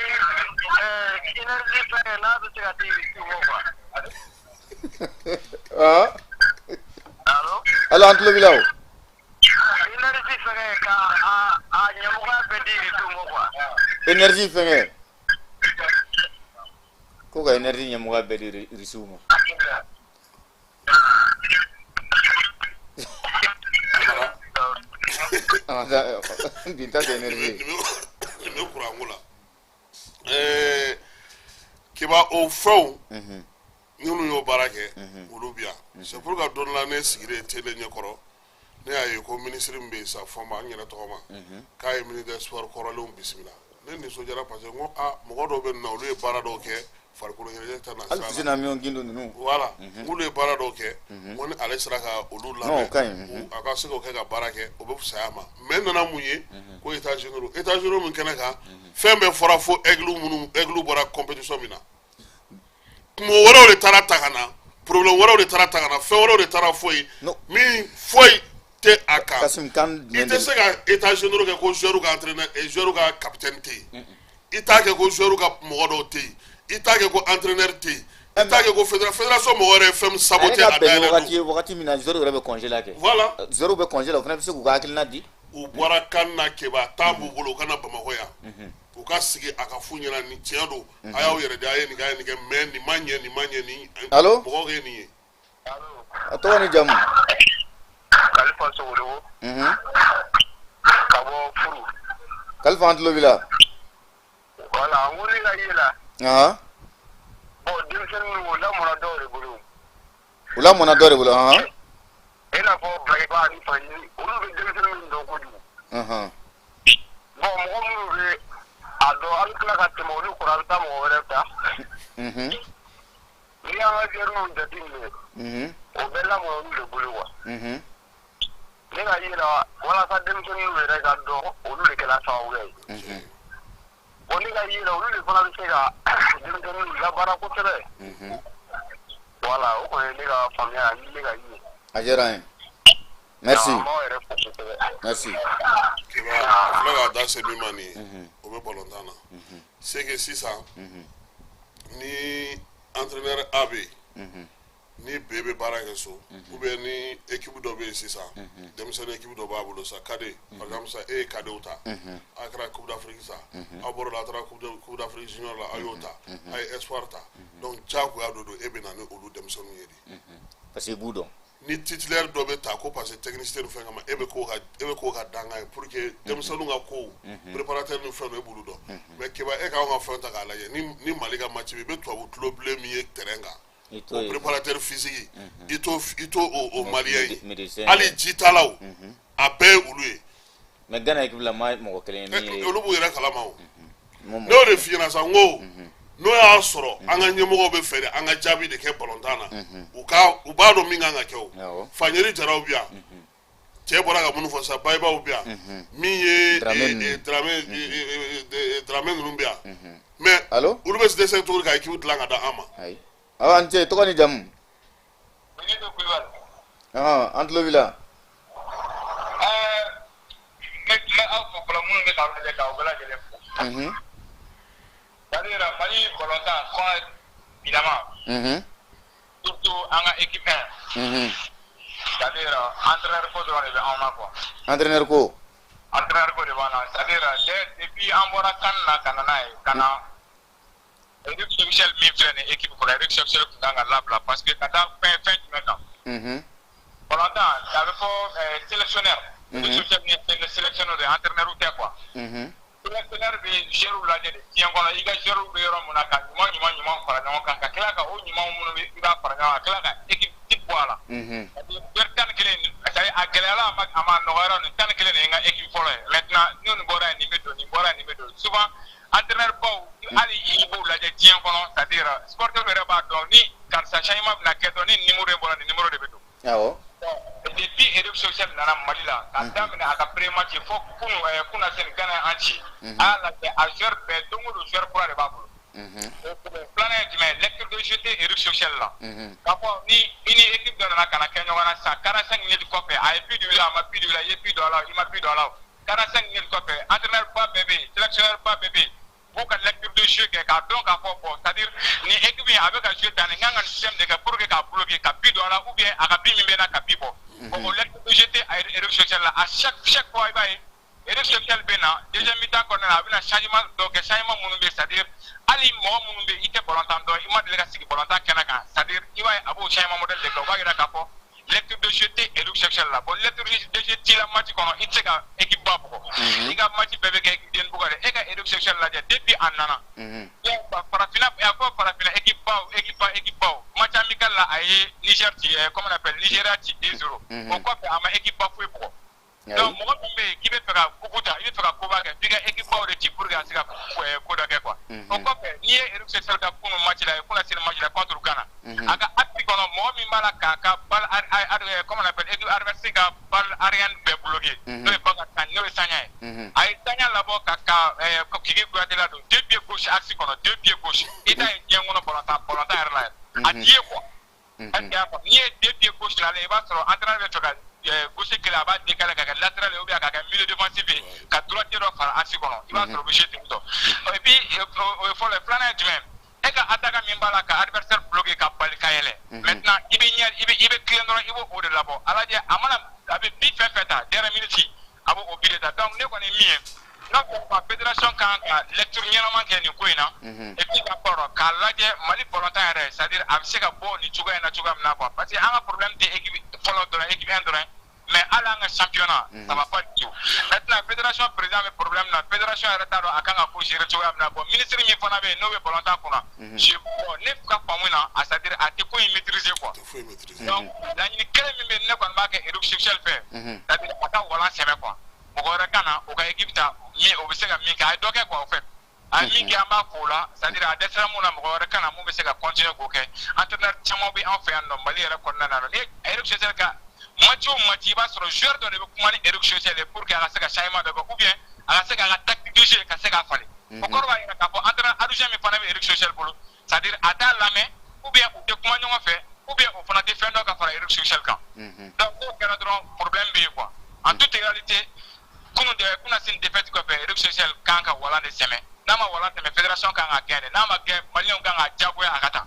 énergie fɛn n'a bɛ se ka di Irisiw ma quoi. Allo? Allo, an tulo b'i la o. Énergie fɛngɛ ka a ɲɛmɔgɔya bɛɛ di Irisiw ma quoi. Énergie fɛngɛ. Ko ka énergie ɲɛmɔgɔya bɛɛ di Irisiw ma. Bi ta tɛ énergie. Nin bɛ kuranko la. Keba, o fɛnw minnu y'o baara kɛ, olu bi yan. C'est pour que don dɔ la, ne sigilen télé ɲɛkɔrɔ, ne y'a ye ko ministre min bɛ yen sa, Fɔnba, an yɛrɛ tɔgɔ ma, k'a ye ministre des sports kɔrɔlenw bisimila. Ne nisɔndiyara parce que n ko aa, mɔgɔ dɔw bɛ nin na, olu ye baara dɔw kɛ farikolo ɲɛnajɛ ta na Hali sira Fuseni la. Amion Gindo ninnu. Voilà, n'olu ye baara dɔw kɛ, n ko ni ale sera ka olu Non, o ka ɲi. labɛn, a ka se k'o kɛ ka baara kɛ, o bɛ fisaya a ma. Mais n nana mun ye? Ko état généraux, état généraux min kɛnɛ kan, fɛn bɛɛ fɔra fo aigle minnu, aigle bɔra compétition min na, kungo wɛrɛw de taara ta ka na, problème wɛrɛw de taara ta ka na, fɛn wɛrɛw de taara fɔ yen min foyi tɛ a kan. Kassim, kan I tɛ se ka état généraux kɛ ko joueur ka entraîneur et joueur ka capitaine tɛ yen. I t'a kɛ ko joueur ka mɔgɔ dɔw tɛ yen. I t'a kɛ ko entraîneur tɛ yen. I t'a kɛ ko fédération mɔgɔ yɛrɛ ye fɛn min A yɛrɛ saboter ka a bɛn ni dayɛlɛ wagati don. ye, wagati min na joueur yɛrɛ bɛ congé la kɛ. Voilà. Joueur bɛ congé la, o fana bɛ se k'u ka hakilina di. U bɔra kan na, Keba, temps b'u bolo, u ka na Bamakɔ yan, u ka sigi a ka f'u ɲɛna ni tiɲɛ don, a y'aw yɛrɛ di, a ye nin kɛ, a ye nin kɛ, mais nin ma ɲɛ, nin ma ɲɛ, nin Allo? mɔgɔw ye nin ye. A tɔgɔ ni jamu? Kalifa Sogodogo. Ka bɔ Furu. Kalifa, an tulo b'i la. Voilà, n ko ne ka ye la. Bon, denmisɛnnin ninnu, o lamɔna dɔw de bolo. U lamɔna dɔ de bolo. I n'a fɔ Bayiba ani Fanjini, olu bɛ denmisɛnnin minnu dɔn kojugu. Bon, mɔgɔ minnu bɛ a dɔn, an bɛ tila ka tɛmɛ olu kɔrɔ, an bɛ taa mɔgɔ wɛrɛ ta. N'i y'an ka joueurs jateminɛ, o bɛɛ lamɔna olu de bolo quoi. Ne ka ye la walasa denmisɛnninw yɛrɛ ka dɔn olu de kɛra sababu ye. Bon, ne ka ye la olu de fana bɛ se ka denmisɛnninw labaara kosɛbɛ. Voilà, o kɔni ye ne ka faamuya ani ne ka ye. A diyara an ye. Merci. An b'aw yɛrɛ fo kosɛbɛ. Merci. Keba, a filɛ k'a da se min ma nin ye, o bɛ balontan na. C'est que sisan, ni entraîneur A bɛ yen, ni B bɛ baara kɛ so, ou bien ni équipe dɔ bɛ yen sisan, denmisɛnnin équipe dɔ b'a bolo sa, cadet par exemple sisan, e ye cadetw ta, a kɛra Coupe d'Afrique sa, aw bɔr'o la, a taara Coupe d'Afrique junior la, aw y'o ta, a ye espoir ta, donc diyagoya dɔ don, e bɛ na ni olu denmisɛnninw ye de. Parce que i b'u dɔn. Ni titulaire dɔ bɛ ta ko parce que technicien ni fɛn kama, e bɛ k'o ka dangan ye pour que denmisɛnninw ka kow, préparateur ni fɛn dɔ, e b'olu dɔn. Mais Keba, e k'anw ka fɛn ta k'a lajɛ, ni Mali ka match bɛ, i bɛ tubabu tulo bilen min ye terrain kan, I t'o o ye. préparateur physique, i t'o o malien ye. Médecin. Hali jitalaw, a bɛɛ ye olu ye. Mais Ghana équipe la, ma mɔgɔ kelen ye min ye. Olu b'u yɛrɛ kalama o. Mun Ne y'o de f'i ɲɛna sa, n ko n'o y'a sɔrɔ an ka ɲɛmɔgɔw bɛ fɛ de an ka jaabi de kɛ balontan na, u ka u b'a dɔn min kan ka kɛ o. Fanyeri Jaraw bi yan, cɛ bɔra ka minnu fɔ sisan, Bayibaw bi yan, min ye Dramé ninnu. Dramé ninnu bi yan, mais Allo? olu bɛ dɛsɛ cogo di ka équipe dilan ka di an ma? Ayi. Awa, an ce, tɔgɔ ni jamu? Benito Kulibali. Ɔhɔn, an tulo b'i la. Ne bɛ aw fo fɔlɔ, minnu bɛ k'aw lajɛ, k'aw bɛɛ lajɛlen fo. C'est-à-dire Mali balontan kɔn bilama, surtout an ka équipe 1. C'est-à-dire entraîneur ko dɔrɔn de bɛ anw na quoi. Entraîneur ko. Entraîneur ko de b'an na, c'est-à-dire dès depuis an bɔra CAN na ka na n'a ye, ka na Eric Chelle min filɛ nin équipe kɔnɔ, Eric Chelle tun kan ka labila parce que ka da fɛn jumɛn kan? Balontan, a bɛ fɔ sélectionneur. Eric Chelle min ye sélectionneur de ye, entraîneur tɛ quoi. Sélectionneur bɛ joueur lajɛ de diɲɛ kɔnɔ, i ka joueur bɛ yɔrɔ min na, ka ɲuman ɲuman ɲuman fara ɲɔgɔn kan, ka tila ka o ɲuman minnu bɛ, i b'a fara ɲɔgɔn kan, ka tila ka équipe type bɔ a la. Joueur 11, c'est-à-dire a gɛlɛyara, a ma nɔgɔyara, nin 11 de ye n ka équipe fɔlɔ ye. Maintenant, ni nin bɔra yen, nin bɛ don, nin bɔra yen, nin bɛ don. Souvent entraîneur baw, hali i b'u lajɛ diɲɛ kɔnɔ, c'est-à-dire sportif yɛrɛ b'a dɔn ni karisa changement bɛna kɛ dɔrɔn, ni numéro in bɔra, nin numéro de bɛ don. Depuis Eric Chelle nana Mali la, k'a daminɛ a ka premier match fo kunu, kunaseni Ghana ye an ci, a y'a lajɛ, a joueur bɛɛ, don o don joueur kura de b'a bolo. Filanan ye jumɛn ye? Lecture de jeu tɛ Eric Chelle la. K'a fɔ ni i ni équipe dɔ nana ka na kɛ ɲɔgɔn na sisan, 45 minutes kɔfɛ, a ye but don i la, a ma but don i la, i ye but don a la, i ma but don a la o, 45 minutes kɔfɛ, entraîneur ba bɛɛ bɛ yen, sélectionneur ba bɛɛ bɛ yen, u b'u ka lecture de jeu kɛ k'a dɔn k'a fɔ bon, c'est à dire nin équipe in a bɛ ka jouer tan, nin kan ka nin système de kɛ pour que k'a bloquer ka but don a la, ou bien a ka but min bɛ na ka but bɔ. Bon, o lecture de jeu tɛ Eric Chelle la. À chaque fois, i b'a ye Eric Chelle bɛ na deuxième mi-temps kɔnɔna na, a bɛna changement dɔ kɛ, changement minnu bɛ yen, c'est à dire hali mɔgɔ minnu bɛ yen, i tɛ balontan dɔn, i ma deli ka sigi balontan kɛnɛ kan, c'est à dire i b'a ye a b'o changement modèle de kɛ. O b'a yira k'a fɔ lecture de jeu tɛ Eric Chelle la. Bon, lecture de jeu t'i la match kɔnɔ, i tɛ se ka équipe ba bugɔ. I ka match bɛɛ bɛ kɛ équipe den bugɔ de. E ka Eric Chelle lajɛ depuis a nana, farafinna, a fɔ farafinna équipe baw, équipe ba, équipe baw, match amical la, a ye Niger ci, comment on appelle, Nigeria ci 2-0. O kɔfɛ, a ma équipe ba foyi bugɔ. Donc mɔgɔ min bɛ yen k'i bɛ fɛ ka coupe ta, i bɛ fɛ ka koba kɛ, f'i ka équipe baw de ci pour que a se ka ko dɔ kɛ quoi. O kɔfɛ, n'i ye Eric Chelle ka kunu match la, kunasini match la contre Ghana, a ka axe kɔnɔ, mɔgɔ min b'a la k'a ka balle, comment on appelle, équipe adverse ka balle aérienne bɛɛ bloqué, n'o ye Bakary Sagna, n'o ye Sagna ye, a ye Sagna labɔ ka Kiki Kouyaté la don deux pieds gauche axe kɔnɔ, deux pieds gauche. I t'a ye diɲɛ kɔnɔ balontan yɛrɛ la yɛrɛ, a t'i ye quoi. Est-ce que y'a faamu? N'i ye deux pieds gauche la, i b'a sɔrɔ entraîneur bɛ fɛ ka gauche kelen, a b'a décaler ka kɛ latéral ye ou bien ka kɛ milieu défensif ye, ka droitier dɔ fara axe kɔnɔ, i b'a sɔrɔ o bɛ jouer ten tɔ. Et puis o ye fɔlɔ ye. Filanan ye jumɛn? E ka attaquant min b'a la ka adversaire bloquer ka bali ka yɛlɛ, maintenant i bɛ ɲɛ, i bɛ tilen dɔrɔn, i b'o o de labɔ. A lajɛ, a mana a bɛ but fɛn fɛn ta dernière minute, a b'o o but de ta. Donc ne kɔni ye min ye, n'a fɔ fédération kan ka lecture ɲɛnama kɛ nin ko in na, et puis ka kɔrɔ k'a lajɛ Mali balontan yɛrɛ, c'est à dire a bɛ se ka bɔ nin cogoya in na cogoya min na quoi, parce que an ka problème tɛ équipe fɔlɔ dɔrɔn, équipe 1 dɔrɔn, mais hali an ka championnat, ça va pas du tout. Maintenant, fédération président bɛ problème na, fédération yɛrɛ t'a dɔn a kan ka ko gérer cogoya min na. Bon, ministre min fana bɛ yen, n'o bɛ balontan kunna, je bon, ne ka faamu na, a c'est à dire a tɛ ko in maîtriser quoi. Donc laɲini kelen min bɛ yen, ne kɔni b'a kɛ Eric Chelle fɛ, c'est à dire a ka walan sɛmɛ quoi, mɔgɔ wɛrɛ ka na o ka équipe ta, min o bɛ se ka min kɛ, a ye dɔ kɛ quoi. Au fait, a ye min kɛ, an b'a fo o la, c'est à dire a dɛsɛra mun na, mɔgɔ wɛrɛ ka na mun bɛ se ka continuer k'o kɛ. Entraîneur caman bɛ an fɛ yan nɔ, Mali yɛrɛ kɔnɔna na. Ni Eric Chelle ka Match o match, i b'a sɔrɔ joueur dɔ de bɛ kuma ni Eric Chelle ye pour que a ka se ka changement dɔ kɛ ou bien a ka se k'a ka tactique de jeu ka se k'a falen. O kɔrɔ b'a jira k'a fɔ entraîneur adjoint min fana bɛ Eric Chelle bolo, c'est à dire a t'a lamɛn ou bien u tɛ kuma ɲɔgɔn fɛ ou bien o fana tɛ fɛn dɔn ka fara Eric Chelle kan. Donc n'o kɛra dɔrɔn, problème bɛ yen quoi. En toute réalité, kunun de kunasini défaite kɔfɛ, Eric Chelle kan ka walan de sɛmɛ. N'a ma walan sɛmɛ, fédération kan ka gɛn de. N'a ma gɛn, maliyɛnw kan ka diyagoya a ka taa.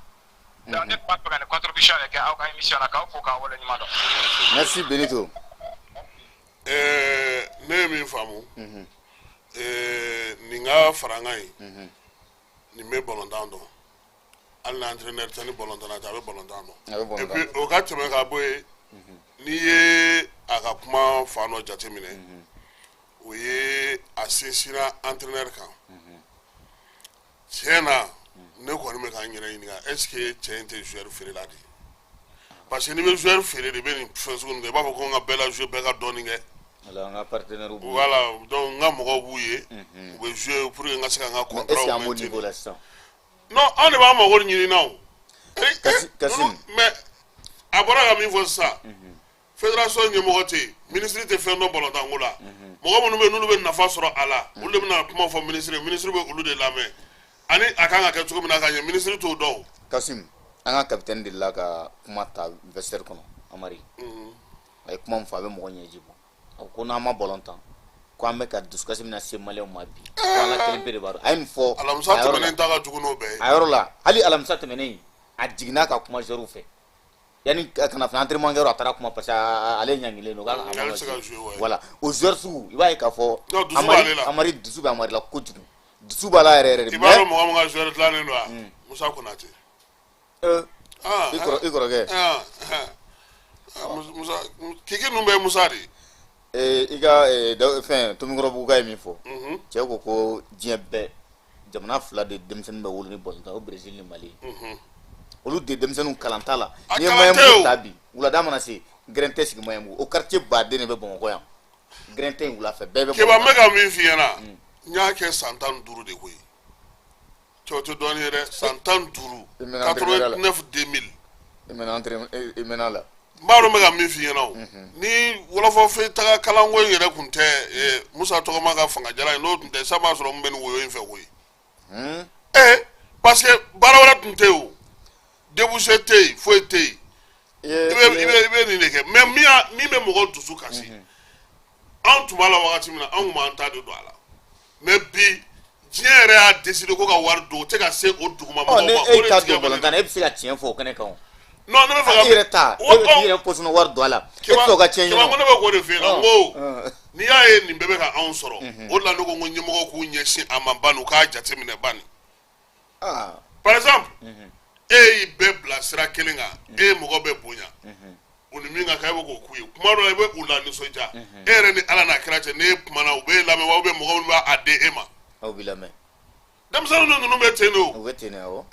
Donc ne tun b'a fɛ ka nin contribution de kɛ aw ka émission na, k'aw fo k'aw waleɲuman dɔn. Merci Benito. Ne ye min faamu, nin ka farankan in, nin bɛ balontan dɔn. Hali ni entraîneur tɛ, ni balontanna tɛ, a bɛ balontan dɔn. A bɛ Et puis o ka tɛmɛ ka bɔ yen, n'i ye a ka kuma fan dɔ jateminɛ, o ye a sinsinna entraîneur kan. Tiɲɛ na, ne kɔni bɛ ka n yɛrɛ ɲininka, est ce que cɛ in tɛ joueur feerela de ye? Parce que n'i bɛ joueur feere de, i bɛ nin fɛn sugu ninnu kɛ. I b'a fɔ ko n ka bɛɛ la jouer, bɛɛ ka dɔɔnin kɛ. Voilà, an ka partenaire b'u. Voilà, donc n ka mɔgɔw b'u ye, u bɛ jouer pour que n ka se ka n ka Mais est ce que contrat an b'o niveau maintenir. la sisan? Non, anw de b'an mago ɲini na o. Kassim. Mais a bɔra ka min fɔ sisan, fédération ɲɛmɔgɔ tɛ yen, ministre tɛ fɛn dɔn balontanko la. Mɔgɔ minnu bɛ yen, n'olu bɛ nafa sɔrɔ a la, olu de bɛna kuma fɔ ministre ye. Ministre bɛ olu de lamɛn ani a kan ka kɛ cogo min na ka ɲɛ, ministre t'o dɔn o. Kassim, an ka capitaine delila ka kuma ta vestiaire kɔnɔ, Amari. A ye kuma min fɔ, a bɛ mɔgɔ ɲɛji bɔ. A ko n'an ma balon tan, ko an bɛ ka dusukasi min na se maliyɛnw ma bi, ko Ala kelen pe de b'a dɔn. A ye nin fɔ Alamisa a yɔrɔ la. tɛmɛnen ta ka jugu n'o bɛɛ ye. A yɔrɔ la, hali alamisa tɛmɛnen, a jiginna ka kuma joueur fɛ yanni ka na fana entraînement kɛyɔrɔ, a taara kuma parce que ale ɲangilen don k'a a Ale ma tɛ se ka jouer, ouais. Voilà, o joueur sugu, i b'a ye k'a fɔ Non, dusu Amari b'ale la. Amari, dusu bɛ Amari la kojugu, dusu b'a la yɛrɛ yɛrɛ de. I b'a dɔn mɔgɔ min ka joueur dilannen don wa? Musa Konate. Ah, I kɔrɔkɛ. Ah, ah, Musa kiki ninnu bɛɛ ye Musa de ye. I ka fɛn Tomikɔrɔbugu ye min fɔ, cɛ ko ko diɲɛ bɛɛ jamana fila de denmisɛnnin bɛ wolo ni balontan, o Brésil ni Mali. Olu de denmisɛnninw kalan t'a la. A N'i ye kalan tɛ Maɲanbugu o. ta bi, wulada mana se, gɛrɛn tɛ sigi Maɲanbugu. O quartier baden de bɛ Bamakɔ yan, gɛrɛn tɛ yen wula fɛ, bɛɛ bɛ Keba, n balontan. bɛ ka min f'i ɲɛna, n y'a kɛ san 15 de koyi. Cɛw tɛ dɔɔnin ye dɛ, san 15. I mɛnna entraîneur la. 89 2000. I mɛnna entraîneur, i mɛnna la. N b'a dɔn n bɛ ka min f'i ɲɛna o. Ni wɔlɔfɔfe taga kalanko in yɛrɛ tun tɛ, Musa tɔgɔma ka fanga jala ye, n'o tun tɛ, san b'a sɔrɔ n bɛ nin woyo in fɛ koyi. Parce que baara wɛrɛ tun tɛ yen o, débouché tɛ yen, foyi tɛ yen. I bɛ nin de kɛ. Mais min bɛ mɔgɔ dusu kasi, anw tun b'a la wagati min na, anw tun b'an ta de don a la. Mais bi, diɲɛ yɛrɛ y'a décidé ko ka wari don, o tɛ ka se o duguma Ɔ mɔgɔw ni ma. e O de ta tigɛ don bɛ ne balontan na, e bɛ se ka tiɲɛ fɔ o kɛnɛ kan o. Non, ne bɛ fɛ ka E yɛrɛ ta, e bɛ k'i yɛrɛ positionner wari don a la, e tɛ se o ka tiɲɛ Keba, ɲɛna. ko ne bɛ k'o de f'e ɲɛna, n ko n'i y'a ye nin bɛɛ bɛ ka anw sɔrɔ, o de la ne ko n ko ɲɛmɔgɔw k'u ɲɛsin a ma bani, u k'a jateminɛ bani. Par exemple, e y'i bɛɛ bila sira kelen kan, e ye mɔgɔ bɛɛ bonya, u ni min ka kan, e bɛ k'o k'u ye. Kuma dɔ la, i bɛ u la nisɔndiya. E yɛrɛ ni Ala n'a kira cɛ, n'e kumana, u b'e lamɛn wa? Ou bien mɔgɔ minnu b'a di e ma? Aw b'i lamɛn. Denmisɛnnin ninnu bɛ ten de o. U bɛ ten de, awɔ.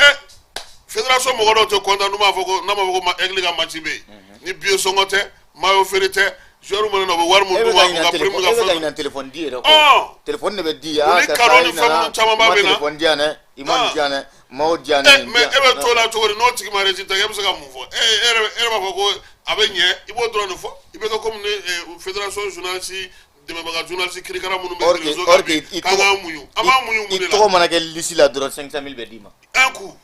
Fédération mɔgɔ dɔw tɛ content n'u m'a fɔ ko n'a ma fɔ ko ma Aigle ka match bɛ yen, ni billet sɔngɔ tɛ, maillot feere tɛ, joueur mana na, u bɛ wari E mun bɛ d'u ka ma, u ɲinɛ ka prime téléphone ka e bɛ ka fɛn. ɲinɛ téléphone di yɛrɛ kɔ. Téléphone de bɛ di. U ni Karisa cadeau i ni fɛn nana, minnu caman i ma bɛ na. téléphone di yan dɛ, i ma nin di yan dɛ, maillot di yan dɛ, nin di Mais yan. e bɛ t'o la cogo di? N'o tigi ma résultat kɛ, e bɛ se ka mun fɔ? E yɛrɛ b'a fɔ ko a bɛ ɲɛ, i b'o dɔrɔn de fɔ. I bɛ kɛ komi ni fédération journaliste dɛmɛbaga journaliste kirikara minnu bɛ Or que réseau or kan que bi, i k'an tɔgɔ k'an muɲu, an b'an muɲu mun i de la? tɔgɔ mana kɛ liste la dɔrɔn, 500 000 bɛ d'i ma. Un coup.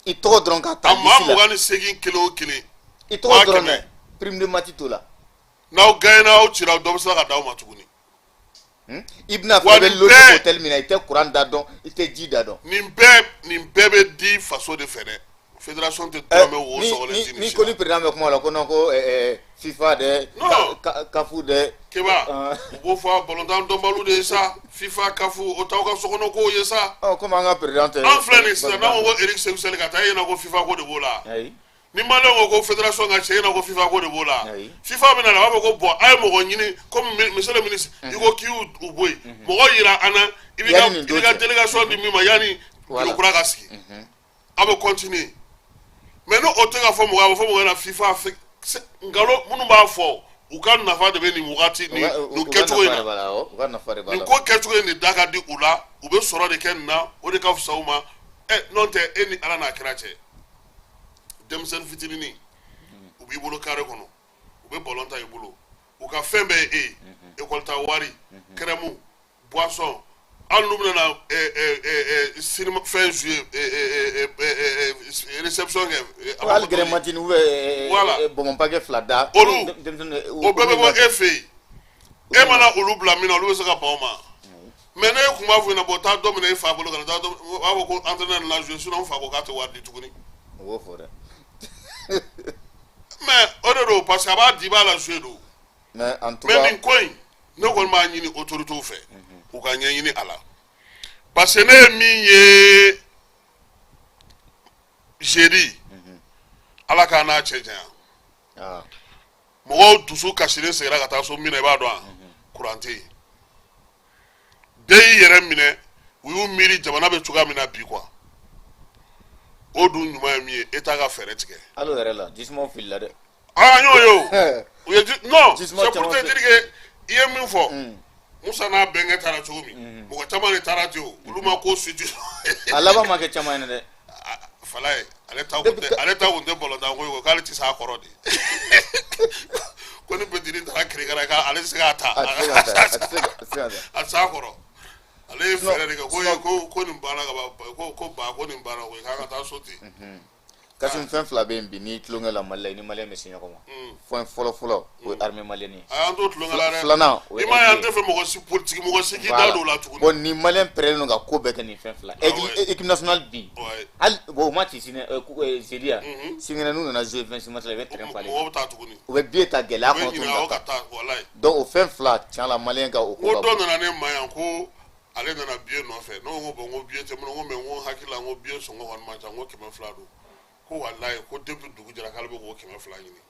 I tɔgɔ dɔrɔn ka ta A maa liste la. 28 kelen o kelen. I tɔgɔ waa dɔrɔn kɛmɛ. dɛ, prime de match t'o la. N'aw gagné, aw cira, dɔ bɛ se ka d'aw ma tuguni. I bɛna Wa fɔ i bɛ nin loger bɛɛ hôtel min na, i tɛ courant da dɔn, i tɛ ji da dɔn. Nin bɛɛ bɛ di faso de fɛ dɛ. Fédération tɛ dɔrɔmɛ wo sɔgɔlen Ni di nin ni si ko la. ni président bɛ kuma la, ko non, ko FIFA dɛ, Non. CAF dɛ. Keba, u b'o fɔ balontan dɔnbaliw de ye sa. FIFA, CAF, o t'aw ka sokɔnɔ kow ye sa. Ɔ, komi an ka président tɛ. An filɛ nin sisan, n'an ko ko Eric Sékou Chelle ka taa, e ɲɛna ko FIFA ko de b'o la. Ayi. Ni maliyɛnw ko ko fédération ka cɛ, e ɲɛna ko FIFA ko de b'o la. Ayi. FIFA bɛ na, a b'a fɔ ko bon, a ye mɔgɔ ɲini comme monsieur le ministre, i ko k'i y'u bɔ yen, mɔgɔ yira an na, i b'i ka Yanni nin i don b'i ka cɛ. délégation di min ma yanni bureau kura ka sigi, a bɛ continuer. Mais n'o o tɛ ka fɔ mɔgɔ, a bɛ fɔ mɔgɔ ɲɛna FIFA nkalon minnu b'a fɔ, u ka nafa de bɛ nin wagati nin nin U ka kɛcogo in nafa de na. b'a la, awɔ, u ka nafa de b'a Nin la. ko kɛcogo in de da ka di u la, u bɛ sɔrɔ de kɛ nin na, o de ka fisa u ma. N'o tɛ, e ni Ala n'a kira cɛ, denmisɛnnin fitinin u b'i bolo carré kɔnɔ, u bɛ ballon ta i bolo, u ka fɛn bɛɛ ye e ye, école ta wari, crème, boisson, hali n'u bɛna cinéma fɛn jouer, réception kɛ. Hali gɛrɛmatini ou bien Voilà. bonbon paquet fila da. Olu, denmisɛnnin o bɛɛ bɛ bɔ e fɛ yen. E mana olu bila min na, olu bɛ se ka ban o ma. Mais ne kun b'a fɔ ɲɛna, bon, taa dɔ minɛ i fa bolo ka na taa dɔ, u b'a fɔ ko entraîneur nana jouer, sinon n fa ko k'a tɛ wari di tuguni. O b'o fɔ dɛ. Mais o de don, parce que a b'a di, i b'a la jouer don. Mais en tout Mais cas nin ko in, ne kɔni b'a ɲini autorités fɛ, u ka ɲɛɲini a la, parce que ne ye min ye jeudi, Ala k'a n'a cɛ janya, mɔgɔw dusu kasilen seginna ka taa so min na, i b'a dɔn wa, kuran tɛ yen. Bɛɛ y'i yɛrɛ minɛ, u y'u miiri jamana bɛ cogoya min na bi quoi. O dun ɲuman ye min ye, État ka fɛɛrɛ tigɛ. Hali o yɛrɛ la, jisumaw filila dɛ. Ah, an y'o ye o, u ye non, Jisuma c'est pour caman te dire que i ye min fɔ, Musa n'a bɛnkɛ taara cogo min, mɔgɔ caman de taara ten o, olu ma ko suite. A laban ma kɛ caman ye dɛ. Falaye, ale ta kun tɛ, ale ta kun tɛ bɔlɔntan ko ye, k'ale tɛ s'a kɔrɔ de, ko ni petini taara kirikara k'ale tɛ se k'a ta. A tɛ se ka ta, a tɛ se ka, a tɛ se ka ta. A tɛ s'a kɔrɔ. Ale ye fɛɛrɛ de kɛ ko nin banna ka ban, ko ba ko nin banna koyi, k'an ka taa so ten. Kasim, fɛn fila bɛ yen bi, n'i tulonkɛ la Mali la, i ni maliyɛn bɛ se ɲɔgɔn ma. Fɛn fɔlɔ fɔlɔ, o ye armée malienne ye. A y'an to tulonkɛ la dɛ. Filanan, o ye I m'a ye, an aigle. tɛ fɛ mɔgɔ si, politique mɔgɔ si k'i da don o la tuguni. Bon, ni maliyɛn pɛrɛlen don ka ko bɛɛ kɛ nin fɛn fila. Aigle, équipe nationale bi. Hali bon, o ma ci sini jeudi yan. Sinikɛnɛ n'u nana jouer 26 mars la, i bɛ terrain falen. Mɔgɔw bɛ taa tuguni. U bɛ billet ta gɛlɛya U bɛ kɔnɔ ɲininka tuguni aw ka ka taa. taa, walayi. Donc o fɛn fila, tiɲɛ la, maliyɛn ka o N ko ko ka dɔ bon. nana ne ma yan ko ale nana billet nɔfɛ. Ne ko n ko bon, n ko billet tɛ n bolo. N ko mais n ko n hakili la, n ko billet sɔngɔ kɔni man ca, n ko 200 don. Ko walayi, ko depuis dugu jɛra k'ale bɛ k'o 200 ɲini.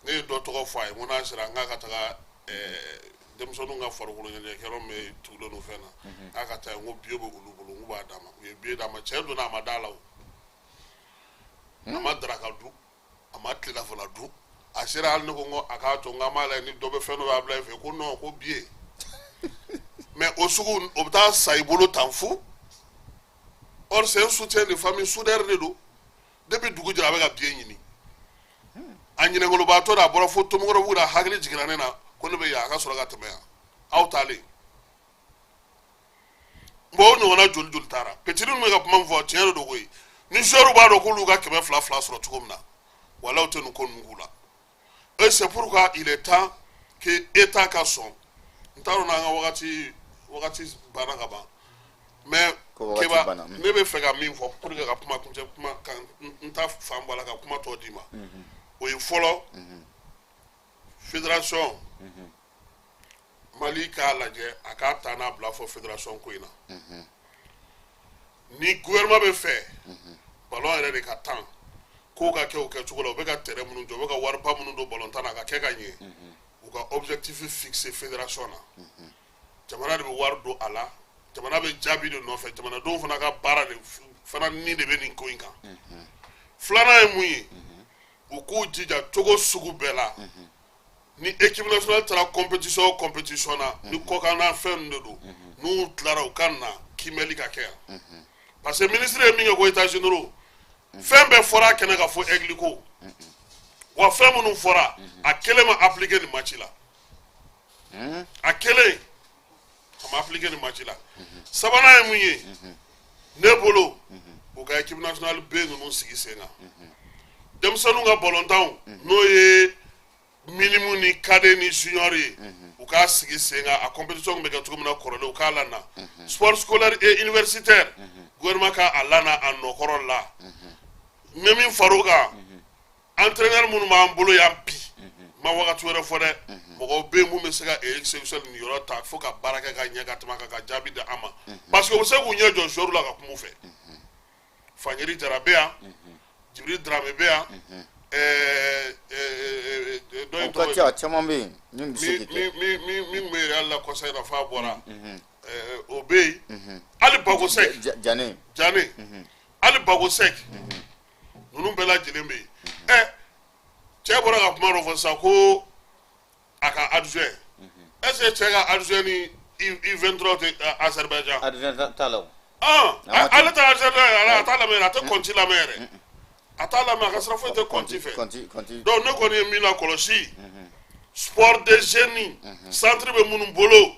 Ne ye dɔ tɔgɔ fɔ a ye, n ko n'a sera, n k'a ka taga denmisɛnninw ka farikolo ɲɛnajɛkɛyɔrɔ min bɛ tugulen don fɛn na, k'a ka taa yen, n ko billet bɛ olu bolo, n k'u b'a d'a ma. U ye billet d'a ma, cɛ donna, a ma da la o, a ma daraka dun, a ma tilelafana dun. A sera hali, ne ko n ko a k'a to, n k'an b'a lajɛ ni dɔ bɛ fɛn dɔ b'a bila i fɛ. Ko non, ko billet. Mais o sugu, o bɛ taa sa i bolo tan fu. Or c'est un soutien de famille, soudeur de don. Depuis dugu jɛra, a bɛ ka billet ɲini. A ɲinɛnkolobaatɔ de, a bɔra fo Tomikɔrɔbugu la, hakili jiginna ne na ko ne bɛ yan, a ka sɔrɔ ka tɛmɛ yan aw taalen. Bon, o ɲɔgɔnna joli joli taara. Petit ninnu bɛ ka kuma min fɔ, tiɲɛ de don koyi. Ni joueur b'a dɔn k'olu ka kɛmɛ fila fila sɔrɔ cogo min na, walahi, u tɛ nin ko ninnu k'u la. Et c'est pourquoi il est temps que État ka sɔn. N t'a dɔn n'an ka wagati banna ka ban, mais Ko wagati Keba, banna. ne bɛ fɛ ka min fɔ pour que ka kuma kuncɛ, kuma ka n ta fan bɔ a la ka kuma tɔ d'i ma, o ye fɔlɔ, fédération Mali k'a lajɛ, a k'a ta n'a bila fɔ fédération ko in na. Ni gouvernement bɛ fɛ ballon yɛrɛ de ka tan kow ka kɛ o kɛcogo la, u bɛ ka terrain minnu jɔ, u bɛ ka wariba minnu don ballon tan na, a ka kɛ ka ɲɛ, u ka objectif fixé fédération na. Jamana de bɛ wari don a la, jamana bɛ jaabi de nɔfɛ, jamanadenw fana ka baara de fana ni de bɛ nin ko in kan. Filanan ye mun ye? U k'u jija cogo sugu bɛɛ la, ni équipe nationale taara compétition o compétition na, ni kɔkanna fɛn ninnu de don, n'u tilara, u ka na kiimɛli ka kɛ yan, parce que ministre ye min kɛ ko état généraux, fɛn bɛɛ fɔra a kɛnɛ kan fo aigle ko wa. Fɛn minnu fɔra, a kelen ma appliquer nin match la, a kelen a ma appliquer nin match la. Sabanan ye mun ye? Ne bolo, u ka équipe nationale B ninnu sigi sen kan, denmisɛnninw ka balontanw, n'o ye minime ni cadet ni junior ye, u k'a sigi sen kan. A compétition bɛ kɛ cogo min na kɔrɔlen, u k'a lana. Sport scolaire et universitaire, gouvernement ka a lana a nɔkɔrɔ la. N bɛ min far'o kan, entraîneur minnu b'an bolo yan bi, n ma wagati wɛrɛ fɔ dɛ, mɔgɔw bɛ yen mun bɛ se ka Eric Sékou Chelle niyɔrɔ ta fo ka baara kɛ ka ɲɛ ka tɛmɛ a kan, ka jaabi di an ma, parce que u bɛ se k'u ɲɛ jɔ joueur la ka kuma u fɛ. Fanyeri Jara bɛ yan, Djibril Dramé bɛ yan, dɔ in O ka tɔgɔ ca, a caman bɛ yen min bɛ se min k'i kɛ. min bɛ Real la kɔsa in na f'a bɔra, o bɛ yen. Hali Bago Sek. Jane. Jane, hali Bago Sek, ninnu bɛɛ lajɛlen bɛ yen. Cɛ bɔra ka kuma dɔ fɔ sisan ko a ka adjoint, est ce que cɛ ka adjoint ni U23 tɛ Azerbaïdjan? Adjoint t'a la o. Ale tɛ Azerbaïdjan yɛrɛ, a t'a lamɛn yɛrɛ, a tɛ kɔnti lamɛn yɛrɛ, a t'a lamɛn, a ka sira foyi tɛ kɔnti fɛ. Kɔnti kɔnti. Donc ne kɔni ye min lakɔlɔsi, Sport de jeunes, centre bɛ minnu bolo,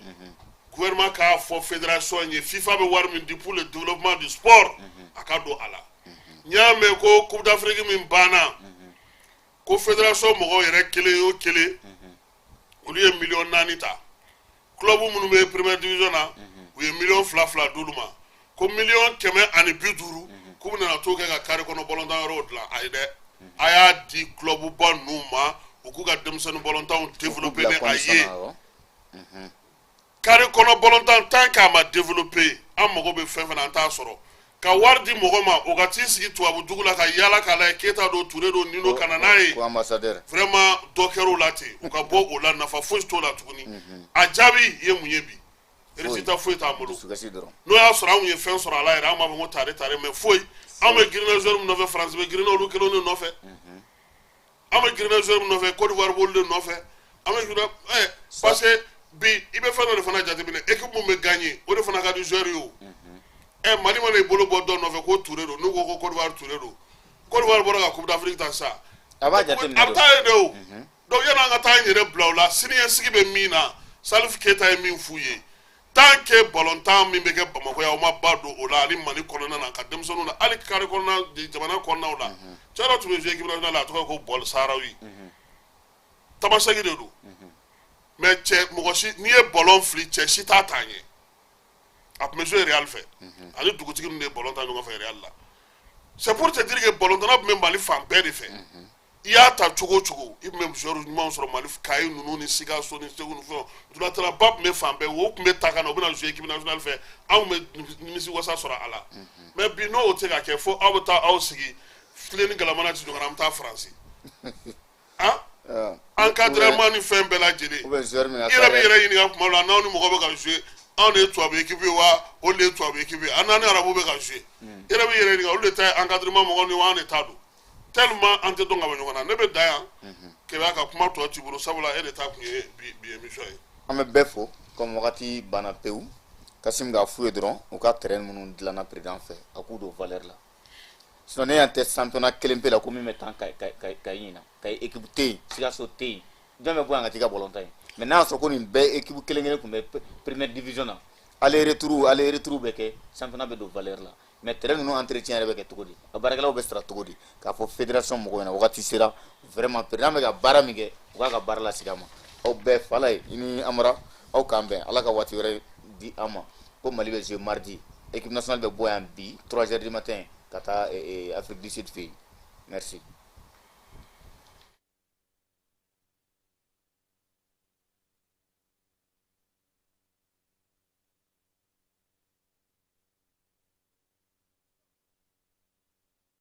gouvernement k'a fɔ fédération ye, FIFA bɛ wari min di pour le développement du sport, a ka don a la. N y'a mɛn ko Coupe d'Afrique min banna, ko fédération mɔgɔw yɛrɛ kelen o kelen, olu ye miliyɔn 4 ta. Club minnu bɛ première division na, u ye miliyɔn 2 2 d'olu ma, ko miliyɔn 150 k'u bɛna t'o kɛ ka carré kɔnɔ bɔlɔntan yɔrɔw dilan. Ayi dɛ, a y'a di club ba ninnu ma, u k'u ka denmisɛnnin bɔlɔntanw développer ni a ye. Carré kɔnɔ bɔlɔntan, tant qu'a ma développer, an mago bɛ fɛn fɛn na, an t'a sɔrɔ. Ka wari di mɔgɔ ma, o ka t'i sigi tubabu dugu la ka yaala k'a lajɛ, Keyita don, Ture don, nin don, ka na n'a ye. Ko ambassadeur. Vraiment, dɔ kɛra o la ten, u ka bɔ o la, nafa foyi t'o la tuguni. A jaabi ye mun ye bi? Résultat foyi t'an bolo. Dusukasi dɔrɔn. N'o y'a sɔrɔ anw ye fɛn sɔrɔ a la yɛrɛ, an b'a fɔ ko tare tare, mais foyi. Anw bɛ girinna joueur min nɔfɛ, France bɛ girinna olu kelenw de nɔfɛ. An bɛ girinna joueur min nɔfɛ, Côte d'Ivoire b'olu de nɔfɛ. An bɛ girinna parce que bi, i bɛ fɛn dɔ de fana jateminɛ: équipe mun bɛ gagner, o de fana ka di joueur ye. O Mali mana i bolo bɔ dɔ nɔfɛ ko Touré don, n'u ko ko Côte d'Ivoire Touré don, Côte d'Ivoire bɔra ka Coupe d'Afrique ta sisan. A b'a jateminɛ. A bɛ taa yen de. O donc, yanni an ka taa an yɛrɛ bila o la, siniɲɛsigi bɛ min na, Salif Keita ye min f'u ye, tant que balontan min bɛ kɛ Bamakɔ yan, o ma ba don o la, ani Mali kɔnɔna na, ka denmisɛnninw na, hali carré kɔnɔna, jamana kɔnɔnaw la. Cɛ dɔ tun bɛ jouer équipe nationale la, a tɔgɔ ko Bɔl Sarawi, Tamasɛki de don. Mais cɛ, mɔgɔ si, n'i ye ballon fili, cɛ si t'a ta ɲɛ. A tun bɛ jouer Real fɛ, ani dugutigi ninnu de ye ballon ta ɲɔgɔn fɛ Real la. C'est pour te dire que ballon-tanna tun bɛ Mali fan bɛɛ de fɛ. I y'a ta cogo o cogo, i tun bɛ joueur ɲumanw sɔrɔ Mali, Kayi ninnu ni Sikaso ni Segu ni fɛnw. Ntolantanaba tun bɛ fan bɛɛ, o tun bɛ ta ka na, u bɛna jouer équipe nationale fɛ, anw bɛ nimisi wasa sɔrɔ a la. Mais bi, n'o tɛ ka kɛ, fo aw bɛ taa aw sigi filen ni galama ci ɲɔgɔn na, an bɛ taa Faransi, han, encadrement ni fɛn bɛɛ lajɛlen. Ou bien joueur min I yɛrɛ b'i yɛrɛ ɲininka tuma dɔ la, n'aw ni mɔgɔ bɛ ka jouer, anw de ye tubabu équipe ye wa, olu de ye tubabu équipe ye? An n'an ni arabu bɛ ka jouer, i yɛrɛ b'i yɛrɛ ɲininka, olu de ta ye encadrement mɔgɔw ni wa, an de ta don? Tellement an tɛ dɔn ka bɔ ɲɔgɔn na. Ne bɛ dan yan, Kɛmɛ, ka kuma tɔ t'i bolo, sabula e de ta kun ye bi émission ye. An bɛ bɛɛ fo. Comme wagati banna pewu, Kasim k'a f'u ye dɔrɔn, u ka terrain minnu dilanna président fɛ, a k'u don valeur la. Sinon ne y'an tɛ championnat kelen pe la ko min bɛ tan Kayi ɲina. Kayi équipe tɛ yen, Sikaso tɛ yen, jɔn bɛ bɔ yan ka t'i ka ballon tan yen? Mais n'a y'a sɔrɔ ko nin bɛɛ équipe kelen kelen tun bɛ première division na, aller retour, aller retour bɛ kɛ, championnat bɛ don valeur la. Mais terrain ninnu entretien yɛrɛ bɛ kɛ cogo di? A baarakɛlaw bɛ sara cogo di? K'a fɔ fédération mɔgɔw ɲɛna, wagati sera vraiment, président bɛ ka baara min kɛ, u k'a ka baara lasegin a ma. Aw bɛɛ fala ye, i ni Amara, aw k'an bɛn, Ala ka waati wɛrɛ di an ma. Ko Mali bɛ jouer mardi, équipe nationale bɛ bɔ yan bi 3 heures du matin ka taa Afrique du Sud fɛ yen. Merci.